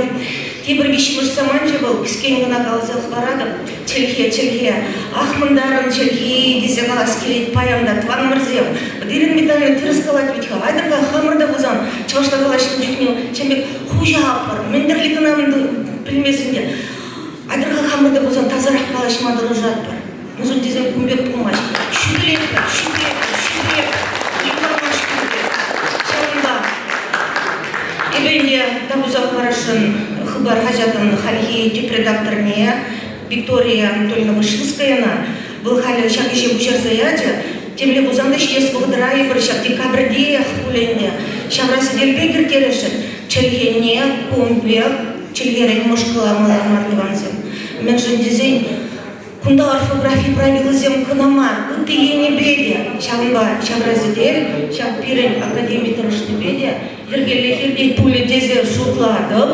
Тепӗр виҫҫӗмӗш саманчӗ вӑл, кӗскен кӑна каласа хӑваратӑп, чӗлхе, чӗлхе. Ах, мӑнтарӑн чӗлхи тесе калас килет паян та, тӑванӑмӑрсем. Ирина Витальевна тӗрӗс калать вӗт-ха. Айтӑр-ха хамӑр та пулсан чӑвашла калаҫнӑ чухне ҫавӑн пек хуҫапӑр, мӗн тӗрлӗ кӑна пӗлмесен те. Айтӑр-ха хамӑр та пулсан тасарах калаҫма тӑрӑшатпӑр. Мӗншӗн тесен кун пек пулмасть. Ҫӳлетпӗр, ҫӳлетпӗр, ҫӳлетпӗр. Йывӑрлаҫ кун пек. Ҫавӑнпа эпӗ ӗнтӗ тав туса хӑварасшӑн Хыпар хаҫатӑн хальхи тӗп редакторне Виктория Анатольевна Вышинскаяна. Вӑл халӗ ҫак ӗҫе пуҫарса ячӗ. Темле пулсан та ҫитес вӑхӑтра эпир ҫак декабрьтех пуль ӗнтӗ ҫавра сӗтелпе кӗртересшӗн. Чӗлхене кун пек чӗлхерен мӑшкӑламалла мар тӑвансем. Мӗншӗн тесен Кунта орфографи правилисем кӑна мар, ытти енӗпе те. Ҫавӑнпа ҫавра сӗтел ҫав пирӗн академи тӑрӑшнипе те йӗркеллех иртет пулӗ тесе шутлатӑп.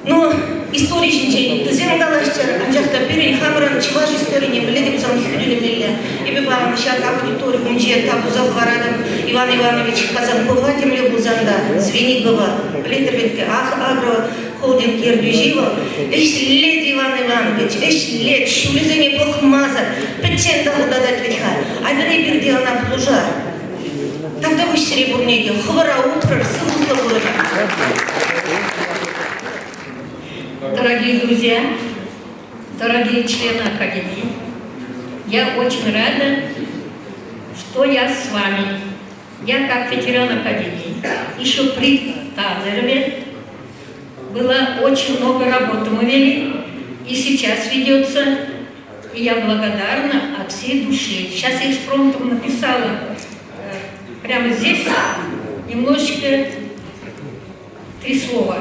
Ну, истори ҫинчен ыттисем калаҫчӑр, анчах та пирӗн хамӑрӑн чӑваш историне мӗнле те пулсан хӳтӗлемелле. Эпӗ паян ҫак аудитори умӗнче тав туса хӑваратӑп Иван Иванович Казанкова темле пулсан та, Звенигово, пӗлетӗр вӗт, ах, агро. Холдинг ертӳҫи вӑл. Ӗҫлет Иван Иванович, ӗҫлет, ҫулӗсене пӑхмасӑр. Пӗччен тӑхӑлтатать вӗт-ха. Айтӑр эпир те ӑна пулӑшар. Тавтапуҫ сире пурне те. Хӑвӑра упрӑр, сывлӑхлӑ пулӑр. Дорогие друзья, дорогие члены Академии, я очень рада, что я с вами. Я как ветеран Академии еще при Танерове было очень много работы мы вели, и сейчас ведется. И я благодарна от всей души. Сейчас я экспромтом написала прямо здесь немножечко три слова.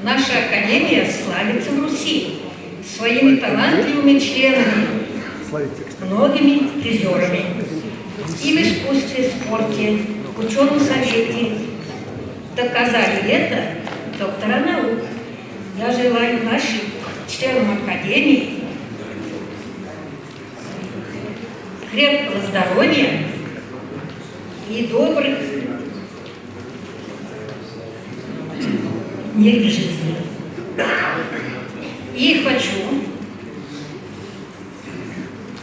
Наша Академия славится в Руси своими талантливыми членами, многими призерами. И в искусстве, спорте, в ученом совете доказали это доктора наук. Я желаю нашим членам Академии крепкого здоровья и добрых дней в жизни. И хочу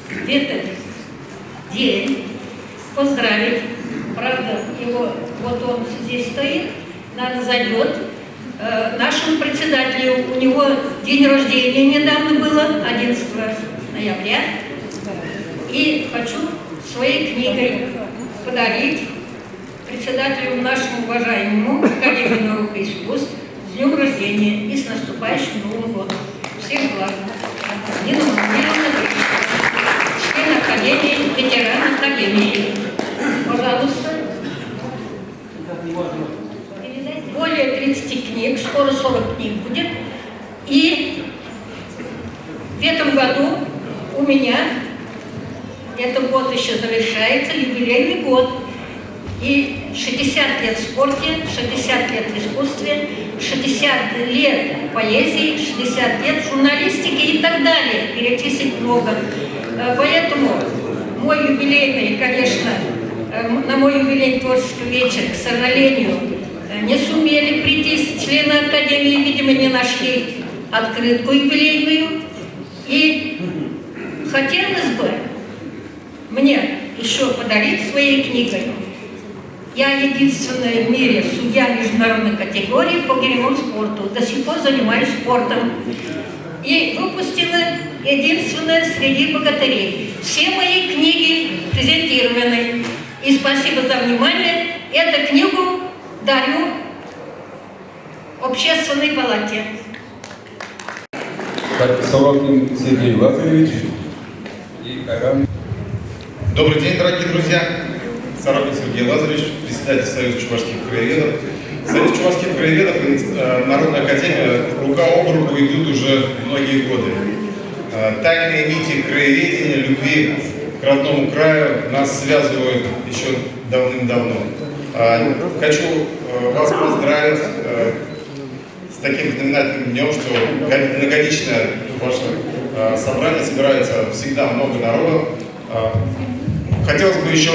в этот день поздравить, правда, его, вот он здесь стоит, надо зайдет, нашему председателю, у него день рождения недавно было, 11 ноября, и хочу своей книгой подарить председателю нашему уважаемому Академии наук и искусств с днем рождения и с наступающим Новым годом. Всех благ. Нина Владимировна член Академии, ветеран Академии. Пожалуйста. Более 30 книг, скоро 40 книг будет. И в этом году у меня, этот год еще завершается, юбилейный год. И 60 лет в спорте, 60 лет в искусстве, 60 лет поэзии, 60 лет журналистике и так далее. Перечислить много. Поэтому мой юбилейный, конечно, на мой юбилейный творческий вечер, к сожалению, не сумели прийти члены Академии, видимо, не нашли открытку юбилейную. И хотелось бы мне еще подарить своей книгой. Я единственная в мире судья международной категории по гиревому спорту. До сих пор занимаюсь спортом. И выпустила единственная среди богатырей. Все мои книги презентированы. И спасибо за внимание. Эту книгу дарю Общественной палате. Так, Сорокин Сергей Лазаревич и Кайран. Добрый день, дорогие друзья. Сорокин Сергей Лазаревич, председатель Союза чувашских краеведов. Союз чувашских краеведов и Народная академия рука об руку идут уже многие годы. Тайные нити краеведения, любви к родному краю нас связывают еще давным-давно. Хочу вас поздравить с таким знаменательным днем, что многодичное ваше собрание собирается всегда много народу. Хотелось бы еще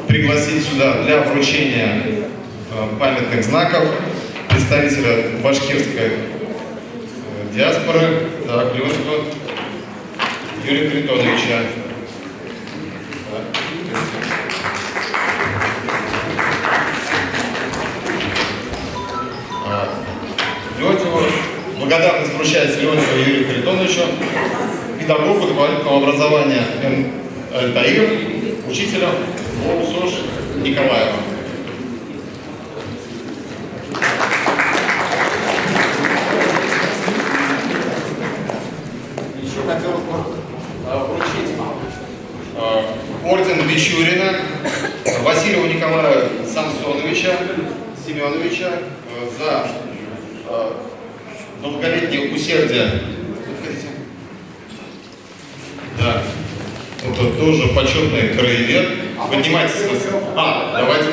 пригласить сюда для вручения памятных знаков представителя башкирской диаспоры, так, Леонтьева Юрия Харитоновича. Леонтьеву. Благодарность вручается Леонтьеву Юрию Харитоновичу, педагогу дополнительного образования М. Альтаир, учителю ОУСОШ Николаева. Еще хотелось бы вручить орден Мичурина Васильеву Николаю Самсоновича Семеновича за долголетнее усердие. Да. Это тоже почетный краевед. Поднимайтесь на сцену. А, давайте.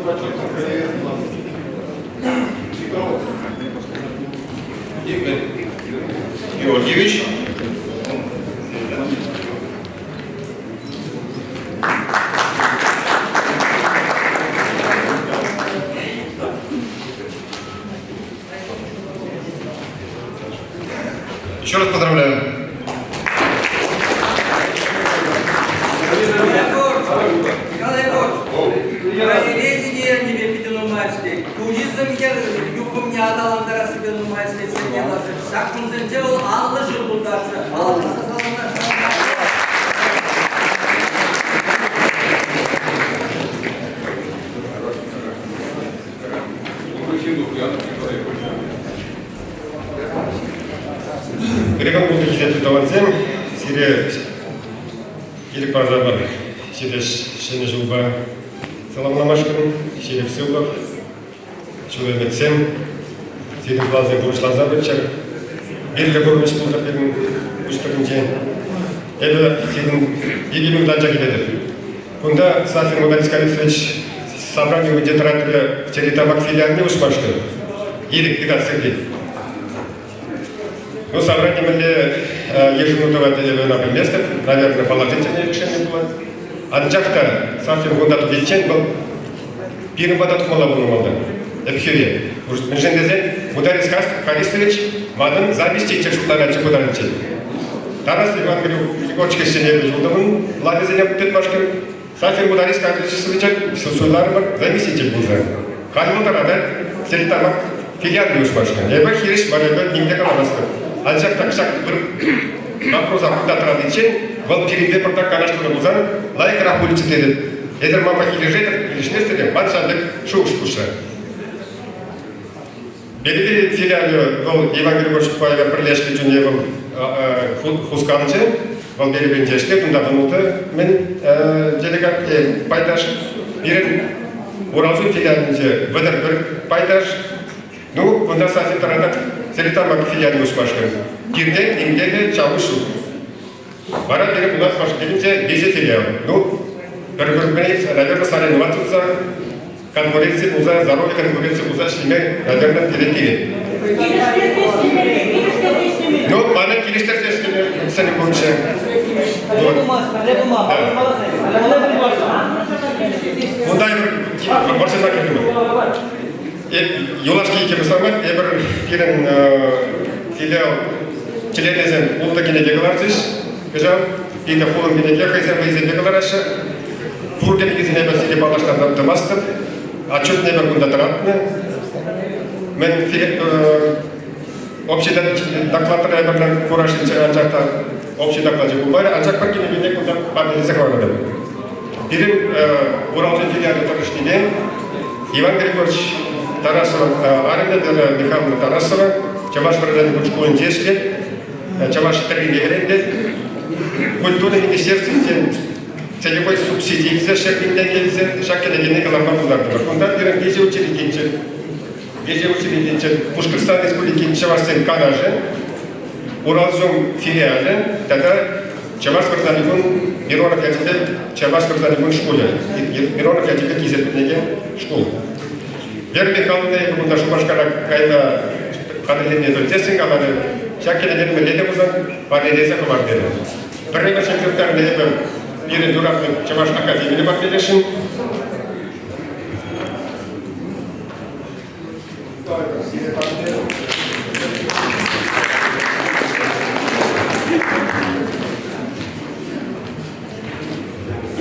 Значок почетного краеведства. Игорь Георгиевич. Еще раз поздравляю. Краеведение питӗ нумай ӗҫлет. Туризм юхӑмне аталантарассипе нумай ӗҫлет Сергей Васильевич. Ҫак кунсенче вӑл 50 ҫул тултарчӗ. Григорий пултӑ хисеплӗ тӑвансем, сире килӗк парса ҫитес ҫӗнӗ ҫулпа саламламашкӑн ҫирӗп сывлӑх, ҫул ӗмӗтсем, сирӗн плансем пурнӑҫланса пыччӑр. Мирлӗ пурнӑҫ пултӑр пирӗн пуҫтӑрӗнче. Эпӗ сирӗн икӗ минут анчах илетӗп. Кунта Сафин Мугалис Калифович собрани умӗнче тӑратрӗ Стерлитамак филиалне уҫмашкӑн. Ирӗк тытать Сергей. Ну, собрани мӗнле йышӑну тӑвать, эпӗ ӑна пӗлместӗп. Наверное, положительное решение пулать. Анчах та Сафин кунта тухиччен вӑл пирӗн пата тухмалла пулнӑ малтан. Ӗпхӳре. Мӗншӗн тесен Мударис Харисович манӑн заместитель шутланатчӗ ку таранччен. Тарас Иван Григорьевич ӗҫчене юлтӑмӑн планӗсене тытмашкӑн Сафин Мударис Харисовича суйларӑмӑр заместитель пулса. Халь вӑл тӑратать Стерлитамак филиалне уҫмашкӑн. Эпӗ хирӗҫ мар, эпӗ ним те каламастӑп. Анчах та ҫак бір вопроса кунта тӑратиччен вӑл пирӗнпе пӑртак канашланӑ пулсан лайӑхрах пулӗччӗ тетӗп. Эсӗр манпа килӗшетӗр, килӗшместӗр те, ман ҫав пек шухӑш пуҫра. Белебей филиалӗ вӑл Иван Григорьевич Павел пӗрлешнӗ чухне вӑл хусканчӗ. Вӑл Белебейӗнче ӗҫлет, унта вунултӑ мӗн делегат пайташ. Пирӗн Уралсу филиалӗнче 31 пайташ. Ну, кунта Сафи тӑратать Стерлитамак филиалне уҫмашкӑн. Пиртен нимте те чалу ҫук. Вара пирӗн пулас машинӗнче виҫӗ филиал. Ну, пӗр-пӗрне, наверное, соревноваться туса, конкуренци пулса, здоровье конкуренци пулса ӗҫлеме, наверное, пире тивет. Ну, мана килӗштерсе ӗҫлеме сӗнӳ пурччӗ. Вот. Кунта эпир вӑрҫӑна кӗтӗмӗр. Юлашки иккӗмӗш самант эпир пирӗн филиал членӗсем ултӑ кӗнеке кӑларчӗҫ. Кӑҫал питӗ хулӑн кӗнеке хӑйсем хӑйсемпе кӑлараҫҫӗ. Пур кӗнекесене эпӗ сире паллаштарса тӑмастӑп. Отчетне пӗр кунта тӑратнӑ. Мӗн общий докладра эпир курашӑнччӗ, анчах та общий доклачӗ пулмарӗ. Анчах пӗр кӗнекене кунта парнелесе хӑваратӑп. Пирӗн Уралсен филиалӗ тӑрӑшнине Иван Григорьевич Тарасова арӑмӗ Вера Михайловна Тарасова Чӑваш вӗренӳ шкулӗнче ӗҫлет, чӑваш тӗррине вӗрентет. Культура министерствинчен целевой субсиди илсе ҫӗрпӳнтен илсе ҫак кӗнекене кӑларма пултартӑмӑр. Кунта пирӗн виҫӗ учредитель, виҫӗ учредитель Пушкӑртстан Республикин Чӑвашсен Канашӗ, Уралҫум филиалӗ тата Чӑваш вырсарникун Миронов ячӗпе Чӑваш вырсарникун шкулӗ, Миронов ячӗпе хисепленекен шкул. Вера Михайловна эпӗ кунта Шупашкара кайма хатӗрленме пӗлсессӗн каларӗ, ҫак кӗнекен мӗнле те пулсан парнелесе хӑвар терӗ. Пӗрремӗш экземплярне эпӗ пирӗн юратнӑ Чӑваш академине парнелесшӗн.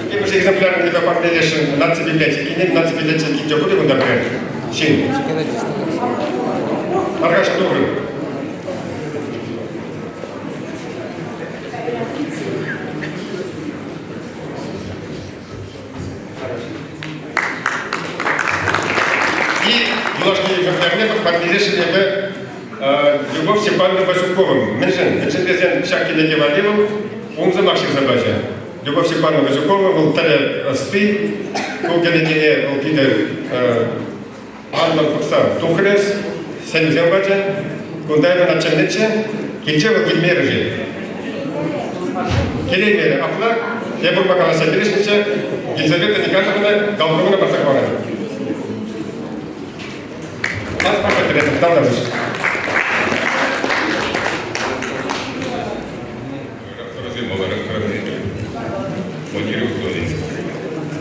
Иккӗмӗш экземплярне те парнелесшӗн наци библиотекине. Наци библиотекинче пулӗ кунта пӗрер ҫын. Аркаш Турин. И юлашки экземплярне парнелесшӗн эпӗ Любовь Степановна Васюкова. Мӗншӗн? Мӗншӗн тесен ҫак кӗнеке валли вӑл ун сӑмах ҫырса пачӗ. Любовь Степановна Васюкова вӑл тӗрӗ ӑсти. Ку кӗнекене вӑл питӗ анлӑн пӑхса тухрӗ, сӗнӳсем пачӗ. Кунта эпӗ начальниччӗ. Килче вӑл килмерӗ-ши? Килеймерӗ. Апла эпӗ унпа калаҫса килӗшнӗччӗ. Елизавета Никандровна Долговӑна парса хӑварать. Портретов тавтапуҫ.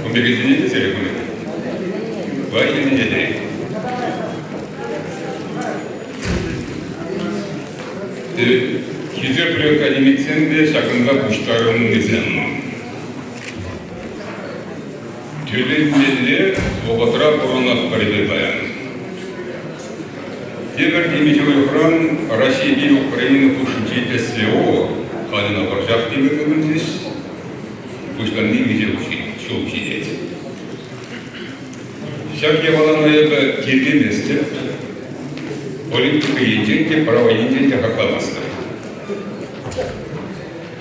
Кун пек илтӗнет те кун Лайӑх илтӗнет-и? Хисеплӗ академиксем те ҫакӑнта пуҫтарӑннисем. Тӳленмелле вӑхӑтра пурӑнатпӑр эпир паян. Тепӗр темиҫе уйӑхран Раҫҫейпе Украина хушшинчи СВО халӗ ӑна вӑрҫах теме тытӑнчӗҫ. Пуҫланни миҫе ҫул ҫитет. Ҫак япалана эпӗ тиркеместӗп, политика енчен те, право енчен те хакламастӑп.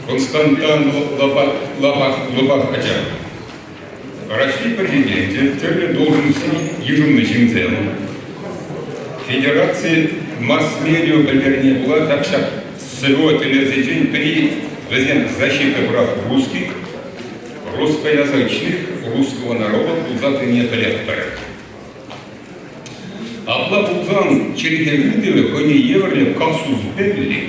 Константин Лопах ача. Раҫҫей Президенчӗ тӗрлӗ должноҫсен йышӑннӑ ҫынсем федераци масс-медиа пӗлтернине пула так ҫак СВО тӗллевсенчен пӗри вӗсем защита прав русских, русскоязычных, русского народа пулса тӑнине пӗлетпӗр. Апла пулсан чӗлхе ыйтӑвӗ хӑйне евӗрлӗ казус белли,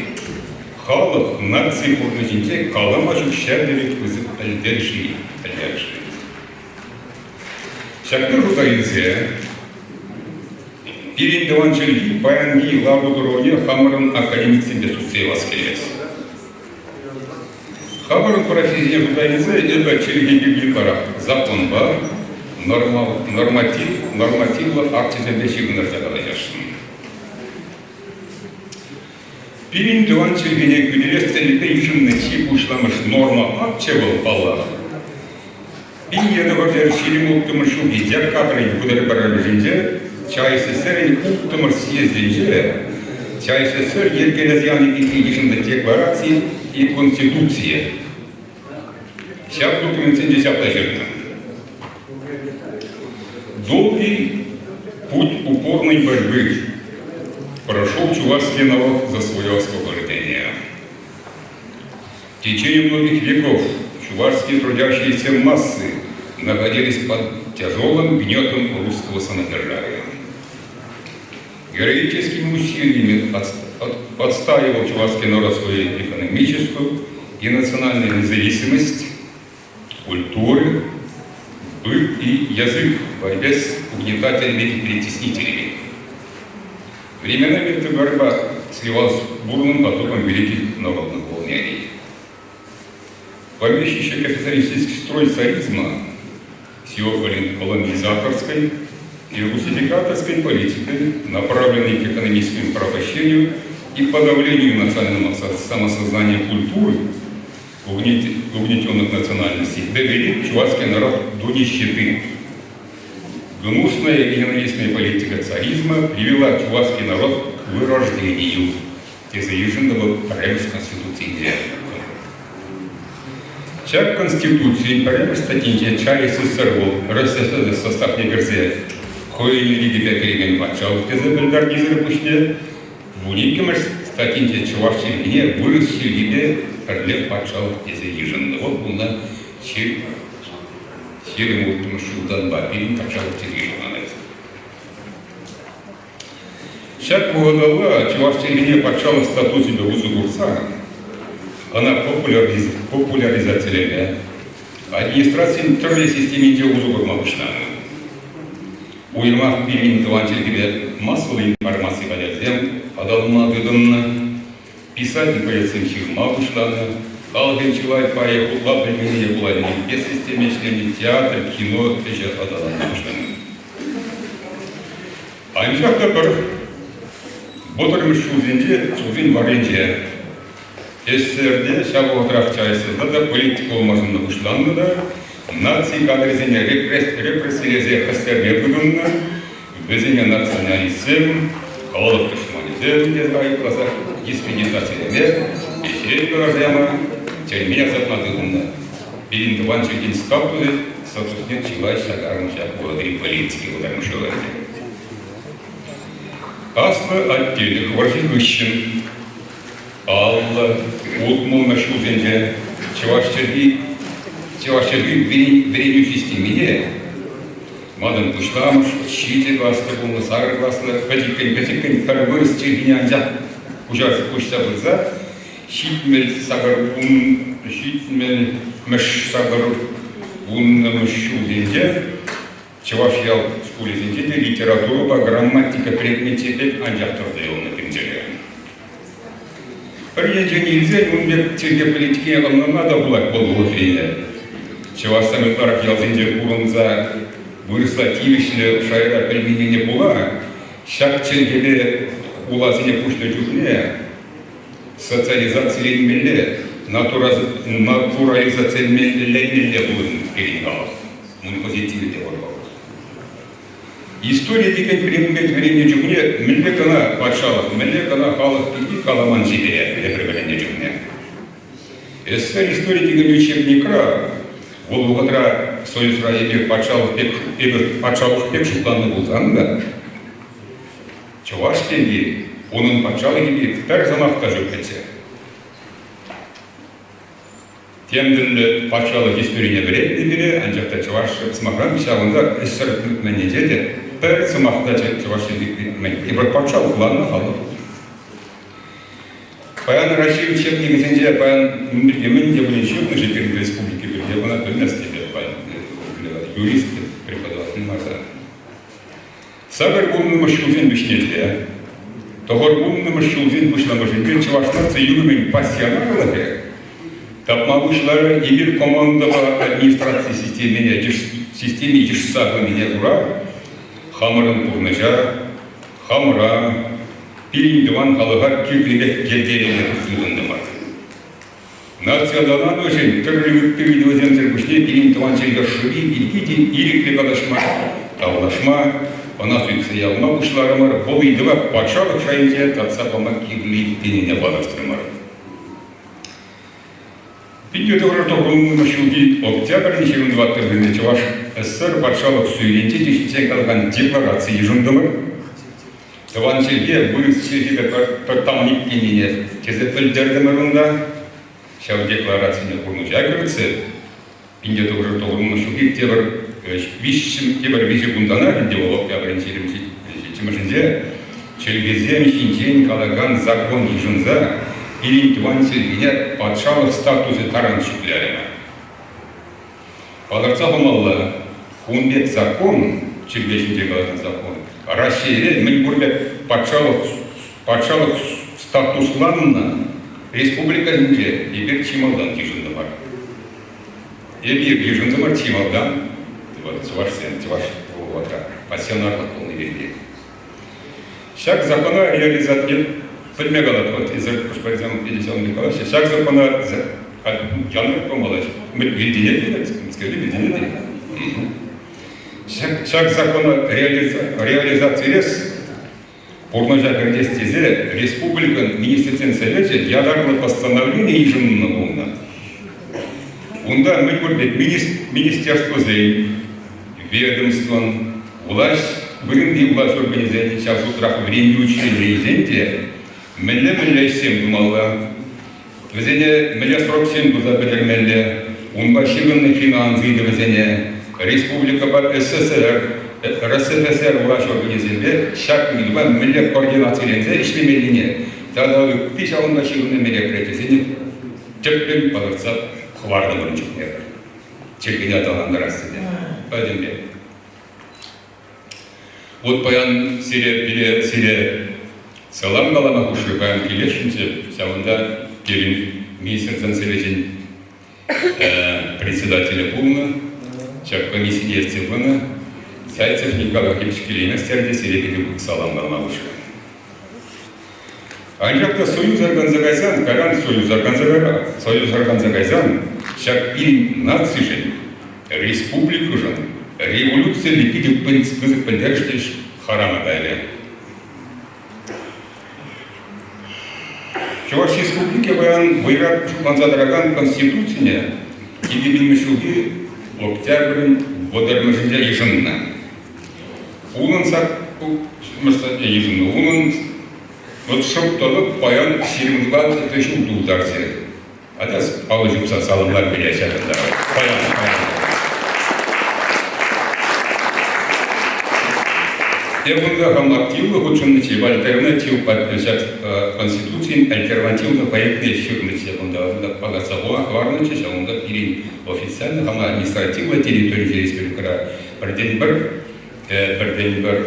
халӑх наци пурнӑҫӗнче калама ҫук ҫав тери пысӑк пӗлтерӗшлӗ. Ҫакна шута илсе пирӗн тӑван чӗлхи паянхи лару-тӑрӑвне хамӑрӑн академиксемпе сӳтсе явас килет. Хамӑрӑн профессине шута илсе эпӗ чӗлхе пирки ытларах законпа, норматив, нормативлӑ акчӗсемпе ҫыхӑнтарса калаҫасшӑн. Пирӗн тӑван чӗлхене хӳтӗлес тӗллевпе йышӑннӑ чи пуҫламӑш норма акчӗ вӑл, паллах, 1926 ҫулхи декабрӗн вӑтӑр пӗрремӗшӗнче ЧАССРӗн улттӑмӗш съездӗнче ЧАССР йӗркелесе янӑ пирки йышӑннӑ деклараци и Конституцие. Ҫак документсенче ҫапла ҫырнӑ. Долгий путь упорной борьбы прошел чувашский народ за свое освобождение. В течение многих веков чувашские трудящиеся массы находились под тяжелым гнетом русского самодержавия. Героическими усилиями отстаивал чувашский народ свою экономическую и национальную независимость, культуры, быт и язык в борьбе с угнетателями и притеснителями. Временами эта борьба сливалась с бурным потоком великих народных волнений. Помещичий капиталистический строй царизма с его колонизаторской и русификаторской политикой, направленной к экономическому порабощению и подавлению национального самосознания культуры угнетенных национальностей, довели чувашский народ до нищеты. Гнусная и ненавистная политика царизма привела чувашский народ к вырождению тесе йышӑннӑ вӑл пӗрремӗш Конституцинче. Ҫак Конституцин пӗрремӗш статйинче Чай СССР вӑл РСФСР составне кӗрсе хӑйӗн ирӗкӗпе кӗрекен патшалӑх тесе пӗлтернисӗр пуҫне вуниккӗмӗш статйинче чӑваш чӗлхине вырӑс чӗлхипе пӗрле патшалӑх тесе йышӑннӑ. Вӑл пулнӑ 26 ҫултанпа пирӗн патшалӑх чӗлхи шутланать. Ҫак вӑхӑталла чӑваш чӗлхине патшалӑх статусӗпе усӑ курса ӑна популяризацилеме, администрацин тӗрлӗ системинче усӑ курма пуҫланӑ. Уйрӑмах пирӗн тӑван чӗлхепе массӑллӑ информаци хатӗрӗсем аталанма тытӑннӑ, писатель-поэтсем ҫырма пуҫланӑ, халӑхӑн чылай пайӗ хутла пӗлменнине пула ӗненпе системи ӗҫленӗ, театр, кино ӗҫӗ аталанма пуҫланӑ. Анчах та пӗр вӑтӑрмӗш ҫулсенче, ҫулсен варринче СССРте ҫав вӑхӑтрах ЧАССРта та политика улмашӑннӑ пуҫланнӑ та наци кадрӗсене репрессилесе хӗстерме тытӑннӑ, вӗсене националистсем, халӑх тӑшманӗсем тесе айӑпласа дискредитацилеме, ӗҫрен кӑларса яма, тӗрме асапма тытӑннӑ. Пирӗн тӑван чӗлхен статусӗ статусне чылай чакарнӑ ҫак вӑхӑтри политика кӑлармӑш ӗнтӗ. Аслӑ Аттелӗх вӑрҫи хыҫҫӑн 50, 60-мӗш ҫулсенче чӑваш чӗлхи чӑваш чӗлхи вӗренӳ системине Малтан пуҫламӑш, ҫичӗ класлӑ пулнӑ, сакӑр класлӑ, пӗчӗккӗн-пӗчӗккӗн пӗр вырӑс чӗлхине анчах куҫса пырса 78 ҫитмӗлмӗш сакӑрвуннӑмӗш ҫулсенче Чӑваш ял шкулӗсенче те литературӑпа грамматика предмечӗ пек анчах тӑрса юлнӑ тӗнчере. Пӗр енчен илсен ун пек чӗлхе политикине ӑнланма та пулать вӑл вӑхӑтрине. Чӑвашсем ытларах ялсенче пурӑнса вырӑсла тивӗҫлӗ шайра пӗлменнине пула ҫак чӗлхепе хуласене куҫнӑ чухне социализациленмелле, натурализациленмелле пулнӑ пирӗн халӑх. Ун позитивӗ те пур паллах. Истори текен предмет вӗреннӗ чухне мӗнле кӑна патшалӑх, мӗнле кӑна халӑх пирки каламан-ши пире эпир вӗреннӗ чухне. СССР истори текен учебникра вӑл вӑхӑтра Союзра эпир патшалӑх пек, эпир патшалӑх пек шутланнӑ пулсан та чӑваш пирки, унӑн патшалӑхӗ пирки пӗр сӑмах та ҫукчӗ. Тем тӗрлӗ патшалӑх историне вӗрентнӗ пире, анчах та чӑваш сӑмахран ҫавӑнта ӗҫсӗр тытманнинче те пӗр сӑмах та чӑваш чӗлхи Эпир патшалӑхланнӑ халӑх. Паян Раҫҫей учебникӗсенче паян ун пирки мӗн те пулин ҫырнӑ-ши пирӗн республика пирки, ӑна пӗлместӗп эпӗ паян. Юрист преподаватель мар та. Сакӑр вуннӑмӗш ҫулсен вӗҫнелле, тӑхӑр вуннӑмӗш ҫулсен пуҫламӑшӗнче Чӑваш наци юхӑмӗн пассионарлӑхӗ тапма пуҫларӗ. Эпир командӑпа администраци системине системи йышса пынине кура хамӑрӑн пурнӑҫа, хамӑра, пирӗн тӑван халӑха кирлӗ пек йӗркелеме тытӑнтӑмӑр. Наци аталанӑвӗшӗн тӗрлӗ ытти ыйтусемсӗр пуҫне пирӗн тӑван чӗлхе шӑпи пирки те ирӗклӗ калаҫма, тавлашма, ӑна сӳтсе явма пуҫларӑмӑр, вӑл ыйтӑва патшалӑх шайӗнче татса пама кирли тенине палӑртрӑмӑр. 1990 ҫулхи октябрӗн 24-мӗшӗнче Чӑваш ССР патшалӑх суверенитечӗ ҫинчен калакан деклараци йышӑнтӑмӑр. Тӑван чӗлхе вырӑс чӗлхипе пӗр тан иккеннине тесе пӗлтертӗмӗр унта. Ҫав декларацине пурнӑҫа кӗртсе 1990 ҫулхи тепӗр виҫҫӗм тепӗр виҫӗ кунтанах ӗнтӗ вӑл октябрӗн 27-мӗшӗнче чӗлхесем ҫинчен калакан закон йышӑнса пирӗн тӑван чӗлхене патшалӑх статусӗ таран ҫӗклерӗмӗр. Палӑртса хумалла, кун пек закон, чӗлхе ҫинче калакан закон, Раҫҫейре мӗн пур пек патшалӑх, патшалӑх статусланнӑ республика ҫинче эпир чи малтан йышӑнтӑмӑр. Эпир йышӑнтӑмӑр чи малтан вот, чӑвашсем, чӑваш вӑхӑтра пассионарлӑх пулни пирки. Ҫак закона реализацине пӗлме калать вот, эсир хӑш-пӗрисем Елисей Николаевич, ҫак закона янӑрать помалать. Вилтене те, вилтене те. Ҫак закона реализацилес пурнӑҫа кӗртес тесе республикӑн Министрсен Совечӗ ятарлӑ постановлени йышӑннӑ пулнӑ. Унта мӗн пур пек министерствӑсен, ведомствӑн, Влаҫ вырӑнти влаҫ органӗсен, ҫав шутрах вӗрентӳ учрежденийӗсен те мӗнле-мӗнле ӗҫсем тумалла, вӗсене мӗнле сроксем туса пӗтермелле, унпа ҫыхӑннӑ финанс ыйтӑвӗсене республикӑпа СССР, РСФСР влаҫ органӗсемпе ҫак ыйтупа мӗнле координациленсе ӗҫлемеллине тата ытти ҫавӑнпа ҫыхӑннӑ мероприятисене тӗплӗн палӑртса хӑварнӑ ун чухне чӗлхене аталантарассине пӗтӗмпех. Вот паян сире, пире, сире салам калама хушрӗ, паян килесшӗнччӗ, ҫавӑнта пирӗн Министрсен Совечӗн председателӗ пулнӑ, ҫак комиссине ертсе пынӑ Зайцев Николай Владимирович килейместӗр те сире питӗ салам калама хушрӗ. Анчах та Союз арканса кайсан, кайран Союз арканса кайран, Союз арканса кайсан ҫак пирӗн нацишӗн, республикӑшӑн революциллӗ питӗ пысӑк пӗлтерӗшлӗ ӗҫ харама кайрӗ. Чӑваш Республики паян вӑйра шутланса тӑракан Конституцине 2000 ҫулхи октябрӗн вӑтӑрмӗшӗнче йышӑннӑ. Унӑн йышӑннӑ. Унӑн вот шӑп тӑлӑп паян 24 ҫул тултарчӗ. Атя алӑ ҫупса саламлар пире ҫакӑнта. Паян, паян. Эп унта хам активлӑ хутшӑннӑччӗ, альтернатив ҫак Конституцин альтернативлӑ проектне ҫырнӑччӗ кунта. Унта палӑртса хӑварнӑччӗ, ҫавӑнта пирӗн официально хама административлӑ территоринче республикӑра пӗртен-пӗр пӗртен-пӗр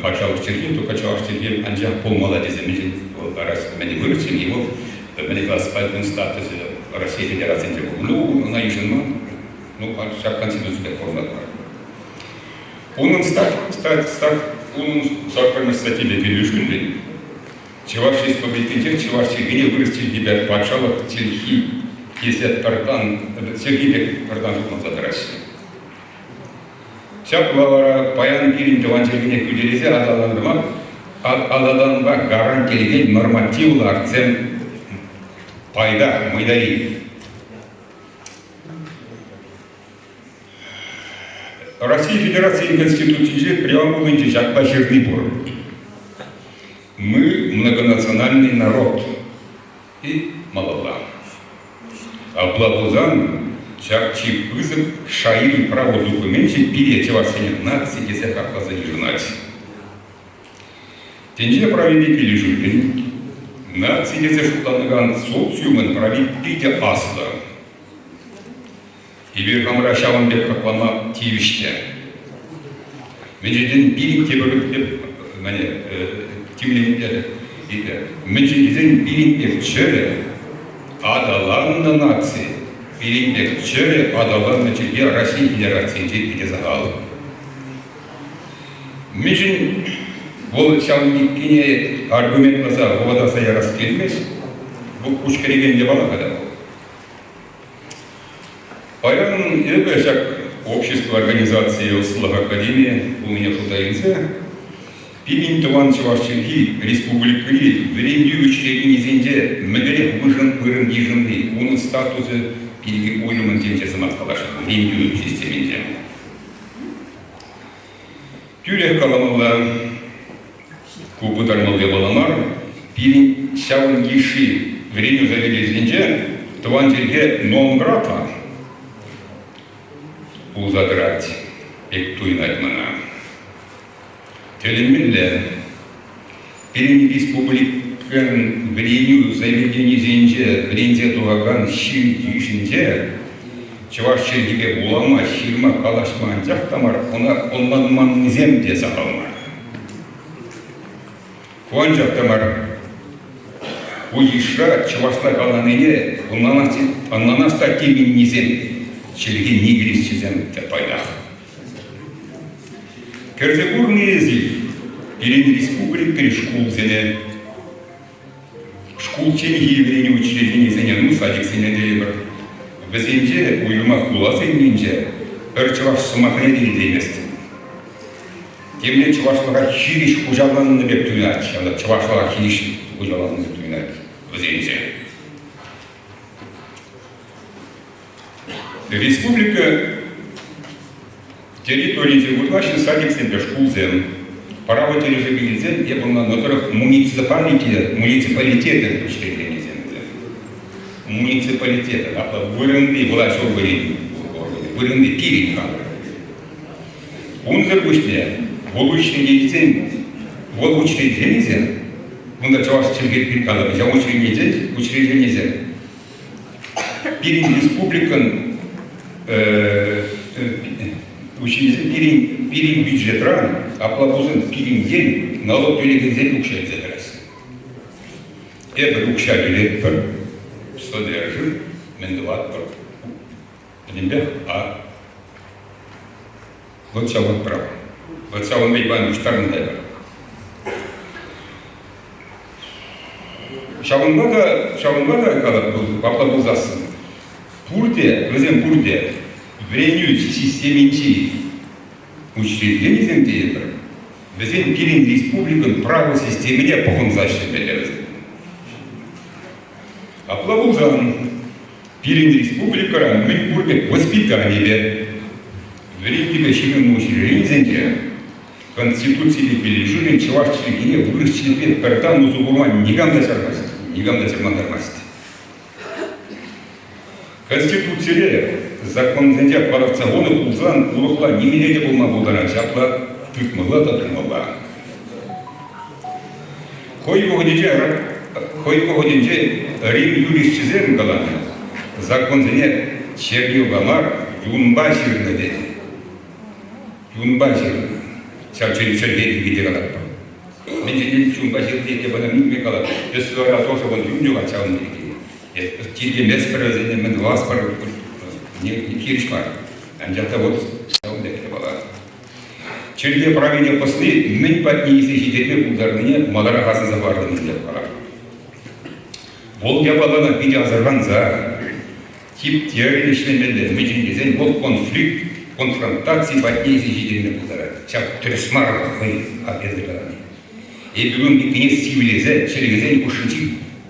патшалӑх чӗлхи, только чӑваш чӗлхи анчах пулмалла тесе мӗншӗн мӗн вырӑс чӗлхи вӑл мӗн класпа статусӗ Россия Федерацийӗнче пулнӑ. Ну, ӑна йышӑнман. Ну, ҫак Конституципе пурӑнатпӑр. Унӑн унӑн саккӑрмӗш статйипе килӗшӳллӗн Чӑваш Республикинче чӑваш чӗлхине вырӑс чӗлхипе патшалӑх чӗлхи тесе пӗртан чӗлхи пек пӗртан шутланса тӑраҫҫӗ. Ҫапла вара паян пирӗн тӑван чӗлхене хӳтӗлесе аталантарма аталанма гарантилекен нормативлӑ актсем пайтах мӑйдари. Россия Федерацийӗн Конституцинче преамбулинче ҫакна ҫырни пур. Мы многонациональный народ. И малалла. Апла пулсан ҫак чи пысӑк шайри право докуменчӗ пире чӑвашсене наци тесе хакласа йышӑнать. Тӗнче правипе килӗшӳллӗн наци тесе шутланакан социумӑн прави питӗ аслӑ. Эпир хамӑра ҫавӑн пек хаклама тивӗҫ те. Мӗншӗн пирӗн тепӗр мӗне тимлеттерӗ. Мӗншӗн тесен пирӗн пек чӗрӗ аталаннӑ наци, пирӗн пек чӗрӗ аталаннӑ чӗлхе Раҫҫей Федерацийӗнче питӗ сахал. Мӗншӗн вӑл ҫавӑн пеккине аргументласа вӑхӑтаса ярас килмест, вӑл куҫкӗрекен япала та вӑл. Паян эпӗ ҫак общество организацийӗ ӑслӑлӑх академийӗ пулнине шута илсе пирӗн тӑван чӑваш чӗлхи республикӑри вӗрентӳ учрежденийӗсенче мӗнлерех вырӑн йышӑнни, унӑн статусӗ пирки уйрӑмӑн темиҫе сӑмах каласшӑн вӗрентӳ системинче. Тӳрех каламалла, ку пытармалли япала мар, пирӗн ҫавӑн йышши вӗренӳ заведенийӗсенче тӑван чӗлхе нон-грата пулса тӑрать пек туйӑнать мана. Тӗлӗнмелле, пирӗн республикӑн вӗренӳ заведенийӗсенче вӗренсе тухакан ҫын йышӗнче чӑваш чӗлхипе вулама, ҫырма, калаҫма анчах та мар, ӑна ӑнланманнисем те сахал мар. Ку анчах та мар. Ку йышра чӑвашла каланине ӑнланас та теменнисем, чӗлхе нигилисчӗсем те пайтах. Кӗрсе курнӑ эсир пирӗн республикӑри шкулсене, шкулчченхи вӗренӳ учрежденийӗсене, ну, садиксене тейӗпӗр. Вӗсенче, уйрӑмах хуласенче, пӗр чӑваш сӑмахне те илтейместӗн. Темле чӑвашлӑха хирӗҫ хуҫаланнӑ пек туйӑнать, ҫавна чӑвашлӑха хирӗҫ хуҫаланнӑ пек туйӑнать вӗсенче. Республика территорийӗнче вырнаҫнӑ садиксемпе шкулсем право тӗлӗшӗпе илсен эп ӑнланнӑ тӑрӑх муниципалитет, муниципалитетӑн учрежденийӗсем вӗсем. Муниципалитетӑн, апла вырӑнти влаҫ органӗн, вырӑнти пирӗн хамӑр. Унсӑр пуҫне вӑл учрежденисен, вӑл учрежденисем, кунта чӑваш чӗлхи каланӑ, ҫав учрежденисен, учрежденисем Пирӗн республикӑн учительсем пирӗн, пирӗн бюджетран, апла пулсан пирӗнтен налог тӳлекенсен укҫа илсе тӑраҫҫӗ. Эпир укҫа тӳлетпӗр, содержим, мӗн тӑватпӑр? Пӗтӗмпех а вот ҫавӑн право. Вот ҫавӑн пек паян пуҫтарнӑ та эпир. Ҫавӑнпа та, ҫавӑнпа та калап, апла пулсассӑн, пурте, вӗсем пурте вӗренӳ системинчи учрежденисем тейӗпӗр, вӗсен пирӗн республикӑн право системине пӑхӑнса ӗҫлемелле вӗсен. Апла пулсан, пирӗн республикӑра мӗн пур пек воспитанипе, вӗрентӳпе ҫыхӑннӑ учрежденисенче Конституципе килӗшӳллӗн чӑваш чӗлхине вырӑс чӗлхипе пӗр тан усӑ курма никам та чармасть, никам та чӑрмантармасть. Конституцире законсенче палӑртса хунӑ пулсан урӑхла нимӗне те пулма пултарать. Ҫапла. тытмалла та тумалла. Хӑй вӑхӑтӗнче хӑй вӑхӑтӗнче Рим юрисчӗсем каланӑ, законсене чернилпа мар, юнпа ҫырнӑ тенӗ. Юнпа ҫырнӑ. Ҫав чӗлхе пирки те калатпӑр. Мӗншӗн чунпа ҫырни те вӑна мӗнпе калать. СВРа тоже вӑл юн юхать ҫавӑн пирки. Тиркеместпӗр вӗсене, мӗн тӑваспӑр, не хирӗҫ мар. Анчах та вот ҫавӑн пек япала. Чӗлхе правине пӑсни мӗн патне илсе ҫитерме пултарнине маларах асӑнса хӑвартӑм ӗнтӗ вара. Вӑл япалана питӗ асӑрханса, типтерлӗ ӗҫлемелле, мӗншӗн тесен вӑл конфликт, конфронтаци патне илсе ҫитерме пултарать. Ҫав тӗрӗс мар хӑй эсӗ калани. Эпир ун пеккине сивлесе чӗлхесен хушшинчи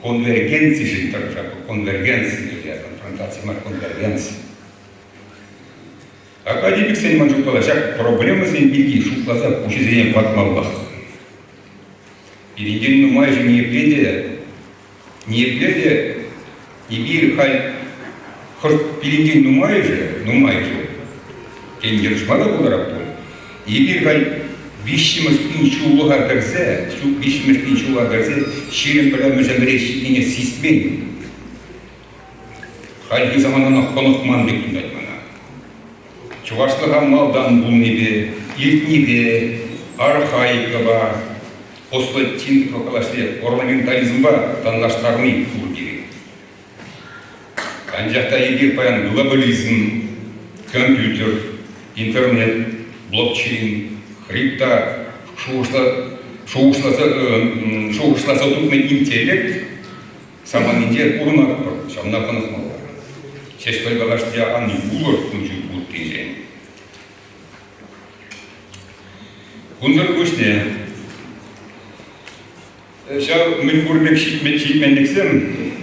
конвергенцишӗн тӑрӑшатпӑр. Конвергенци, конфронтаци мар, конвергенци. Академиксен ман шутпала ҫак проблемӑсем пирки шутласа пуҫӗсене ватмаллах. Пирӗнтен нумайӑшӗ ниепле те ниепле те эпир халь хӑш пирӗнтен нумайӑшӗ, нумайӑшӗ, тен, йӑнӑшма та пултарать пуль, эпир халь виҫҫӗмӗш пин ҫуллӑха кӗрсе, виҫҫӗмӗш пин ҫула кӗрсе 21-мӗш ӗмӗре ҫитнине сисмен. Хальхи саманана хӑнӑхман пек туять мана. Чӑвашлӑха малтан пулнипе, иртнипе, архаикӑпа, ӑслӑ калашле орнаментализмпа танлаштарни пур пирӗн. Анчах та эпир паян глобализм, компьютер, интернет, блокчейн, хрипта шухӑшласа, шухӑшласа тупнӑ интеллект саманинче пурӑнатпӑр, ҫавна хӑнӑхмалла. Ҫеҫпӗл калашле ан юлӑр кун-ҫул пурринчен. Кунсӑр пуҫне ҫав мӗнпур пек ҫитменлӗхсем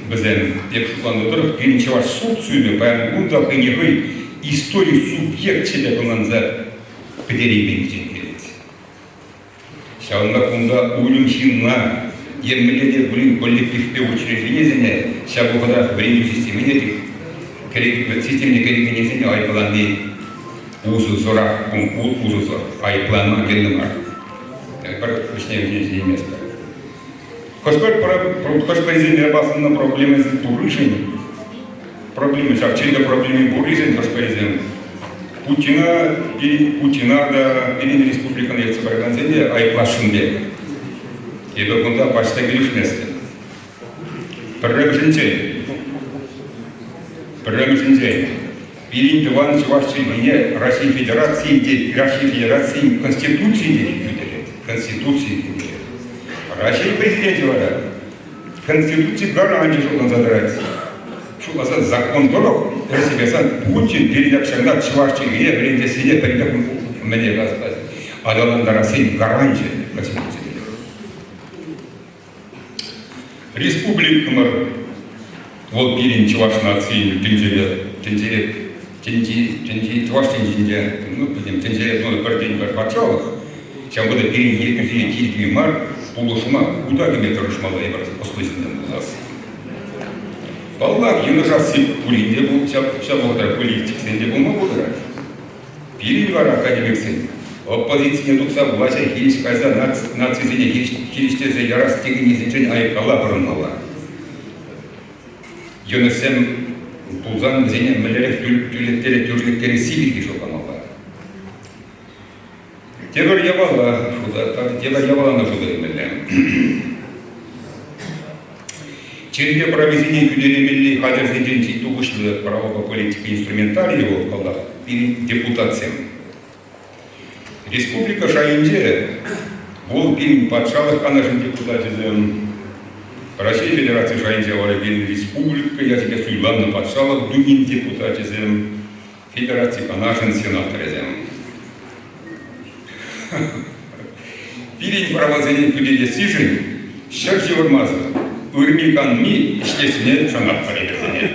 вӗсем, эп шутланӑ тӑрӑх, пирӗн чӑваш социумӗ паян кун та хӑйне хӑй истори субъекчӗ пек ӑнланса пӗтерейменнинчен килет. Ҫавӑнпа кунта уйрӑм ҫынна е мӗнле те пулин коллективпе учрежденисене ҫав вӑхӑтрах вӗрентӳ системине системине кӗрекеннисене айӑплани усӑсӑрах, усӑсӑр, айӑпланма кирлӗ мар. Пӗр вӗҫне вӗҫне ҫитейместпӗр. Хӑш-пӗр хӑш-пӗрисемпе асӑннӑ проблемӑсем пурришӗн проблемы ҫав чӗлхе проблеми пуррисен хӑш-пӗрисем Путина, Путина та, пирӗн республикӑна ертсе пыракансем те айӑпласшӑн пек. Эпӗ кунта пач та килӗшместӗп. Пӗрремӗшӗнчен, пӗрремӗшӗнчен, пирӗн тӑван чӑваш чӗлхине Раҫҫей Федерацийӗн те Раҫҫей Федерацийӗн Конституцийӗ те хӳтӗлет. Конституцийӗ хӳтӗлет. Раҫҫей Президенчӗ вара Конституци гаранчӗ шутланса тӑрать. Шутласа закон тӑрӑх тӗрӗссипе Путин пирӗн ҫакна чӑваш чӗлхине вӗрентессине пӗлтӗр мӗне аталантарассин гаранчӗ Конституци. Республикӑмӑр вӑл пирӗн чӑваш нацийӗн тӗнчере тӗнчере тӗнчи тӗнчи чӑваш тӗнчинче ну пӗтӗм тӗнчере тунӑ пӗртен-пӗр патшалӑх. Ҫавӑнпа та пирӗн ертӳҫӗне тиркеме мар, пулӑшма, хута кӗме тӑрӑшмалла эпир ӑслӑ ҫынсем пулас. Паллах, йӑнӑшасси пулин те ҫав, ҫав вӑхӑтра политиксен те пулма пултарать. Пирӗн вара академиксен оппозицине тухса влаҫа хирӗҫ кайса нацисене хирӗҫтерсе ярас текеннисенчен айӑккалла пӑрӑнмалла. Йӑнӑшсем пулсан вӗсене мӗнлерех тӳрлеттересси пирки шутламалла. Тепӗр япала шута, тепӗр япалана шута илмелле. Чӗлхе прависене хӳтӗлемелли хатӗрсенчен чи тухӑҫлӑ правопа политика инструментарийӗ вӑл, паллах, пирӗн депутатсем. Республика шайӗнче вӑл пирӗн патшалӑх канашӗн депутачӗсем, Раҫҫей Федераци шайӗнче вара пирӗн республика ячӗпе суйланнӑ патшалӑх Думин депутачӗсем, Федераци Канашӗн сенаторӗсем. Пирӗн правасене хӳтӗлессишӗн ҫӗр ҫывӑрмасӑр ырми-канми ӗҫлессине шанатпӑр эпир.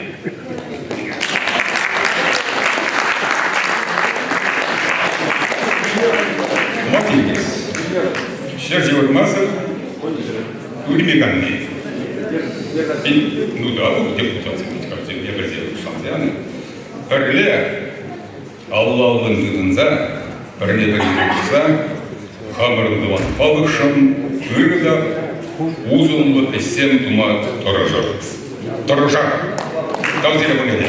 Ҫӗр ҫывӑрмасӑр ырми-канми. Ну да, депутатсем, эпир шанса янӑ. Пӗрле алла-аллӑн тытӑнса, пӗрне-пӗри пулӑшса. хамӑрӑн тӑван халӑхшӑн ырӑ та усӑллӑ ӗҫсем тума тӑрӑшӑр. Тӑрӑшар. Тав сире пурне те.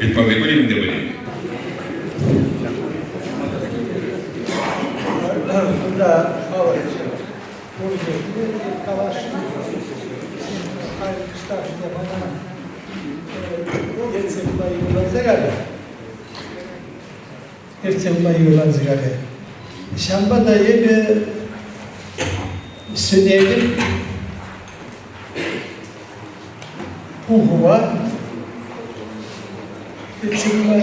Ыйтмалли пулин те пулин. Кунта халӑх пурте каласшӑн. Кӑштах мана ертсе пыма йывӑрланса кайрӗ. Ертсе пыма йывӑрланса кайрӗ. Ҫавӑнпа та эпӗ сӗнетӗп пухӑва ертсе пыма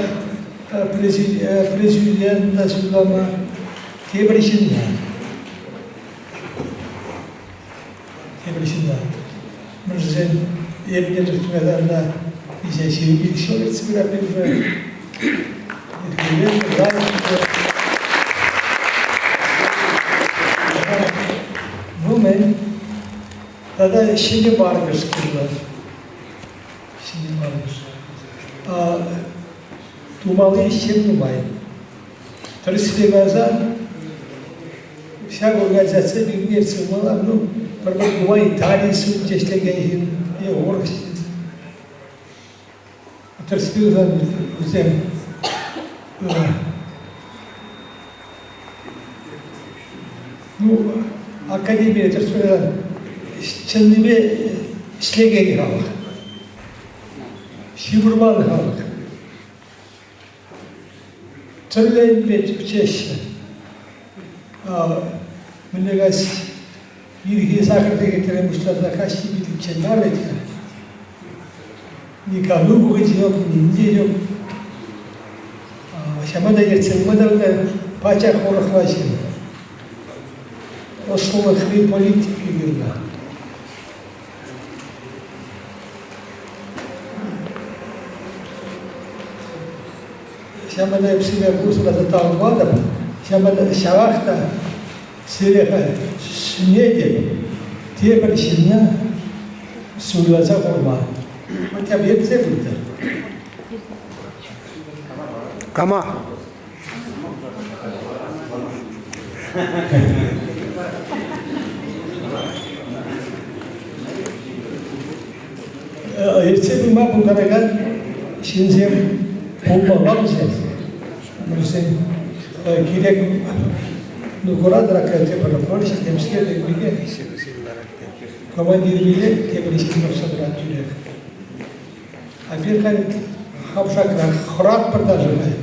президента суйлама тепӗр ҫынна. Тепӗр ҫынна. Мӗншӗн эпне тытмалла виҫе ҫирӗп ҫул ертсе пырать уже. Ну, мӗн? Тата ҫӗнӗ варкӑш кирлӗ. Ҫӗнӗ варкӑш. Тумалли ӗҫсем нумай. Тӗрӗссипе каласан, ҫак организацие пирки ертсе пымалла, ну, пӗр-пӗр гуманитари институтӗнче ӗҫлекен ҫын е урӑх ҫын. Тӗрӗссипе каласан, вӗсем ну, академире тӗрӗссипе каласан, чӑннипе ӗҫлекен халӑх, ҫывӑрман халӑх. Тӗрлӗ енпе тӗпчеҫҫӗ. Мӗнле каҫ ирхи сахӑр сехетрен пуҫласа каҫхи пилӗкчен мар вӗт-ха. Ни кану вӑхӑчӗ ҫук, ним те ҫук. Ҫавӑнпа та ертсе пыма та пачах урӑхла ҫын. Ӑслӑлӑхри политика кирлӗ. Ҫавӑнпа та эп сире пурсӑра та тав тӑватӑп. Ҫавӑнпа та ҫавах та сире халь сӗнетӗп тепӗр ҫынна суйласа курма. Хотя бы ертсе пытӑр. Кама? Ертсе пыма пултаракан ҫынсем пулмалла вӗсем. Вӗсем кирек ну куратӑр тепӗр вӑрҫӑ темскер пекех командир вилет, тепӗр ҫын тухса тӑрать тӳрех. А пир халь хавшакрах, хӑратпӑр даже халь.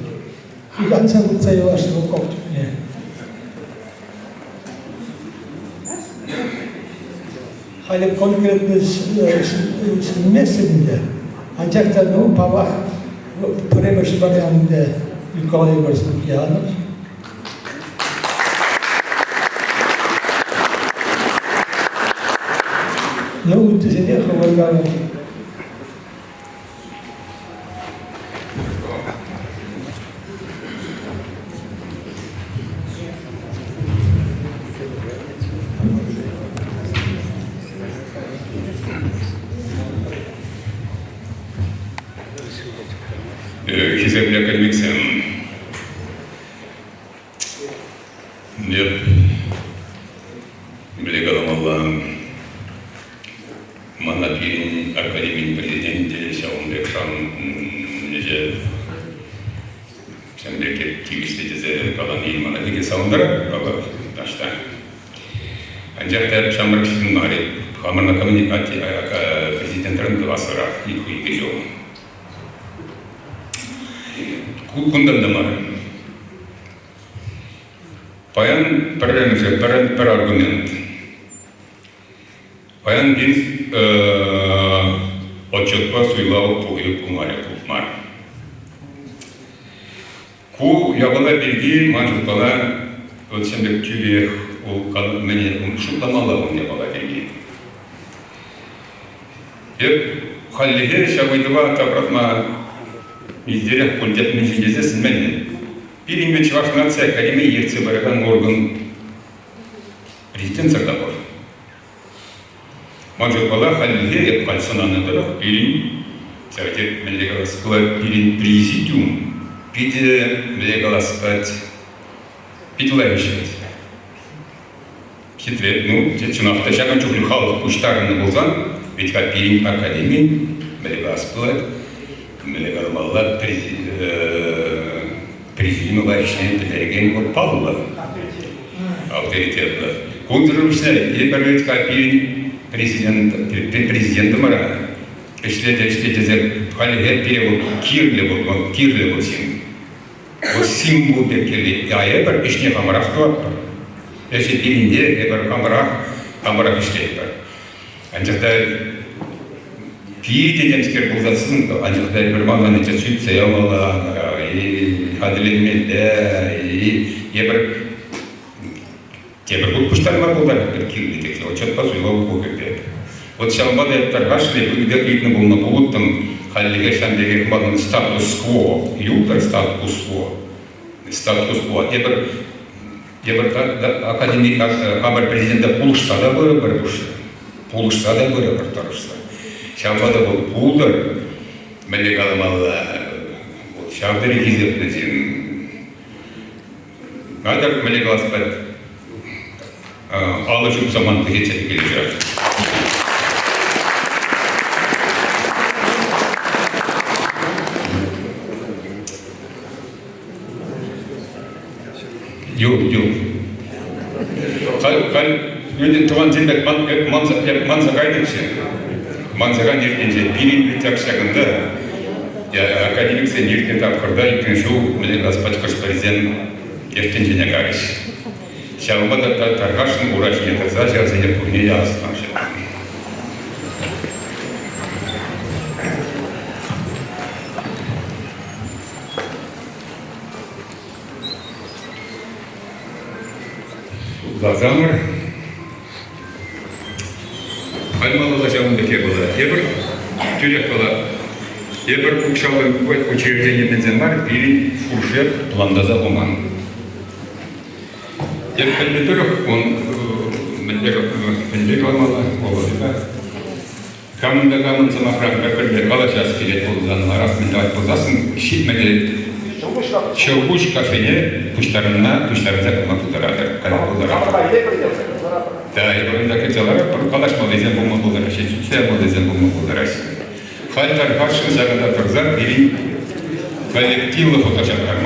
Пытанса выртса юласшӑн окоп тӗпне. Халӗ конкретно сӗнместӗп ӗнтӗ. Анчах та, ну, паллах, пӗрремӗш вариант ӗнтӗ Николай Егорович Лукьянов. Ну, ыттисене хӑвӑр калӑр. Хисеплӗ академиксем, эп мӗнле каламалла, Мана пирӗн академин президенчӗ ҫавӑн пек шаннӑччӗ. Ҫавӑн пек тивӗҫлӗ тесе калани мана питӗ савӑнтарать, паллах, таҫта. Анчах та ҫамрӑк ҫын мар эп. Хамӑрӑн коммуникаци президентран тӑвассӑрах икӗ ҫул. Ку кунтан та мар. Паян пӗрремӗшӗ пӗр аргумент. Паян пин отчетпа суйлав пухӑвӗ пулмарӗ мар. Ку япала пирки ман шутпала вот ҫын пек тӳрех мӗне шутламалла ун япала пирки. Эп хальлӗхе ҫак ыйтӑва тапратма иртерех пуль теп мӗншӗн тесессӗн мӗн пирӗн Чӑваш наци академийӗ ертсе пыракан орган Президентсӑр та пур. Ман шутпала хальлӗхе эп халь сӑнанӑ тӑрӑх пирӗн Ҫав тек мӗнле калас пулать, пирӗн президиум питӗ мӗнле калас пулать, питӗ лайӑх ӗҫлет. Хитре, ну, чӑнах та ҫакӑн чухлӗ халӑх пуҫтарӑннӑ пулсан, вӗт-ха пирӗн академи мӗнле калас пулать, мӗнле каламалла, президиума лайӑх ӗҫлеме пӗлтерекен вӑл паллӑ. Авторитетлӑ. Кунсӑр пуҫне эпир вӗт-ха пирӗн президент, президентӑмӑра ӗҫлете ӗҫле тесе хальлӗхе пире вӑл кирлӗ вӑл, кирлӗ вӑл ҫын. Вӑл символ пек кирлӗ. А эпир ӗҫне хамӑрах тӑватпӑр. Ӗҫӗ пирӗнте эпир хамӑрах хамӑрах ӗҫлетпӗр. Анчах та питӗ темскер пулсассӑн, анчах та эпир манӑн сӳтсе явмалла, и хатӗрленмелле, и эпир Тепӗр хут пуҫтарма пултаратпӑр кирлӗ тесе отчетпа суйлав хукӗ пек. Вот ҫавӑнпа та эп тархасшӑн эп ыйтнӑ пулнӑ пулӑттӑм, хальлӗхе ҫавӑн пекех манӑн статус-кво, юлтӑр статус-кво, статус-кво. Эпир эпир академи хамӑр президента пулӑшса та пырӑпӑр пуш, пулӑшса та пырӑпӑр тӑрӑшса. Ҫавӑнпа та вӑл пултӑр, мӗнле каламалла, вот ҫав тери хисеплӗ ҫын. Атьӑр, мӗнле калас пулать, алӑ ҫупса ман пехетсем килӗшӗр. Юк, юк. Халь, халь ӗнтӗ тӑвансем пек ман, манса, манса кайнӑччӗ. Манса кайнӑ иртнинче пирӗн вӗт ҫакӑнта академиксен иртнӗ тапхӑрта иккӗн ҫул мӗнле калас пачкӑшпӗрсем ертӗнчене карӗҫ. Ҫавӑнпа та тархасшӑн ура ҫине тӑрса ҫавсене пурне те асӑнмаҫҫӗ. Шутласамӑр, халь малалла ҫавӑн пекех пулать. Эпир тӳрех калап, эпир укҫаллӑ учреждени мӗнсем мар, пирӗн фуршет плантаса хуман. Эп пӗлнӗ тӑрӑх, он мӗнле, мӗнле каламалла, Володьӑпа Камӑн та камӑн сӑмахран пӗр-пӗрне калаҫас килет пулсан, ларас мӗн тӑвать пулсассӑн ҫитмӗле Ҫӑлкуҫ кафене пуҫтарӑнма пуҫтарӑнса кайма пултаратӑр. Кайма пултаратӑр. Да, эпир унта кӗтсе ларатпӑр, калаҫмаллисем пулма пултараҫҫӗ, сӳтсе явмаллисем пулма пултараҫҫӗ. Халь тархасшӑн ҫакӑнта тӑрса пирӗн коллективлӑ фото ҫаптармалла.